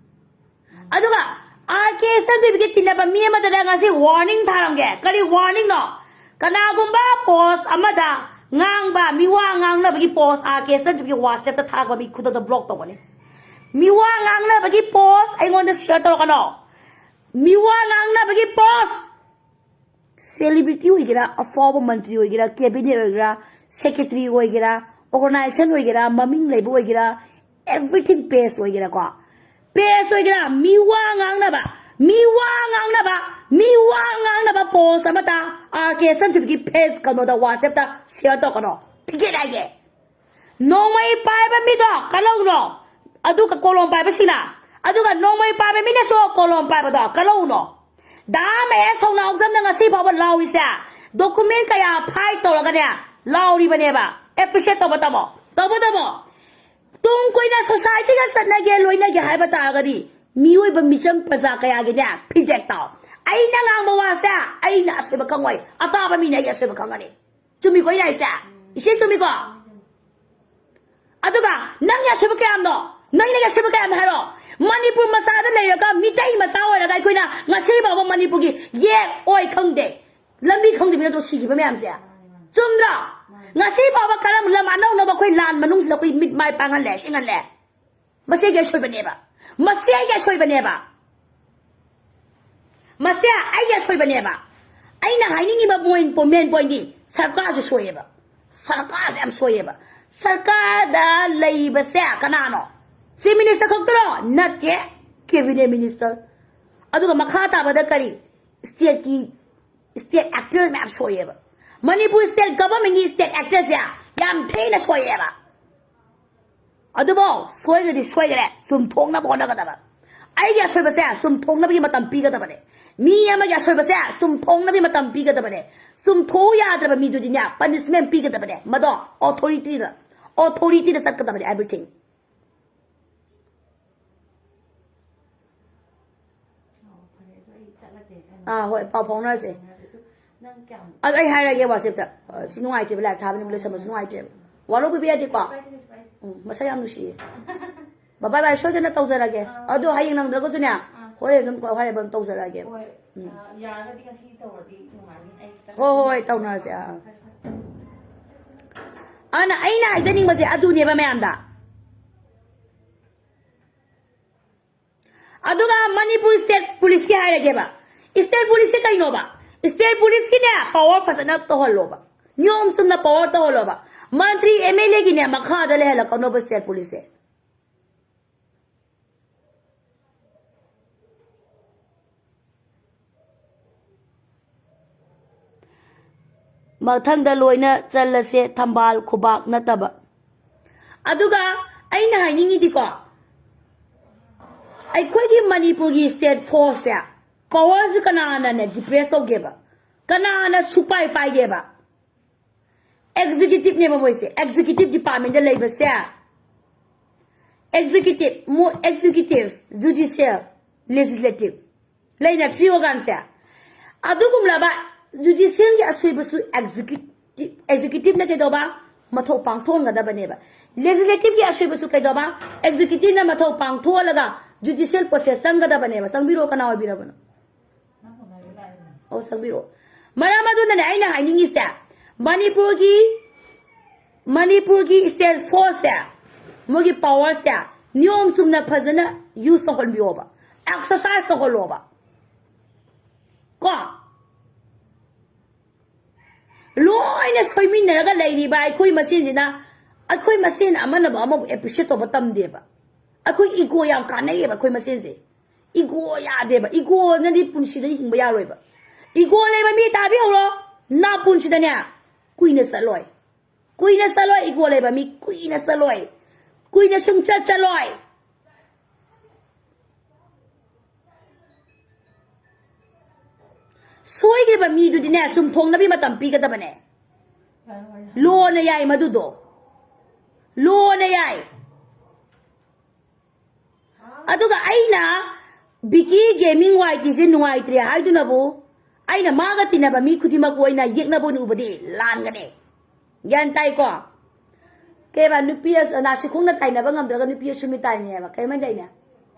ꯑꯗꯨꯒ ꯑꯥꯔ ꯀꯦ ꯁꯟꯗꯤꯞꯀꯤ ꯇꯤꯟꯅꯕ ꯃꯤ ꯑꯃꯗꯅ ꯉꯁꯤ ꯋꯥꯔꯅꯤꯡ ꯊꯥꯔꯝꯒꯦ꯫ ꯀꯔꯤ ꯋꯥꯔꯅꯤꯡꯅꯣ? ꯀꯅꯥꯒꯨꯝꯕ ꯄꯣꯁ ꯑꯃꯗ ꯉꯥꯡꯕ, ꯃꯤꯋꯥ ꯉꯥꯡꯅꯕꯒꯤ ꯄꯣꯁ ꯑꯥꯔ ꯀꯦ ꯁꯟꯗꯤꯞꯀꯤ ꯋꯥꯆꯦꯞꯇ ꯊꯥꯔꯛꯄ ꯃꯤ ꯈꯨꯗꯛꯇ ꯕ꯭ꯂꯣꯛ ꯇꯧꯒꯅꯤ꯫ ꯃꯤꯋꯥ ꯉꯥꯡꯅꯕꯒꯤ ꯄꯣꯁ ꯑꯩꯉꯣꯟꯗ ꯁꯤꯌꯔ ꯇꯧꯔꯛꯀꯅꯣ꯫ ꯃꯤꯋꯥ ꯉꯥꯡꯅꯕꯒꯤ ꯄꯣꯁ, ꯁꯦꯂꯤꯕ꯭ꯔꯤꯇꯤ ꯑꯣꯏꯒꯦꯔꯥ, ꯑꯐꯥꯎꯕ ꯃꯟꯇ꯭ꯔꯤ ꯑꯣꯏꯒꯦꯔꯥ, ꯀꯦꯕꯤꯅꯦꯠ ꯑꯣꯏꯒꯦꯔꯥ, ꯁꯦꯀ꯭ꯔꯦꯇꯔꯤ ꯑꯣꯏꯒꯦꯔꯥ, ꯑꯣꯔꯒꯅꯥꯏꯖꯦꯁꯟ ꯑꯣꯏꯒꯦꯔꯥ, ꯃꯃꯤꯡ ꯂꯩꯕ ꯑꯣꯏꯒꯦꯔꯥ, ꯑꯦꯚ꯭ꯔꯤꯊꯤꯡ ꯄꯦꯖ ꯑꯣꯏꯒꯦꯔꯥꯀꯣ, ꯄꯦꯖ ꯑꯣꯏꯒꯦꯔꯥ, ꯃꯤ ꯋꯥ ꯉꯥꯡꯅꯕ, ꯃꯤ ꯋꯥ ꯉꯥꯡꯅꯕ, ꯃꯤ ꯋꯥ ꯉꯥꯡꯅꯕ ꯄꯣꯁ ꯑꯃꯇ ꯑꯥꯔ ꯀꯦ ꯁꯟꯗꯤꯞꯀꯤ ꯐꯦꯁ ꯀꯩꯅꯣꯗ ꯋꯥꯆꯦꯞꯇ ꯁꯤꯌꯔ ꯇꯧꯀꯅꯣ꯫ ꯇꯤꯀꯦꯠ ꯍꯥꯏꯒꯦ꯫ ꯅꯣꯡꯃꯩ ꯄꯥꯏꯕ ꯃꯤꯗꯣ ꯀꯜꯍꯧꯅꯣ꯫ ꯑꯗꯨꯒ ꯀꯣꯂꯣꯝ ꯄꯥꯏꯕꯁꯤꯡꯅ, ꯑꯗꯨꯒ ꯅꯣꯡꯃꯩ ꯄꯥꯏꯕ ꯃꯤꯅꯁꯨ ꯀꯣꯂꯣꯝ ꯄꯥꯏꯕꯗꯣ ꯀꯜꯍꯧꯅꯣ꯫ ꯗꯥ ꯃꯍꯦꯁ ꯊꯧꯅꯥꯎꯖꯝꯅ ꯉꯁꯤ ꯐꯥꯎꯕ ꯂꯥꯎꯔꯤꯁꯦ, ꯗꯣꯀꯨꯃꯦꯟ ꯀꯌꯥ ꯐꯥꯏꯠ ꯇꯧꯔꯒꯅꯦ ꯂꯥꯎꯔꯤꯕꯅꯦꯕ꯫ ꯑꯦꯄ꯭ꯔꯤꯁꯤꯌꯦꯠ ꯇꯧꯕ ꯇꯝꯃꯣ, ꯇꯧꯕ ꯇꯝꯃꯣ꯫ ꯇꯨꯡ ꯀꯣꯏꯅ ꯁꯣꯁꯥꯏꯇꯤꯒ ꯆꯠꯅꯒꯦ, ꯂꯣꯏꯅꯒꯦ ꯍꯥꯏꯕ ꯇꯥꯔꯒꯗꯤ ꯃꯤꯑꯣꯏꯕ ꯃꯤꯆꯝ ꯄ꯭ꯔꯖꯥ ꯀꯌꯥꯒꯤꯅꯦ ꯐꯤꯗꯕꯦꯛ ꯇꯥꯎ꯫ ꯑꯩꯅ ꯉꯥꯡꯕ ꯋꯥꯁꯦ ꯑꯩꯅ ꯑꯁꯣꯏꯕ ꯈꯪꯉꯣꯏ, ꯑꯇꯥꯕ ꯃꯤꯅ ꯑꯩꯒꯤ ꯑꯁꯣꯏꯕ ꯈꯪꯒꯅꯤ꯫ ꯆꯨꯝꯃꯤꯀꯣ ꯑꯩꯅ ꯍꯥꯏꯁꯦ? ꯏꯆꯦ ꯆꯨꯝꯃꯤꯀꯣ? ꯑꯗꯨꯒ ꯅꯪꯒꯤ ꯑꯁꯣꯏꯕ ꯀꯌꯥꯝꯅꯣ? ꯅꯪꯒꯤ ꯑꯁꯣꯏꯕ ꯀꯌꯥꯝꯅꯣ ꯍꯥꯏꯔꯣ? ꯃꯅꯤꯄꯨꯔ ꯃꯆꯥꯗ ꯂꯩꯔꯒ, ꯃꯤꯇꯩ ꯃꯆꯥ ꯑꯣꯏꯔꯒ ꯑꯩꯈꯣꯏꯅ ꯉꯁꯤ ꯐꯥꯎꯕ ꯃꯅꯤꯄꯨꯔꯒꯤ ꯌꯦꯛ ꯑꯣꯏ ꯈꯪꯗꯦ, ꯂꯝꯕꯤ ꯈꯪꯗꯕꯤ ꯅꯠꯇ꯭ꯔꯣ ꯁꯤꯈꯤꯕ ꯃꯌꯥꯝꯁꯦ? ꯆꯨꯝꯗ꯭ꯔꯣ? ꯉꯁꯤ ꯐꯥꯎꯕ ꯀꯔꯝ ꯂꯝ ꯑꯅꯧ ꯑꯅꯧꯕ ꯑꯩꯈꯣꯏ ꯂꯥꯟ ꯃꯅꯨꯡꯁꯤꯗ ꯑꯩꯈꯣꯏ ꯃꯤꯠ ꯃꯥꯏ ꯄꯥꯡꯍꯜꯂꯦ, ꯁꯤꯡꯍꯜꯂꯦ? ꯃꯁꯤ ꯑꯩꯒꯤ ꯑꯁꯣꯏꯕꯅꯦꯕ꯫ ꯃꯁꯤ ꯑꯩꯒꯤ ꯑꯁꯣꯏꯕꯅꯦꯕ꯫ ꯃꯁꯤ ꯑꯩꯒꯤ ꯑꯁꯣꯏꯕꯅꯦꯕ꯫ ꯑꯩꯅ ꯍꯥꯏꯅꯤꯡꯉꯤꯕ ꯃꯣꯏ ꯃꯦꯟ ꯄꯣꯏꯟꯗꯤ ꯁꯔꯀꯥꯔꯁꯦ ꯁꯣꯏꯌꯦꯕ꯫ ꯁꯔꯀꯥꯔꯁꯦ ꯌꯥꯝ ꯁꯣꯏꯌꯦꯕ꯫ ꯁꯔꯀꯥꯔꯗ ꯂꯩꯔꯤꯕꯁꯦ ꯀꯅꯥꯅꯣ? ꯆꯤꯐ ꯃꯤꯅꯤꯁꯇꯔ ꯈꯛꯇꯔꯣ? ꯅꯠꯇꯦ꯫ Cabinet minister. ꯑꯗꯨꯒ ꯃꯈꯥ ꯇꯥꯕꯗ ꯀꯔꯤ? ꯁ꯭ꯇꯦꯠꯀꯤ, ꯁ꯭ꯇꯦꯠ ꯑꯦꯛꯇꯔ ꯃꯌꯥꯝ ꯁꯣꯏꯌꯦꯕ꯫ ꯃꯅꯤꯄꯨꯔ ꯁ꯭ꯇꯦꯠ ꯒꯚꯔꯟꯃꯦꯟꯒꯤ ꯁ꯭ꯇꯦꯠ ꯑꯦꯛꯇꯔꯁꯦ ꯌꯥꯝ ꯊꯤꯅ ꯁꯣꯏꯌꯦꯕ꯫ ꯑꯗꯨꯕꯨ ꯁꯣꯏꯈ꯭ꯔꯗꯤ ꯁꯣꯏꯈ꯭ꯔꯦ, ꯆꯨꯝꯊꯣꯛꯅꯕ ꯍꯣꯠꯅꯒꯗꯕ꯫ ꯑꯩꯒꯤ ꯑꯁꯣꯏꯕꯁꯦ ꯆꯨꯝꯊꯣꯛꯅꯕꯒꯤ ꯃꯇꯝ ꯄꯤꯒꯗꯕꯅꯦ꯫ ꯃꯤ ꯑꯃꯒꯤ ꯑꯁꯣꯏꯕꯁꯦ ꯆꯨꯝꯊꯣꯛꯅꯕꯒꯤ ꯃꯇꯝ ꯄꯤꯒꯗꯕꯅꯦ꯫ ꯆꯨꯝꯊꯣꯛꯎ ꯌꯥꯗ꯭ꯔꯕ ꯃꯤꯗꯨꯗꯤꯅꯦ, ꯄꯅꯤꯁꯃꯦꯟ ꯄꯤꯒꯗꯕꯅꯦ꯫ ꯃꯗꯣ ꯑꯣꯊꯣꯔꯤꯇꯤꯗ, ꯑꯣꯊꯣꯔꯤꯇꯤꯗ ꯆꯠꯀꯗꯕꯅꯦ, ꯑꯦꯚ꯭ꯔꯤꯊꯤꯡ꯫ ꯑꯥ, ꯍꯣꯏ, ꯄꯥꯎ ꯐꯥꯎꯅꯔꯁꯦ꯫ ꯑꯗꯣ ꯑꯩ ꯍꯥꯏꯔꯒꯦ ꯋꯥꯆꯦꯞꯇ꯫ ꯑ, ꯁꯤ ꯅꯨꯡꯉꯥꯏꯇꯦꯕ, ꯂꯥꯏꯔꯤꯛ ꯊꯥꯕꯅꯤꯕꯨ ꯂꯣꯏꯁꯟꯕꯁꯨ ꯅꯨꯡꯉꯥꯏꯇ꯭ꯔꯦꯕ꯫ ꯋꯥꯔꯧꯕꯤꯕ ꯌꯥꯗꯦꯀꯣ? ꯎꯝ, ꯃꯁꯛ ꯌꯥꯝ ꯅꯨꯡꯁꯤꯌꯦ꯫ ꯕꯕꯥꯏ ꯕꯥꯏ, ꯁꯣꯏꯗꯅ ꯇꯧꯖꯔꯒꯦ꯫ ꯑꯥ꯫ ꯑꯗꯣ ꯍꯌꯦꯡ ꯅꯪꯗ꯭ꯔꯒꯁꯨꯅꯦ, ꯑꯥ꯫ ꯍꯣꯔꯦꯟ ꯑꯗꯨꯝ, ꯍꯣꯔꯦꯟ ꯑꯗꯨꯝ ꯇꯧꯖꯔꯛꯑꯒꯦ꯫ ꯍꯣꯏ, ꯎꯝ꯫ ꯑꯥ, ꯌꯥꯔꯒꯗꯤ ꯉꯁꯤ ꯇꯧꯔꯗꯤ ꯅꯨꯡꯉꯥꯏꯅꯤ꯫ ꯑꯩ ꯈꯤꯇꯪ ꯍꯣꯏ, ꯍꯣꯏ, ꯍꯣꯏ, ꯇꯧꯅꯔꯁꯦ, ꯑꯥ, ꯑꯥ꯫ ꯐꯔꯦ, ꯐꯔꯦ꯫ ꯑꯗꯨꯅ ꯑꯩꯅ ꯍꯥꯏꯖꯅꯤꯡꯕꯁꯦ ꯑꯗꯨꯅꯦꯕ ꯃꯌꯥꯝꯗ꯫ ꯑꯗꯨꯒ ꯃꯅꯤꯄꯨꯔ ꯁ꯭ꯇꯦꯠ ꯄꯨꯂꯤꯁꯀꯤ ꯍꯥꯏꯔꯒꯦꯕ꯫ ꯁ꯭ꯇꯦꯠ ꯄꯨꯂꯤꯁꯁꯤ ꯀꯩꯅꯣꯕ? ꯁ꯭ꯇꯦꯠ ꯄꯨꯂꯤꯁꯀꯤꯅꯦ ꯄꯋꯥꯔ ꯐꯖꯅ ꯇꯧꯍꯜꯂꯣꯕ, ꯅꯤꯌꯣꯝ ꯆꯨꯝꯅ ꯄꯋꯥꯔ ꯇꯧꯍꯜꯂꯣꯕ꯫ ꯃꯟꯇ꯭ꯔꯤ, ꯑꯦꯝ ꯑꯦꯜ ꯑꯦꯒꯤꯅꯦ ꯃꯈꯥꯗ ꯂꯩꯍꯜꯂꯛꯀꯅꯣꯕ ꯁ꯭ꯇꯦꯠ ꯄꯨꯂꯤꯁꯁꯦ꯫ ꯃꯊꯪꯗ ꯂꯣꯏꯅ ꯆꯜꯂꯁꯦ, ꯊꯝꯕꯥꯜ ꯈꯨꯕꯥꯛ ꯅꯠꯇꯕ꯫ ꯑꯗꯨꯒ ꯑꯩꯅ ꯍꯥꯏꯅꯤꯡꯉꯤꯗꯤꯀꯣ, ꯑꯩꯈꯣꯏꯒꯤ ꯃꯅꯤꯄꯨꯔꯒꯤ ꯁ꯭ꯇꯦꯠ ꯐꯣꯔꯁꯁꯦ, ꯄꯋꯥꯔꯁꯦ ꯀꯅꯥꯅꯅꯦ ꯗꯤꯄ꯭ꯔꯦꯁ ꯇꯧꯒꯦꯕ? ꯀꯅꯥꯅ ꯁꯨꯄꯥꯏ ꯄꯥꯏꯒꯦꯕ? ꯑꯦꯛꯖꯤꯀ꯭ꯌꯨꯇꯤꯚꯅꯦꯕ ꯃꯣꯏꯁꯦ꯫ ꯑꯦꯛꯖꯤꯀ꯭ꯌꯨꯇꯤꯚ ꯗꯤꯄꯥꯔꯠꯃꯦꯟꯗ ꯂꯩꯕꯁꯦ, ꯑꯦꯛꯖꯤꯀ꯭ꯌꯨꯇꯤꯚ, ꯃꯣ-, ꯑꯦꯛꯖꯤꯀ꯭ꯌꯨꯇꯤꯚ, ꯖꯨꯗꯤꯁꯤꯌꯦꯜ, ꯂꯦꯖꯤꯁꯂꯦꯇꯤꯚ ꯂꯩꯅ ꯊ꯭ꯔꯤ ꯑꯣꯔꯒꯥꯟꯁꯦ꯫ ꯑꯗꯨꯒꯨꯝꯂꯕ ꯖꯨꯗꯤꯁꯤꯌꯦꯜꯒꯤ ꯑꯁꯣꯏꯕꯁꯨ ꯑꯦꯛꯖꯤꯀ꯭ꯌꯨꯇꯤꯚ, ꯑꯦꯛꯖꯤꯀ꯭ꯌꯨꯇꯤꯚꯅ ꯀꯩꯗꯧꯕ? ꯃꯊꯧ ꯄꯥꯡꯊꯣꯛꯍꯟꯒꯗꯕꯅꯦꯕ꯫ ꯂꯦꯖꯤꯁꯂꯦꯇꯤꯚꯀꯤ ꯑꯁꯣꯏꯕꯁꯨ ꯀꯩꯗꯧꯕ? ꯑꯦꯛꯖꯤꯀ꯭ꯌꯨꯇꯤꯚꯅ ꯃꯊꯧ ꯄꯥꯡꯊꯣꯛꯍꯜꯂꯒ ꯖꯨꯗꯤꯁꯤꯌꯦꯜ ꯄ꯭ꯔꯣꯁꯦꯁ ꯆꯪꯒꯗꯕꯅꯦꯕ꯫ ꯆꯪꯕꯤꯔꯛꯑꯣ, ꯀꯅꯥ ꯑꯣꯏꯕꯤꯔꯕꯅꯣ? ꯑꯣ, ꯆꯪꯕꯤꯔꯛꯑꯣ꯫ ꯃꯔꯝ ꯑꯗꯨꯅꯅꯦ ꯑꯩꯅ ꯍꯥꯏꯅꯤꯡꯉꯤꯁꯦ, ꯃꯅꯤꯄꯨꯔꯒꯤ, ꯃꯅꯤꯄꯨꯔꯒꯤ ꯁ꯭ꯇꯦꯠ ꯐꯣꯔꯁꯁꯦ, ꯃꯣꯏꯒꯤ ꯄꯋꯥꯔꯁꯦ ꯅꯤꯌꯣꯝ ꯆꯨꯝꯅ ꯐꯖꯅ ꯌꯨꯁ ꯇꯧꯍꯟꯕꯤꯌꯣꯕ, ꯑꯦꯛꯁꯔꯁꯥꯏꯁ ꯇꯧꯍꯜꯂꯣꯕ꯫ ꯀꯣ? ꯂꯣꯏꯅ ꯁꯣꯏꯃꯤꯟꯅꯔꯒ ꯂꯩꯔꯤꯕ ꯑꯩꯈꯣꯏ ꯃꯁꯦꯟꯁꯤꯅ, ꯑꯩꯈꯣꯏ ꯃꯁꯦꯟ ꯑꯃꯅꯕꯨ ꯑꯃꯕꯨ ꯑꯦꯄ꯭ꯔꯤꯁꯤꯌꯦꯠ ꯇꯧꯕ ꯇꯝꯗꯦꯕ꯫ ꯑꯩꯈꯣꯏ ꯏꯒꯣ ꯌꯥꯝ ꯀꯥꯟꯅꯩꯌꯦꯕ ꯑꯩꯈꯣꯏ ꯃꯁꯦꯟꯁꯦ꯫ ꯏꯒꯣ ꯌꯥꯗꯦꯕ꯫ ꯏꯒꯣꯅꯗꯤ ꯄꯨꯟꯁꯤꯗ ꯍꯤꯡꯕ ꯌꯥꯔꯣꯏꯕ꯫ ꯏꯒꯣ ꯂꯩꯕ ꯃꯤ ꯇꯥꯕꯤꯍꯧꯔꯣ, ꯅꯥꯄꯨꯟꯁꯤꯗꯅꯦ ꯀꯨꯏꯅ ꯆꯠꯂꯣꯏ꯫ ꯀꯨꯏꯅ ꯆꯠꯂꯣꯏ, ꯏꯒꯣ ꯂꯩꯕ ꯃꯤ ꯀꯨꯏꯅ ꯆꯠꯂꯣꯏ꯫ ꯀꯨꯏꯅ ꯁꯨꯝ ꯆꯠ ꯆꯠꯂꯣꯏ꯫ ꯁꯣꯏꯈ꯭ꯔꯤꯕ ꯃꯤꯗꯨꯗꯤꯅꯦ, ꯆꯨꯝꯊꯣꯛꯅꯕꯤ ꯃꯇꯝ ꯄꯤꯒꯗꯕꯅꯦ꯫ ꯂꯣꯅ ꯌꯥꯏ ꯃꯗꯨꯗꯣ, ꯂꯣꯅ ꯌꯥꯏ꯫ ꯑꯗꯨꯒ ꯑꯩꯅ ꯕꯤꯀꯤ ꯒꯦꯃꯤꯡ ꯋꯥꯏ ꯇꯤꯁꯦ ꯅꯨꯡꯉꯥꯏꯇ꯭ꯔꯦ ꯍꯥꯏꯗꯨꯅꯕꯨ, ꯑꯩꯅ ꯃꯥꯒ ꯇꯤꯟꯅꯕ ꯃꯤ ꯈꯨꯗꯤꯡꯃꯛꯄꯨ ꯑꯩꯅ ꯌꯦꯛꯅꯕ ꯑꯣꯏꯅ ꯎꯕꯗꯤ ꯂꯥꯟꯒꯅꯤ꯫ ꯒ꯭ꯌꯥꯟ ꯇꯥꯏꯀꯣ? ꯀꯩꯕ, ꯅꯨꯄꯤ ꯑꯁ-, ꯅꯥꯁꯤꯈꯣꯡꯅ ꯇꯥꯏꯅꯕ ꯉꯝꯗ꯭ꯔꯒ ꯅꯨꯄꯤ ꯑꯁꯨꯃꯤ ꯇꯥꯏꯅꯩ ꯍꯥꯏꯕ꯫ ꯀꯩꯃꯥꯏꯅ ꯇꯧꯅꯦ?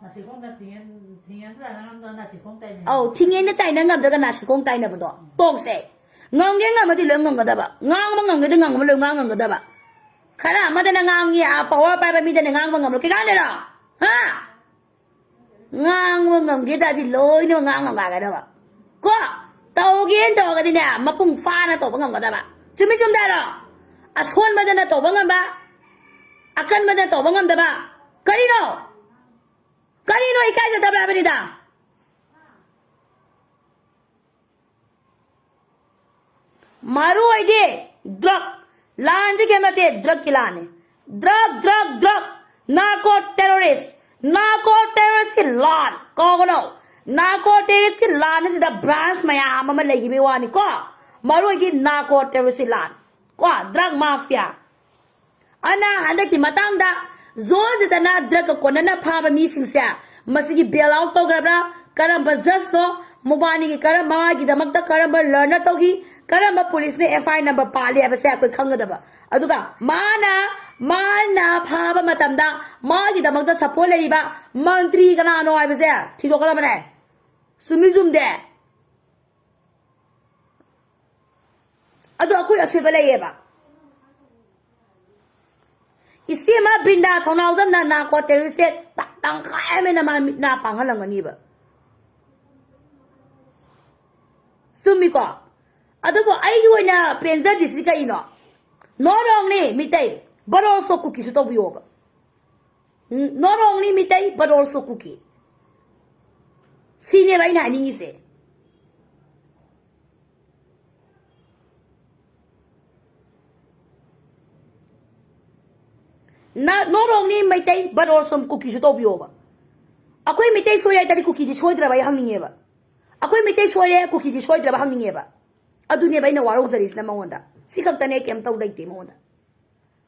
ꯅꯥꯁꯤꯈꯣꯡꯅ ꯊꯤꯡꯉꯦꯟ-, ꯊꯤꯡꯉꯦꯟꯗ ꯇꯥꯏꯅ ꯉꯝꯗ꯭ꯔꯒ ꯅꯥꯁꯤꯈꯣꯡ ꯇꯥꯏꯅꯩ꯫ ꯑꯧ, ꯊꯤꯡꯉꯦꯟꯗ ꯇꯥꯏꯅ ꯉꯝꯗ꯭ꯔꯒ ꯅꯥꯁꯤꯈꯣꯡ ꯇꯥꯏꯅꯕꯗꯣ ꯇꯣꯛꯁꯦ꯫ ꯉꯝꯒꯦ ꯉꯝꯃꯗꯤ ꯂꯣꯏ ꯉꯝꯒꯗꯕ꯫ ꯉꯥꯡꯕ ꯉꯝꯒꯦꯗꯤ ꯉꯝꯒꯗꯕ, ꯂꯣꯏ ꯉꯥꯡ ꯉꯝꯒꯗꯕ꯫ ꯈꯔ ꯑꯃꯗꯅ ꯉꯥꯡꯉꯤ, ꯑꯥ, power ꯄꯥꯏꯕ ꯃꯤꯗꯅ ꯉꯥꯡꯕ ꯉꯝꯂꯣꯏ꯫ ꯀꯩ ꯀꯥꯟꯗꯅꯣ? ꯍꯥ? ꯉꯥꯡꯕ ꯉꯝꯒꯦ ꯇꯥꯔꯗꯤ ꯂꯣꯏꯅꯃꯛ ꯉꯥꯡ ꯉꯝꯒꯗꯕ꯫ ꯀꯣ? ꯇꯧꯒꯦꯅ ꯇꯧꯔꯒꯗꯤꯅꯦ, ꯃꯄꯨꯡ ꯐꯥꯅ ꯇꯧꯕ ꯉꯝꯒꯗꯕ꯫ ꯆꯨꯝꯃꯤ ꯆꯨꯝꯗ꯭ꯔꯣ? ꯑꯁꯣꯟꯕꯗꯅ ꯇꯧꯕ ꯉꯝꯕ, ꯑꯀꯟꯕꯗ ꯇꯧꯕ ꯉꯝꯗꯕ꯫ ꯀꯔꯤꯅꯣ? ꯀꯔꯤꯅꯣ ꯏꯀꯥꯏꯖꯗꯕ꯭ꯔꯥ ꯍꯥꯏꯕꯅꯤꯗ? ꯃꯔꯨ ꯑꯣꯏꯗꯤ drug꯫ ꯂꯥꯟꯁꯤ ꯀꯩꯝ ꯅꯠꯇꯦ, drugꯀꯤ ꯂꯥꯟꯅꯤ꯫ Drug, drug, drug꯫ Narco terrorist꯫ Narco terroristꯀꯤ ꯂꯥꯟ꯫ ꯀꯥꯎꯒꯅꯣ꯫ Narco terroristꯀꯤ ꯂꯥꯟ ꯑꯁꯤꯗ branch ꯃꯌꯥꯝ ꯑꯃ ꯂꯩꯈꯤꯕꯒꯤ ꯋꯥꯅꯤꯀꯣ꯫ ꯃꯔꯨ ꯑꯣꯏꯗꯤ narco terroristꯀꯤ ꯂꯥꯟ꯫ ꯀꯣ, drug mafia꯫ ꯑꯗꯨꯅ ꯍꯟꯗꯛꯀꯤ ꯃꯇꯥꯡꯗ ꯖꯣꯔꯖꯤꯇꯅ drugꯀ ꯀꯣꯟꯅꯅ ꯐꯥꯕ ꯃꯤꯁꯤꯡꯁꯦ, ꯃꯁꯤꯒꯤ bail out ꯇꯧꯈ꯭ꯔꯕ꯭ꯔꯥ? ꯀꯔꯝꯕ judgeꯅꯣ? ꯃꯕꯥꯅꯤꯒꯤ ꯀꯔꯝ-, ꯃꯥꯒꯤꯗꯃꯛꯇ ꯀꯔꯝꯕ lawyer ꯇꯧꯈꯤ? ꯀꯔꯝꯕ policeꯅ F I R number ꯄꯥꯜꯂꯤ ꯍꯥꯏꯕꯁꯦ ꯑꯩꯈꯣꯏ ꯈꯪꯒꯗꯕ꯫ ꯑꯗꯨꯒ ꯃꯥꯅ, ꯃꯥꯅ ꯐꯥꯕ ꯃꯇꯝꯗ ꯃꯥꯒꯤꯗꯃꯛꯇ support ꯂꯩꯔꯤꯕ ꯃꯟꯇ꯭ꯔꯤ ꯀꯅꯥꯅꯣ ꯍꯥꯏꯕꯁꯦ ꯊꯤꯗꯣꯛꯀꯗꯕꯅꯦ꯫ ꯆꯨꯝꯃꯤ ꯆꯨꯝꯗꯦ? ꯑꯗꯣ ꯑꯩꯈꯣꯏ ꯑꯁꯣꯏꯕ ꯂꯩꯌꯦꯕ꯫ ꯏꯆꯦꯃ ꯕ꯭ꯔꯤꯟꯗꯥ ꯊꯧꯅꯥꯎꯖꯝꯅ narco terroristꯁꯦ ꯇ-, ꯇꯪꯈꯥꯏ ꯑꯃꯅ ꯃꯥ ꯃꯤꯠ ꯅꯥ ꯄꯥꯡꯍꯜꯂꯝꯒꯅꯤꯕ꯫ ꯆꯨꯝꯃꯤꯀꯣ? ꯑꯗꯨꯕꯨ ꯑꯩꯒꯤ ꯑꯣꯏꯅ ꯄꯦꯟꯖꯗ꯭ꯔꯤꯁꯤ ꯀꯩꯅꯣ? Not only Meitei, but also ꯀꯨꯀꯤꯁꯨ ꯇꯧꯕꯤꯌꯣꯕ꯫ Not only Meitei, but also ꯀꯨꯀꯤ꯫ ꯁꯤꯅꯦꯕ ꯑꯩꯅ ꯍꯥꯏꯅꯤꯡꯉꯤꯁꯦ꯫ Not only Meitei, but also ꯀꯨꯀꯤꯁꯨ ꯇꯧꯕꯤꯌꯣꯕ꯫ ꯑꯩꯈꯣꯏ ꯃꯩꯇꯩ ꯁꯣꯏꯔꯦ ꯍꯥꯏ ꯇꯥꯔꯗꯤ ꯀꯨꯀꯤꯗꯤ ꯁꯣꯏꯗ꯭ꯔꯕ ꯑꯩ ꯍꯪꯅꯤꯡꯉꯦꯕ꯫ ꯑꯩꯈꯣꯏ ꯃꯩꯇꯩ ꯁꯣꯏꯔꯦ, ꯀꯨꯀꯤꯗꯤ ꯁꯣꯏꯗ꯭ꯔꯕ ꯍꯪꯅꯤꯡꯉꯦꯕ꯫ ꯑꯗꯨꯅꯦꯕ ꯑꯩꯅ ꯋꯥꯔꯧꯖꯔꯤꯁꯤꯅ ꯃꯉꯣꯟꯗ꯫ ꯁꯤ ꯈꯛꯇꯅꯦ, ꯀꯩꯝ ꯇꯧ ꯂꯩꯇꯦ ꯃꯉꯣꯟꯗ꯫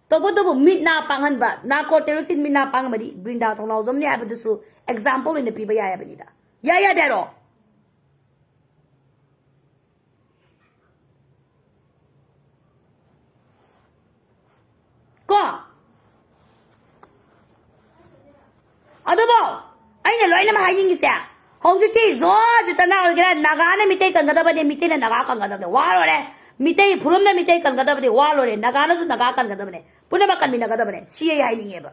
ꯇꯧꯕꯇꯕꯨ ꯃꯤꯠ ꯅꯥ ꯄꯥꯡꯍꯟꯕ, ꯅꯥꯔꯀꯣ ꯇꯦꯔꯣꯔꯤꯁ꯭ꯠ ꯃꯤꯠ ꯅꯥ ꯄꯥꯡꯉꯝꯃꯗꯤ ꯕ꯭ꯔꯤꯟꯗꯥ ꯊꯣꯡꯅꯥꯎꯖꯝꯅꯤ ꯍꯥꯏꯕꯗꯨꯁꯨ example ꯑꯣꯏꯅ ꯄꯤꯕ ꯌꯥꯏ ꯍꯥꯏꯕꯅꯤꯗ꯫ ꯌꯥꯏ ꯌꯥꯗꯦ ꯍꯥꯏꯔꯣ? ꯀꯣ? ꯑꯗꯨꯕꯨ ꯑꯩꯅ ꯂꯣꯏꯅꯃꯛ ꯍꯥꯏꯅꯤꯡꯉꯤꯁꯦ, ꯍꯧꯖꯤꯛꯇꯤ ꯖꯣꯔꯖ ꯇꯅꯥ ꯑꯣꯏꯒꯦꯔꯥ, ꯅꯥꯒꯥꯅ ꯃꯤꯇꯩ ꯀꯟꯒꯗꯕꯅꯦ, ꯃꯤꯇꯩꯅ ꯅꯥꯒꯥ ꯀꯟꯒꯗꯕꯅꯦ꯫ ꯋꯥ ꯂꯣꯏꯔꯦ꯫ ꯃꯤꯇꯩ ꯐꯨꯔꯨꯞꯅ ꯃꯤꯇꯩ ꯀꯟꯒꯗꯕꯅꯦ꯫ ꯋꯥ ꯂꯣꯏꯔꯦ꯫ ꯅꯥꯒꯥꯅꯁꯨ ꯅꯥꯒꯥ ꯀꯟꯒꯗꯕꯅꯦ꯫ ꯄꯨꯝꯅꯃꯛ ꯀꯟꯃꯤꯟꯅꯒꯗꯕꯅꯦ꯫ ꯁꯤ ꯑꯩ ꯍꯥꯏꯅꯤꯡꯉꯦꯕ꯫